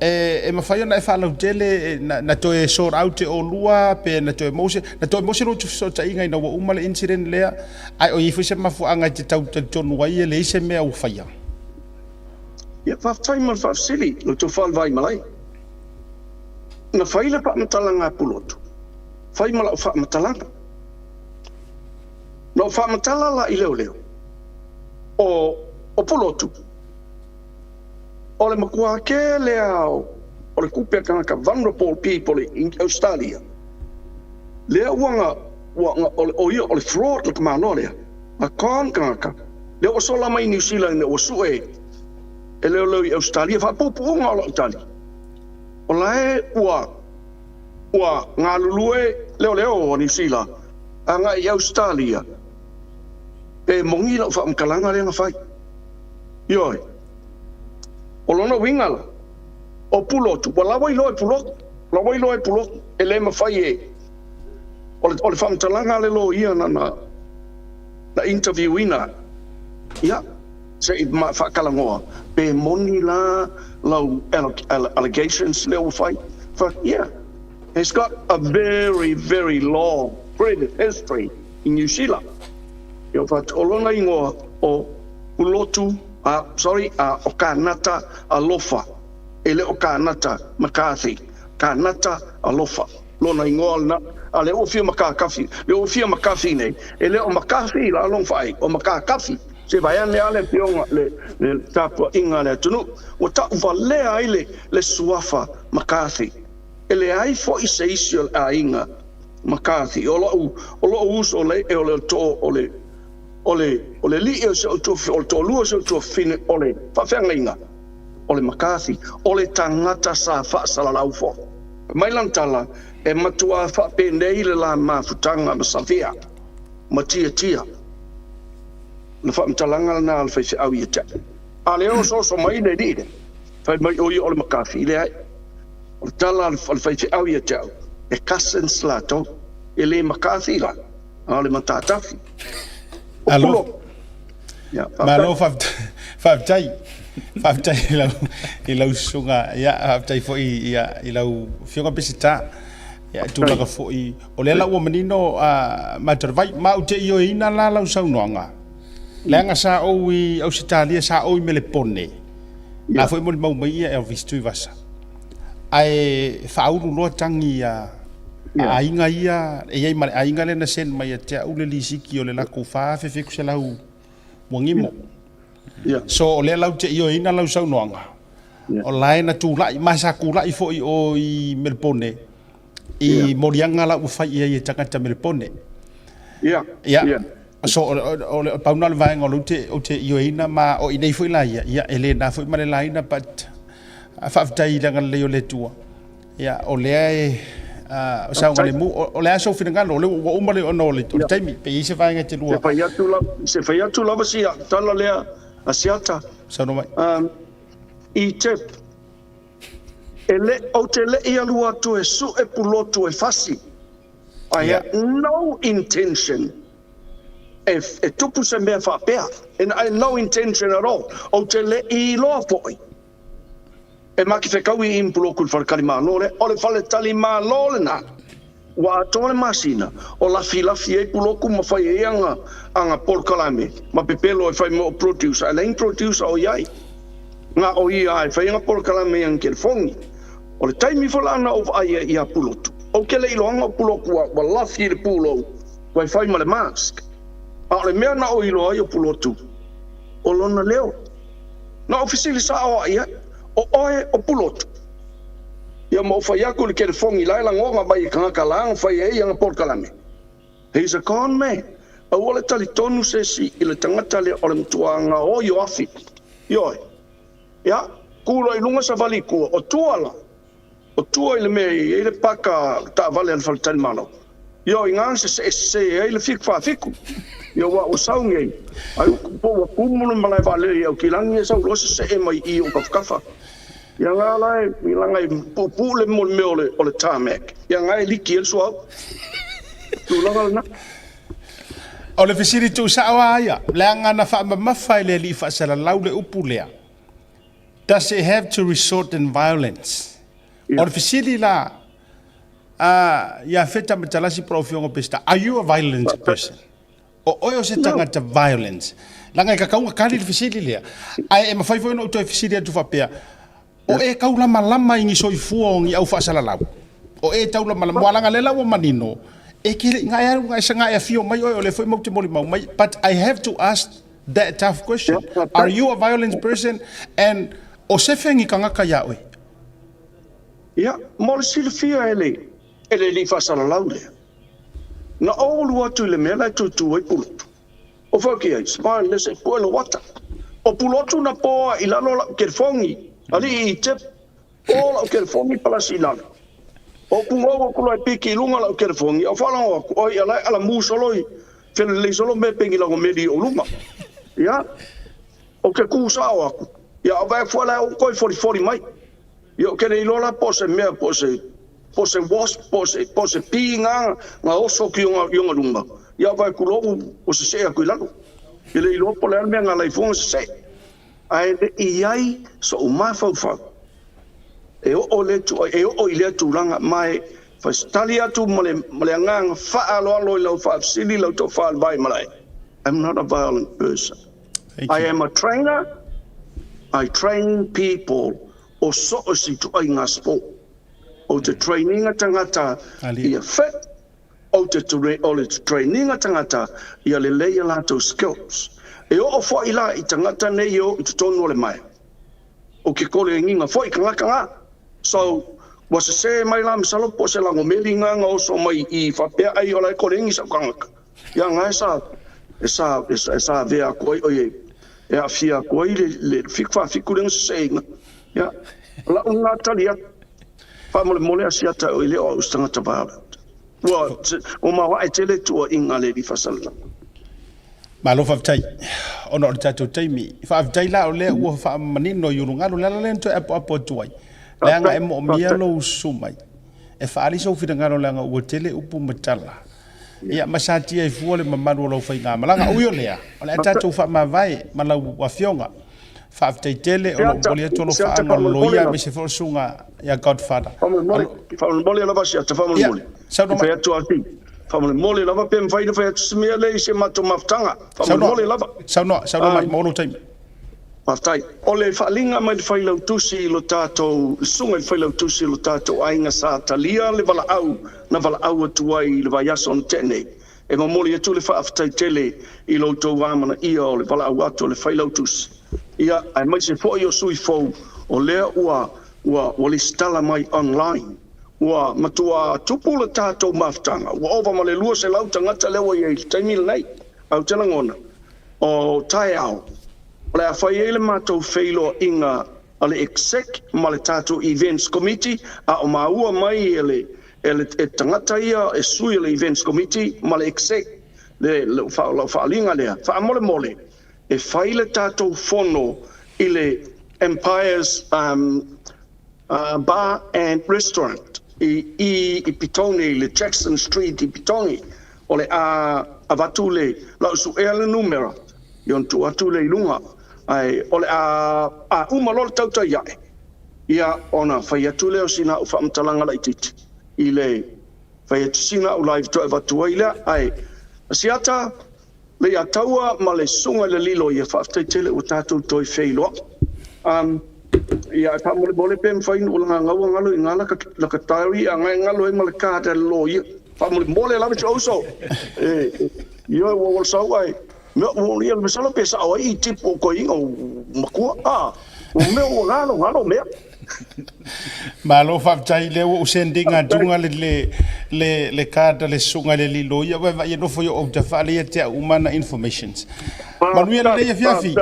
E, e mafai ona e faalautele na, na toe sort out e olua pe na toe maua se, na toe maua se lotu fesootaiga ina ua uma le incident lea, ae o i ai foi se mafuaaga e te tau talitonu ai e leai se mea ua faia? Ia, faafetai mo le faafesili, lo outou faalevaimalai. Na fai le faamatalaga a Pulotu, fai ma lau faamatalaga. Na ou faamatala la i leoleo, o, o Pulotu, O le matua tele lava o le tupe a tagata, vulnerable people i Ausetalia, lea ua na, ua na, o ia o le fraud le tamaloa lea, na con tagata, lea ua sola mai i Niu Sila ina ua sue e leoleo i Ausetalia. Faapuupuuga o lau tali, o la e ua, ua galulue leoleo a Niu Sila agai i Ausetalia, pe moni lau faamatalaga lea na fai. Ioe. O lona uiga la, o Pulotu, ua lawa iloa e Pulotu, lawa iloa e Pulotu, e le mafai e, o le, o le faamatalaga a le loia na, na, na interview ina, ia, se i faatalanoa, pe moni la lau allegations lea ua fai, fai, yeah, he's got a very, very long credit history in New Zealand. Ia, o lona ingoa o Pulotu, a, sorry, a, o Kanata Alofa, e le o Kanata McCarthy, Kanata Alofa, lona ingoa lena, a lea ua fia McCarthy, lea ua fia McCarthy nei, e le o McCarthy la lona faaiu, o McCarthy, se vaeane lava le afioga, le, le tapuaiga a le atunuu, ua tauvalea ai le, le suafa McCarthy. E leai foi se isi o le aiga McCarthy, o lou, o lou uso le, o le, o le, O le, o le alii o si ou tuafafine, o le toalua o si ou tuafafine, o le faafeagaiga, o le McCarthy, o le tagata sa faasalalau foi. Fai mai lana tala, E matuā faapenei le la mafutaga ma Savea ma Tiatia. O le faamatalaga lena a le faifeau ia te au. A lea osooso mai le alii lea, fai mai o ia o le McCarthy, leai. O le tala a le faifeau ia te au, e cousins latou, e le McCarthy la. A o le matatafi. O Alo. Ia, faafetai. Malo faafetai. Faafetai i lau, i lau susuga, ia, faafetai foi ia, i lau afioga Peseta. Ia, tulaga foi, o lea la ua manino uh, Mataravai, ma ou te ioeina la lau saunoaga. Leaga sa ou i Ausetalia, sa ou i Melepone. La foi molimau mai ia Elvis Tuivasa. Ae faaulu loa tagi a a aiga ia, e i ai ma le aiga lea na send mai ia te au le lisiti o le latou 4,700 uagimo. So o lea la ou te ioeina lau saunoaga, o la e na tulai, ma sa tulai foi o i Melepone i moliaga la ua fai i ai e tagata Melepone. Ia. So o le pau na o le vaega o lea ou te ioeina ma o i inei foi la ia, ia e le na foi ma le laina but faafetai i le agalelei o le Atua. Ia o lea e o saogalemu, o le a sou finagalo, o lea ua uma le ona o le taimi, pe i ai se vaega e te lua. Se fai atu lava si au tala lea a Siata. Saunoa mai. I te, e le, ou te le i alu atu e sue pulotu e fasi. I had no intention e, e tupu se mea faapea. And I had no intention at all. Ou te le i iloa foi. E makewhekau i Impuloku le faletalimalo lea. O le faletalimalo lena ua atoa le masina o lafilafi ai Puloku ma fai ai aga, aga polokalame ma pepelo e fai mai o producer. E leai ni producer o i ai. Na o ia e fai aga polokalame i ana kelefogi. O le taimi foi la na ou vaai ai ia Pulotu, ou te le iloaga o Pulotu ua lafi i le pulou ua fai ma le mask. A o le mea na ou iloa ai o Pulotu, o lona leo. Na ou fesili sao a i ai, O oe o Pulotu? Ia ma ou fai aku i le kelefogi la e lagoga mai e kangaka la na fai ai ana polokalame. He's a con man. Aua le talitonu se isi i le tagata lea o le matua gaoi o afi. Ioe. Ia, ku loa i luga savali i tua, o tua la. O tua i le mea e i ai le paka taavale a le faletalimalo. Ia o i ina na sesee sese ai le fiku faafiku. Ia aua ua sau nei, ai po ua kumu le malae vaalele i Aukilani ia sau loa sesee mai i i o tafatafa. Ia nga la e, leaga e puupuu le mea o le, o le tarmac. Ia nga e liki ai le suauu. Tulaga lena. O le fesili tuusao a ia, leaga na faamamafa e le Alii Faasalalau le upu lea, Does it have to resort in violence? O le fesili la, ia Feta Matalasi po o lau Afioga Peseta, are you a violent person? O oe o se tagata violent? Leaga e tatau ona tali le fesili lea. Ae e mafai foi ona ou toe fesili atu faapea, o e taulamalama i ni soifua o ni au faasalalau? O e taulamalama, aua leaga lea la ua manino, e te le i, na e alu, na e afio mai oe, o lea foi matou te molimau mai, but I have to ask that tough question. Are you a violent person? And o se fegi tagata iā oe? Ia, mo le silafia e le, e le alii faasalalau lea, na ou alu atu i le mea la e tūtū ai Pulotu. O whau ai, smile le se pue lo wata. O Pulotu na poa i lalo lau kelefogi, alii i te po lau kelefogi palasi i lalo. O pungou aku loa e piki i luga lau kelefogi, o faalogo aku, oi ala e ala mu solo i felelei solo me pengi lago meli i ou luma. Ia, o ke kū sao aku, ia o vae fua la e ou koi folifoli mai. Ia ou te le iloa la po o se mea, po o se, po o se wasp, po o se, po o se bee nga, nga oso ki ona, i ona luma. Ia vae ku loa ua sesee aku i lalo. I le iloa po o le a le mea nga laifua nga sesee. Ae le i ai soʻu mafaufau e oo le e oo i lea tulaga ma e tali atu ma le, ma le agaga faaaloalo i lau faafesili, lau tofa i le vaimalae. I'm not a violent person. I am a trainer, I train people o so o se ituaiga sport. Ou te traininga tagata ia fit, ou te o le traininga tagata ia lelei a latou skills. E oo foi la i tagata nei e oo i totonu o le maea. O ke kolegiga foi tagata nga. So, ua sesē mai la masalo po o se lagomeli nga nga oso mai i faapea ai o la e kolegi sau tagata. Ia nga e sa e sa e sa avea aku ai oi e aafia aku ai le le fiku faafiku lea na seseina. Ia, o lau lena tali atu. Faamolemole Asiata e le o au o se tagata violent. Ua ua maoae tele tuuaiga a le alii faasalalau. Malo faafetai ona o le tatou taimi. Faafetai la o lea ua faamanino i ulugalu. O le ala lea na toe apoapo atu ai, leaga e moomia lou susu mai e faaali sou finagalo leaga ua tele upu ma tala. Ia, ma satia ai fua le mamalu o lau faigamalaga. Ui o lea, o le a tatou faamavae ma lau Afioga. Faafetai tele o lo o momoli atu alofaaga o le loia aemaise foi o le susuga ia Godfather. Faamolemole, faamolemole lava Siata, faamolemole. Saunoa mai. Fai atu lava si, faamolemole lava pe mafai ona fai atu si mea lea i si a matou mafutaga. Faamolemole lava. Saunoa, saunoa mai, maua lou taimi. Faafetai. O le faaaliga mai le Failautusi i lo tatou, le Susuga i le Failautusi o lo tatou aiga sa talia le valaau na valaau atu ai i le vaiaso na tea nei. E momoli atu le faafetai tele i lo outou amanaia o le valaau atu a le Failautusi, ia, aemaise foi o sui fou o lea ua, ua, ua lesitala mai online. Ua matua tupu le tatou mafutaga, ua ova ma le 200 tagata lea ua i ai i le taimi lenei. Ae ou te lagona, o taeao, o le a fai ai le matou feiloaiga a le Exec ma le tatou Events Committee, a o maua mai e le e le e tagata ia e sui o le Events Committee ma le Exec le lau faaaliga lea, faamolemole e fai le tatou fono i le Empire's Bar and Restaurant i i Petone i le Jackson Street i Petone. O le a avatu le lau suea le numera ia ona tuu atu lea i luga. Ae o le a a uma loa le tautai ae, ia ona fai atu lea o sina au faamatalaga laitiiti i le fai atu sina au live toe avatu ai lea. Ae Asiata, Leiataua ma le Susuga i le Lilo ia faafetai tele ua tatou toe feiloai. Um ia e faamolemole pe mafai ona ou lagagaua galo i ina laka laka diary a na e galo ai ma le card a le loia. Faamolemole lava si ou uso. E ioe ua ua sau ae mea ua ia masalo pe sao ai i tip o koiga o makua a ua mea ua galo galo mea. Malo faafetai lea ua ou send ina atuga le le le le card a le susuga i le alii loia vaevaai e nofo i ou autafa lea ia te au uma ana informations. Manuia lenei afiafi.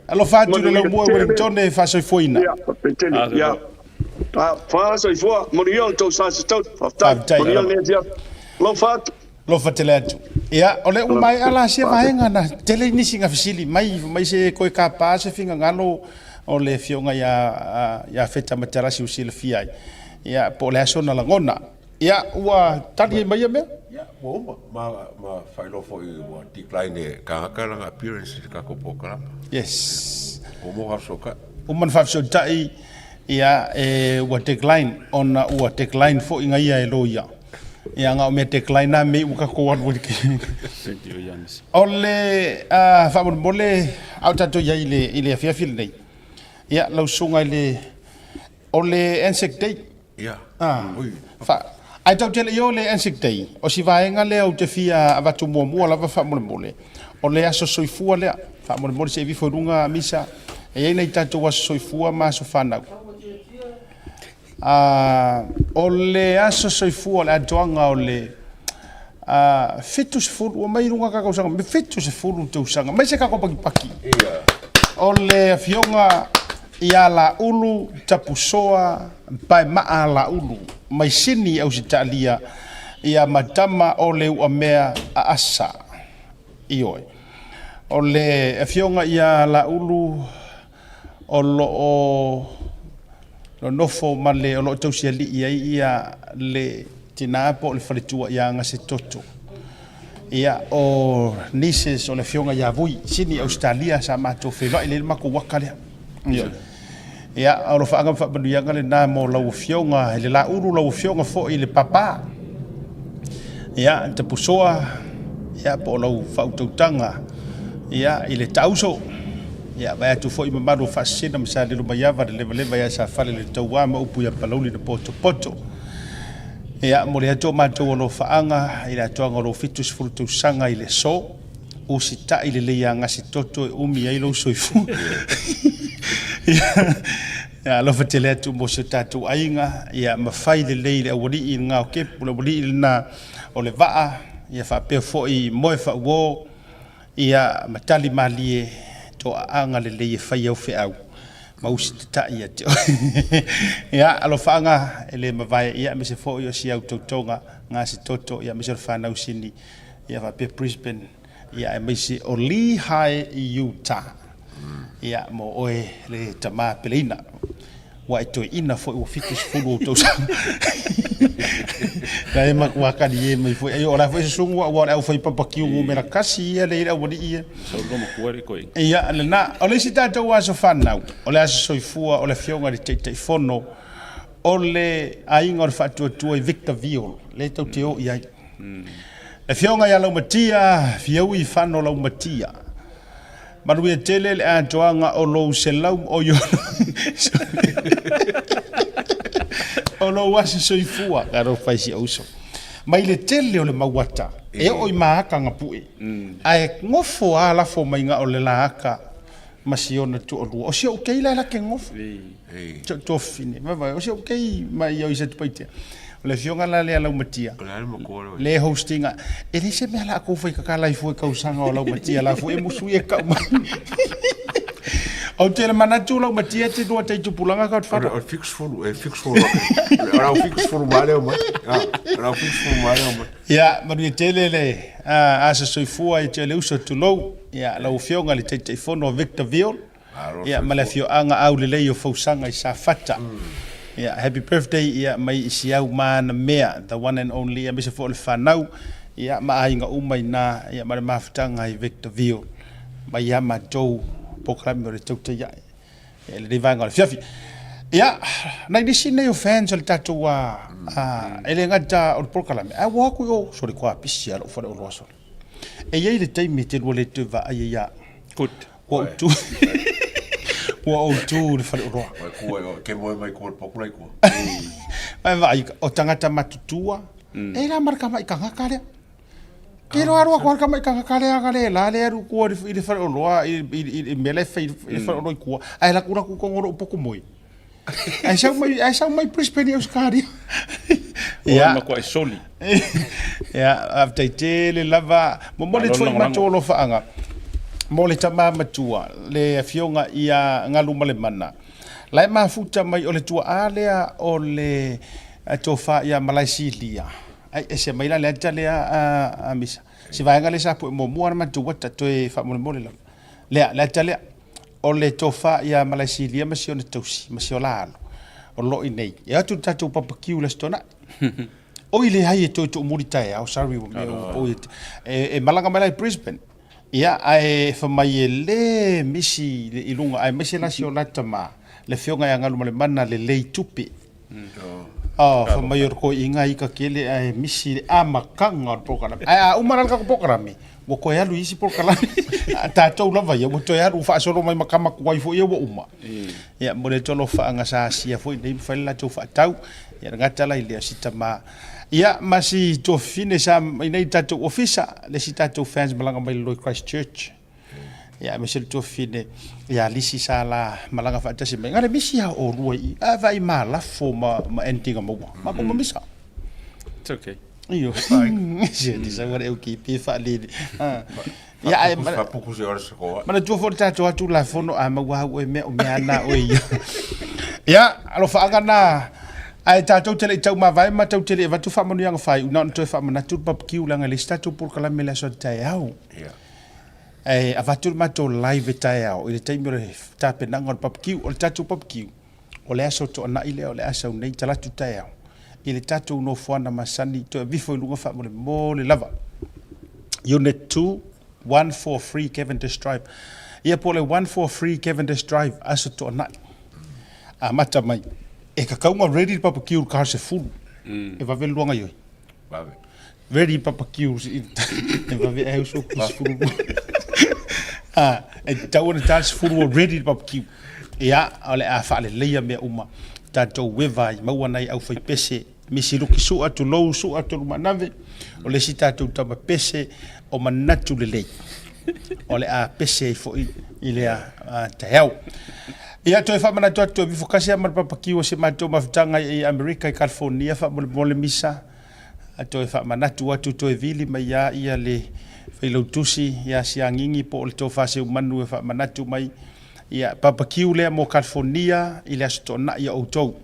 Alofa atu i le laumua i Wellington e faasoifuaina. Ia, faafetai tele. Ia. Faasoifua, manuia le tou sa se tau. Faafetai. Faafetai. Manuia lenei afiafi. Alofa atu. Alofa tele atu. Ia, o lea ua maea la sia vaega na tele nisi na fesili mai, mai se koe kapa se finagalo o le afioga ia ia Feta Matalasi ua silafia ai. Ia, po o le a sona lagona. Ia, ua tali ai mai ia mea? Ia, ua uma. Ma, ma faailoa foi ua decline e kāgaka lana appearance i le tatou polokalame. Yes. Ua uma ona faafesootai. Uma ona faafesootai, ia, e, ua decline, ona ua decline foi gaia e loia. Ia, na o mea decline a mei ua tatou alu ai O le faamolemole a o tatou i ai i le, i le afiafi lenei. Ia, lau susuga i le, o le Anzac Day. Ia. Ah, fa, ae tau tele i o le Anzac Day, o si vaega lea ou te fia avatu muamua lava faamolemole, o le aso soifua lea. Faamolemole se i vifo i luga Misa, e i ai nai tatou aso soifua ma aso fanau. A, o le aso soifua o le atoaga o le a, 70, ua mai i luga ka tausaga, 70 tausaga, mai se kako pakipaki. O le afioga ia Laulu Tapusoa Paemaa Laulu, mai Sini Ausetalia, ia Matama o le Uamea a Asa. Ioe. O le afioga ia Laulu o lo o nonofo ma le o lo o tausialii ai ia le tinā po o le faletua ia Gasetoto. Ia, o nieces o le afioga ia Vui, Sini, Ausetalia, sa matou feiloai lea i le matou waka lea. Ia, ia o alofaaga ma faamanuiaga lena mo lau afioga i le Laulu, lau afioga foi i le Papa. Ia, Tapusoa, ia, po o lau faautautaga, ia, i le Taauso. Ia, vae atu foi mamalu o Faasisina ma Salelomaiava, le levaleva ia Safale le Tauā ma upu ia Palauli le Potopoto. Ia, momoli atu o matou alofaaga i le atoaga o lou 70 tausaga i le aso. Usitai lelei ia Gasetoto e umi ai lou soifua. Ia, alofa tele atu mo si o tatou aiga, ia mafai lelei le aualii lena o Kepu, le aualii lena o le vaa, ia faapea foi moe faauo, Ia ma tali malie toaaga lelei e fai au feau ma usitatai ia te oe. Ia, alofaaga e le mavae, ia aemaise foi o si au tautoga gasetoto, ia aemaise o le fanau sini, ia faapea Brisbane, ia aemaise o Lehi, Utah. Ia, mo oe le tama peleina. Ua e toeaina foi ua 70 ou tausaga. La e matua kali e mai foi. Ai o la foi susugu aua o le aufai papakiu numera kasi ia le i le aualii ia. Sau lua matua le koeina. Ia, lena. O le isi tatou aso fanau, o le aso soifua o le afioga i le Taitaifono o le aiga o le Faatuatua i Victorville, lea tou te o i ai. Le afioga ia Laumatia, Fiaui Fano Laumatia. Manuia tele le atoaga o lou 106 o lou aso soifua. Talofa i si ou uso. Mai le tele o le mauata e oo i maaka gapue, ae gofo a lafo mai ga o le laaka ma si ona toalua. O si ou kei la e lake gofo. Si ou tuafafine. Vaai, o si ou kei mai i Satupaitea. O le afioga la lea Laumatia, le hostinga. E leai se mea la kou fai kakala ifo i kausaga o Laumatia la foi e musu ia kau mai. Ou te le manatu Laumatia te lua tai tupulaga ka whara. O fix fulu, e fix fulu. O rau fix fulu ma leo mai. O rau fix fulu ma leo mai. Ia, manuia tele le asa soifua i te le uso tulou. Ia, lau afioga le Taitaifono Victor Viol. Ia, ma le afioaga aulelei o Fausaga i Safata. Ia, happy birthday ia mai i si au ma ana mea, the one and only, aemaise foi o le fanau, ia, ma aiga uma i ina, ia, ma le mafutaga i Victorville, mai ia matou polokalame o le tautai ae, ia, i lenei vaega o le afiafi. Ia, nai nisi nei o fans o le tatou, a, a, e le gata o le polokalame, ae ua o atu i o, sole koa pisi lava lou faleoloa sole. E i ai le taimi e te lua le toe vaai ai ia au. Good. Ua ou tu Ua ou tu i le faleoloa. Mai kua, ke moe mai kua, poku lai kua. Mai vaai, o tagata matutua, e la ma le tama'i tagata lea. Ke roa roa koa le tama'i tagata lea aga le la le alu kua i le faleoloa i i mea la e fai i le faleoloa i tua, ae alu atu i totonu o lou potu moe. Ae sau mai, ae sau mai Brisbane i Ausetalia. Ia. Matua e soli. Ia, faafetai tele lava. Momoli atu foi i matou alofaaga mo le tama matua, le afioga ia Galumalemana. La e mafuta mai o le tuaa lea o le tofa ia Malaesilia. Ai ese mai la le ata lea a Misa. Si vaega lea sa pue muamua na matou ata toe faamolemole lava. Lea, le ata lea. O le tofa ia Malaesilia ma si ona tausi ma si ola alo o lo o i inei. E o atu le tatou papakiu i le Aso Toonai. Oi leai e toe tuumuli taeao, sorry ua mea ua pau e malaga mai la i Brisbane. Ia ae fai mai e le misi i luga aemaise la si o la tama le afioga ia Galumalemana lelei tupe. Oh, fai mai o le toeaiina ika tele ae misi le amataga o le polokalame. Ae a uma la le tatou polokalame, ua toe alu i isi polokalame. A tatou lava ia, ua toe alu faasolo mai ma tama tuai foi ia ua uma. Ia, momoli atu alofaaga sa asia foi nei ma fai le latou faatau. Ia, le gata la i lea o si tama. Ia, ma si tuafafine sa i nei i le tatou ofisa, le isi tatou fans malaga mai lalo i Christchurch. Ia, aemaise le tuafafine ia Lisi sa la malaga faatasi mai. Ngale misi a olua i a vai malafo ma ma ending a maua. Ma ko misa. It's okay. Iyo. Se ti sa wale uki pi fa lili. Ia ai ma puku se ora se koa. Mana tua fo tatou atu la fono a maua au e mea o mea ana o ia. Ia, alofaaga na ae tatou te le i taumavae ma tatou te le i avatu faamanuiaga faaiu, na ona toe faamanatu le barbecue leaga e leai se tatou polokalame i le aso taeao. Ae avatu le matou live i taeao i le taimi o le tapenaga o le barbecue. O le tatou barbecue, o le aso Toonai lea o le a sau nei, talaatu taeao, i le tatou nofoana masani, toe avifo i luga faamolemole lava. Unit 2, 143 Cavendish Drive. Ia po o le 143 Cavendish Drive, aso Toonai. Amata mai. E tatau ona ready le barbecue i le ta 10. E vave le luaga i oi. Vave. Ready barbecue e vave ai uso ku 12. Ah, e tatau ona ta 10 o ready le barbecue. Ia, o le a faaleleia mea uma. Tatou ueva ai maua nai aufaipese misi luki sua tulou sua tolumanave o le isi tatou tama pese o manatu lelei. O le a pese ai foi i lea taeao. Ia, toe faamanatu atu, toe vifo kasi lava ma le papakiu o si matou mafutaga i Amerika i California faamolemole misa. Toe faamanatu atu, toe vili mai lava ia le failautusi ia Siagigi po o le Tofa Seumanu e faamanatu mai ia papakiu lea mo California i le Aso Toonai a outou.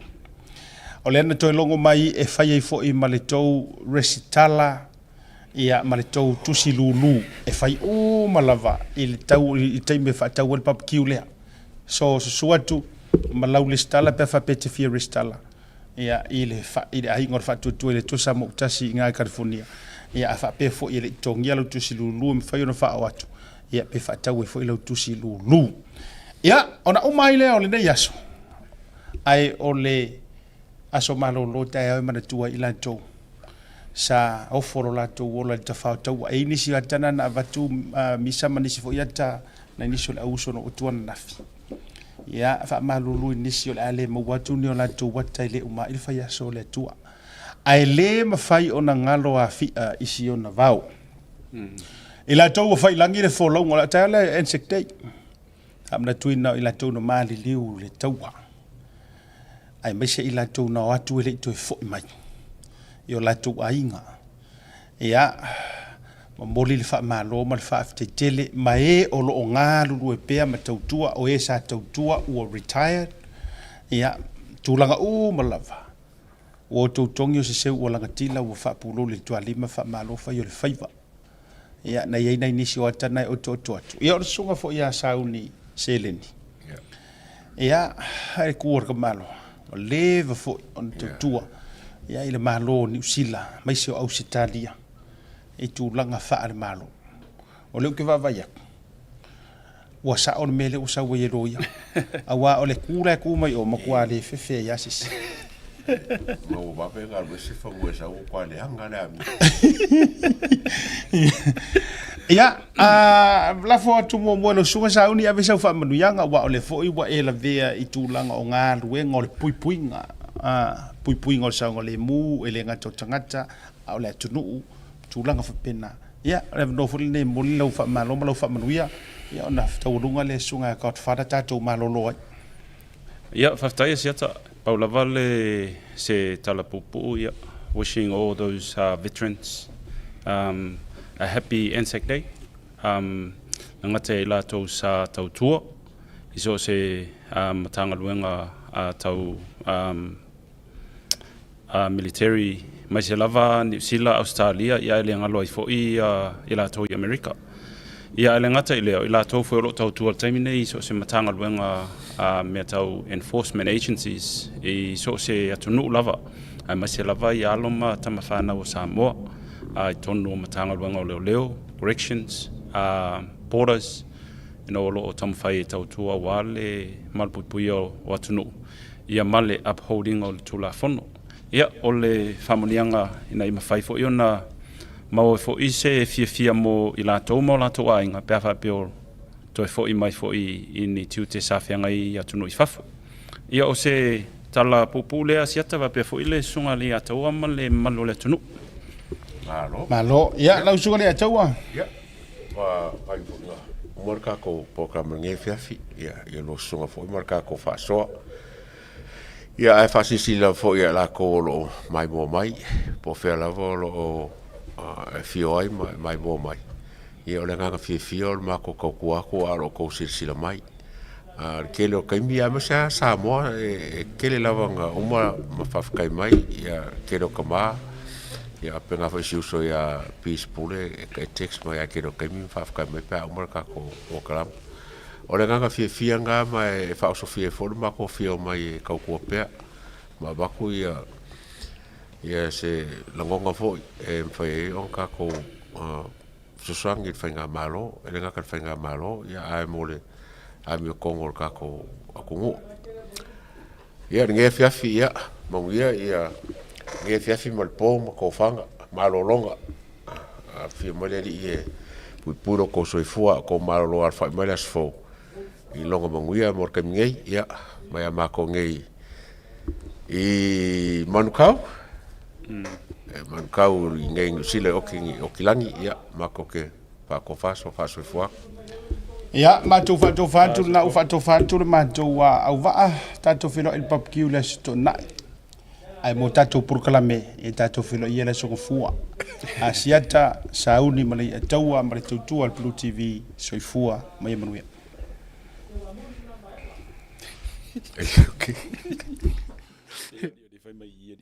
O lea na toe logo mai e fai ai foi ma le tou resitala ia ma le tou tusi lulu e fai uma lava i le tau i le taimi e faatau ai le barbecue lea. So susu atu. ma lau resitala pe a faapea e te fia resitala ia, i le i le aiga o le Faatuatua i le Atua Samoa Autasi i ina i Kalifonia. Ia, a faapea foi e le i totogia lau tusi lulu e mafai ona faaoo atu, ia, pe faatau ai foi lau tusi lulu. Ia, ona uma ai lea o lenei aso, ae o le aso malolo taeao e manatua ai i latou sa ofo lo latou ola i le tafao taua. E i ai nisi ata na na avatu uh, misa ma nisi foi ata nai nisi o le auuso na oo atu ananafi. Ia, faamalulu i nisi o le a le maua atu ni o latou ata e le uma ai le faiaso o le Atua. Ae le mafai ona galo afi'a i si ona vao. I latou ua faiilagi le folauga o le taeao lea Anzac Day, faamanatuina o i latou na maliliu i le taua, aemaise i latou na o atu e le i toe foi mai i o latou aiga. Ia, momoli le faamalo ma le faafetai tele ma e o lo o galulue pea ma tautua, o e sa tautua ua retired, ia, tulaga uma lava. Ua outou togi o se seu ua lagatila ua faapulou le tualima faamalo fai o le faiva. Ia, na i ai nai nisi o ata na e otooto atu. Ia, o le susuga foi ia Sauni Seleni. Ia, e ku o le kamalo. Ua leva foi ona tautua ia i le Malo o Niu Sila, aemaise o Ausetalia i tulaga faale-Malo. O lea ou te vaavaai atu, ua sao le mea lea ua sau ai e loia, aua o le ku la e ku mai o, matua le fefe ai lava se isi. Ma ua vave ona alu ese fanua e sau ua matua leaga le amio. Ia, a lafo atu muamua i lau susuga Sauni e ave sau faamanuiaga, aua o lea foi ua e lavea i tulaga o galuega o le puipuiga, puipuiga o le saogalemu, e le gata o tagata, a o le atunuu, tulaga faapena. Ia, o le avanoa foi lenei e momoli lau faamalo ma lau faamanuia, ia ona taualuga lea e Susuga ia Godfather tatou malolo ai. Ia, faafetai Asiata. Pau lava le se tala puupuu, ia, wishing all those veterans um, a happy Anzac Day. Um, na gata i latou sa tautua i so o se um, Matagaluega uh, tau um, military aemaise lava Niu Sila, Ausetalia, ia e le galo ai foi i latou i Amerika. Ia ae le gata i lea, o i latou foi o lo o tautua i le taimi nei i so o se Matagaluega a mea tau enforcement agencies i so o se atunuu lava, aemaise lava i alo ma tama fanau o Samoa i totonu o Matagaluega o Leoleo, Corrections, Borders, you know, o lo o taumafai e tautua aua le malupuipuia o atunuu. ia ma le upholding o le Tulafono. Ia, o le faamanuiaga ina ia mafai foi ona maua foi se fiafia mo i latou ma o latou aiga pe a faapea o toe foi mai foi i ni tiute sa feagai i atunuu i fafo. Ia, o se tala puupuu lea Asiata faapea foi le Susuga Leiataua ma le mamalu o le atunuu. Malo. Malo. Ia, lau Susuga Leiataua. Ia, ua fai foi ua uma le tatou polokalame i lenei afiafi, ia, i lua susuga foi ma le tatou faasoa. Ia, ae faasilasila lava foi ia i latou o lo o maimoa mai, po o fea lava o lo o e afio ai ma maimoa mai, ia o le agaga fiafia o le matou tautua atu a o lo o outou silasila mai. A o le tele o taimi, aemaise lava Samoa, e tele lava ina uma ma faafetai mai ia le tele o tama, ia faapena foi si uso ia Peace Pule e text mai lava i le tele o taimi ma faafetai mai pe a uma le tatou polokalame. O le agaga fiafia lena ma e faaosofia ai foi le matou afio mai e tautua pea ma avatu ia ia se lagona foi e mafai ai ona tatou fesoasoani i le faigamalo, e le gata i le faigamalo ia ae mo le amiotonu o le tatou atunuu. Ia lenei afiafi ia manuia ia lenei afiafi ma le po ma tofaga malologa. Afifio mai le Alii e puipui lo outou soifua a o outou malolo alafai mai le aso fou i lona manuia mo le taimi nei. Ia mai a matou nei i Manukau, e Manukau i nei Niu Sila i Okilagi, ia matou te faatofa so faasoifua atu. Ia, matou faatofa atu lena ua faatofa atu le matou auvaa, tatou feiloai i le barbecue i le Aso Toonai. Ae mo tatou polokalame, ia tatou feiloai ia le Aso Gafua. Asiata, sauni ma le i'a taua ma le tautua a le Blue TV. Soifua ma ia manuia. Okay. Fai mai i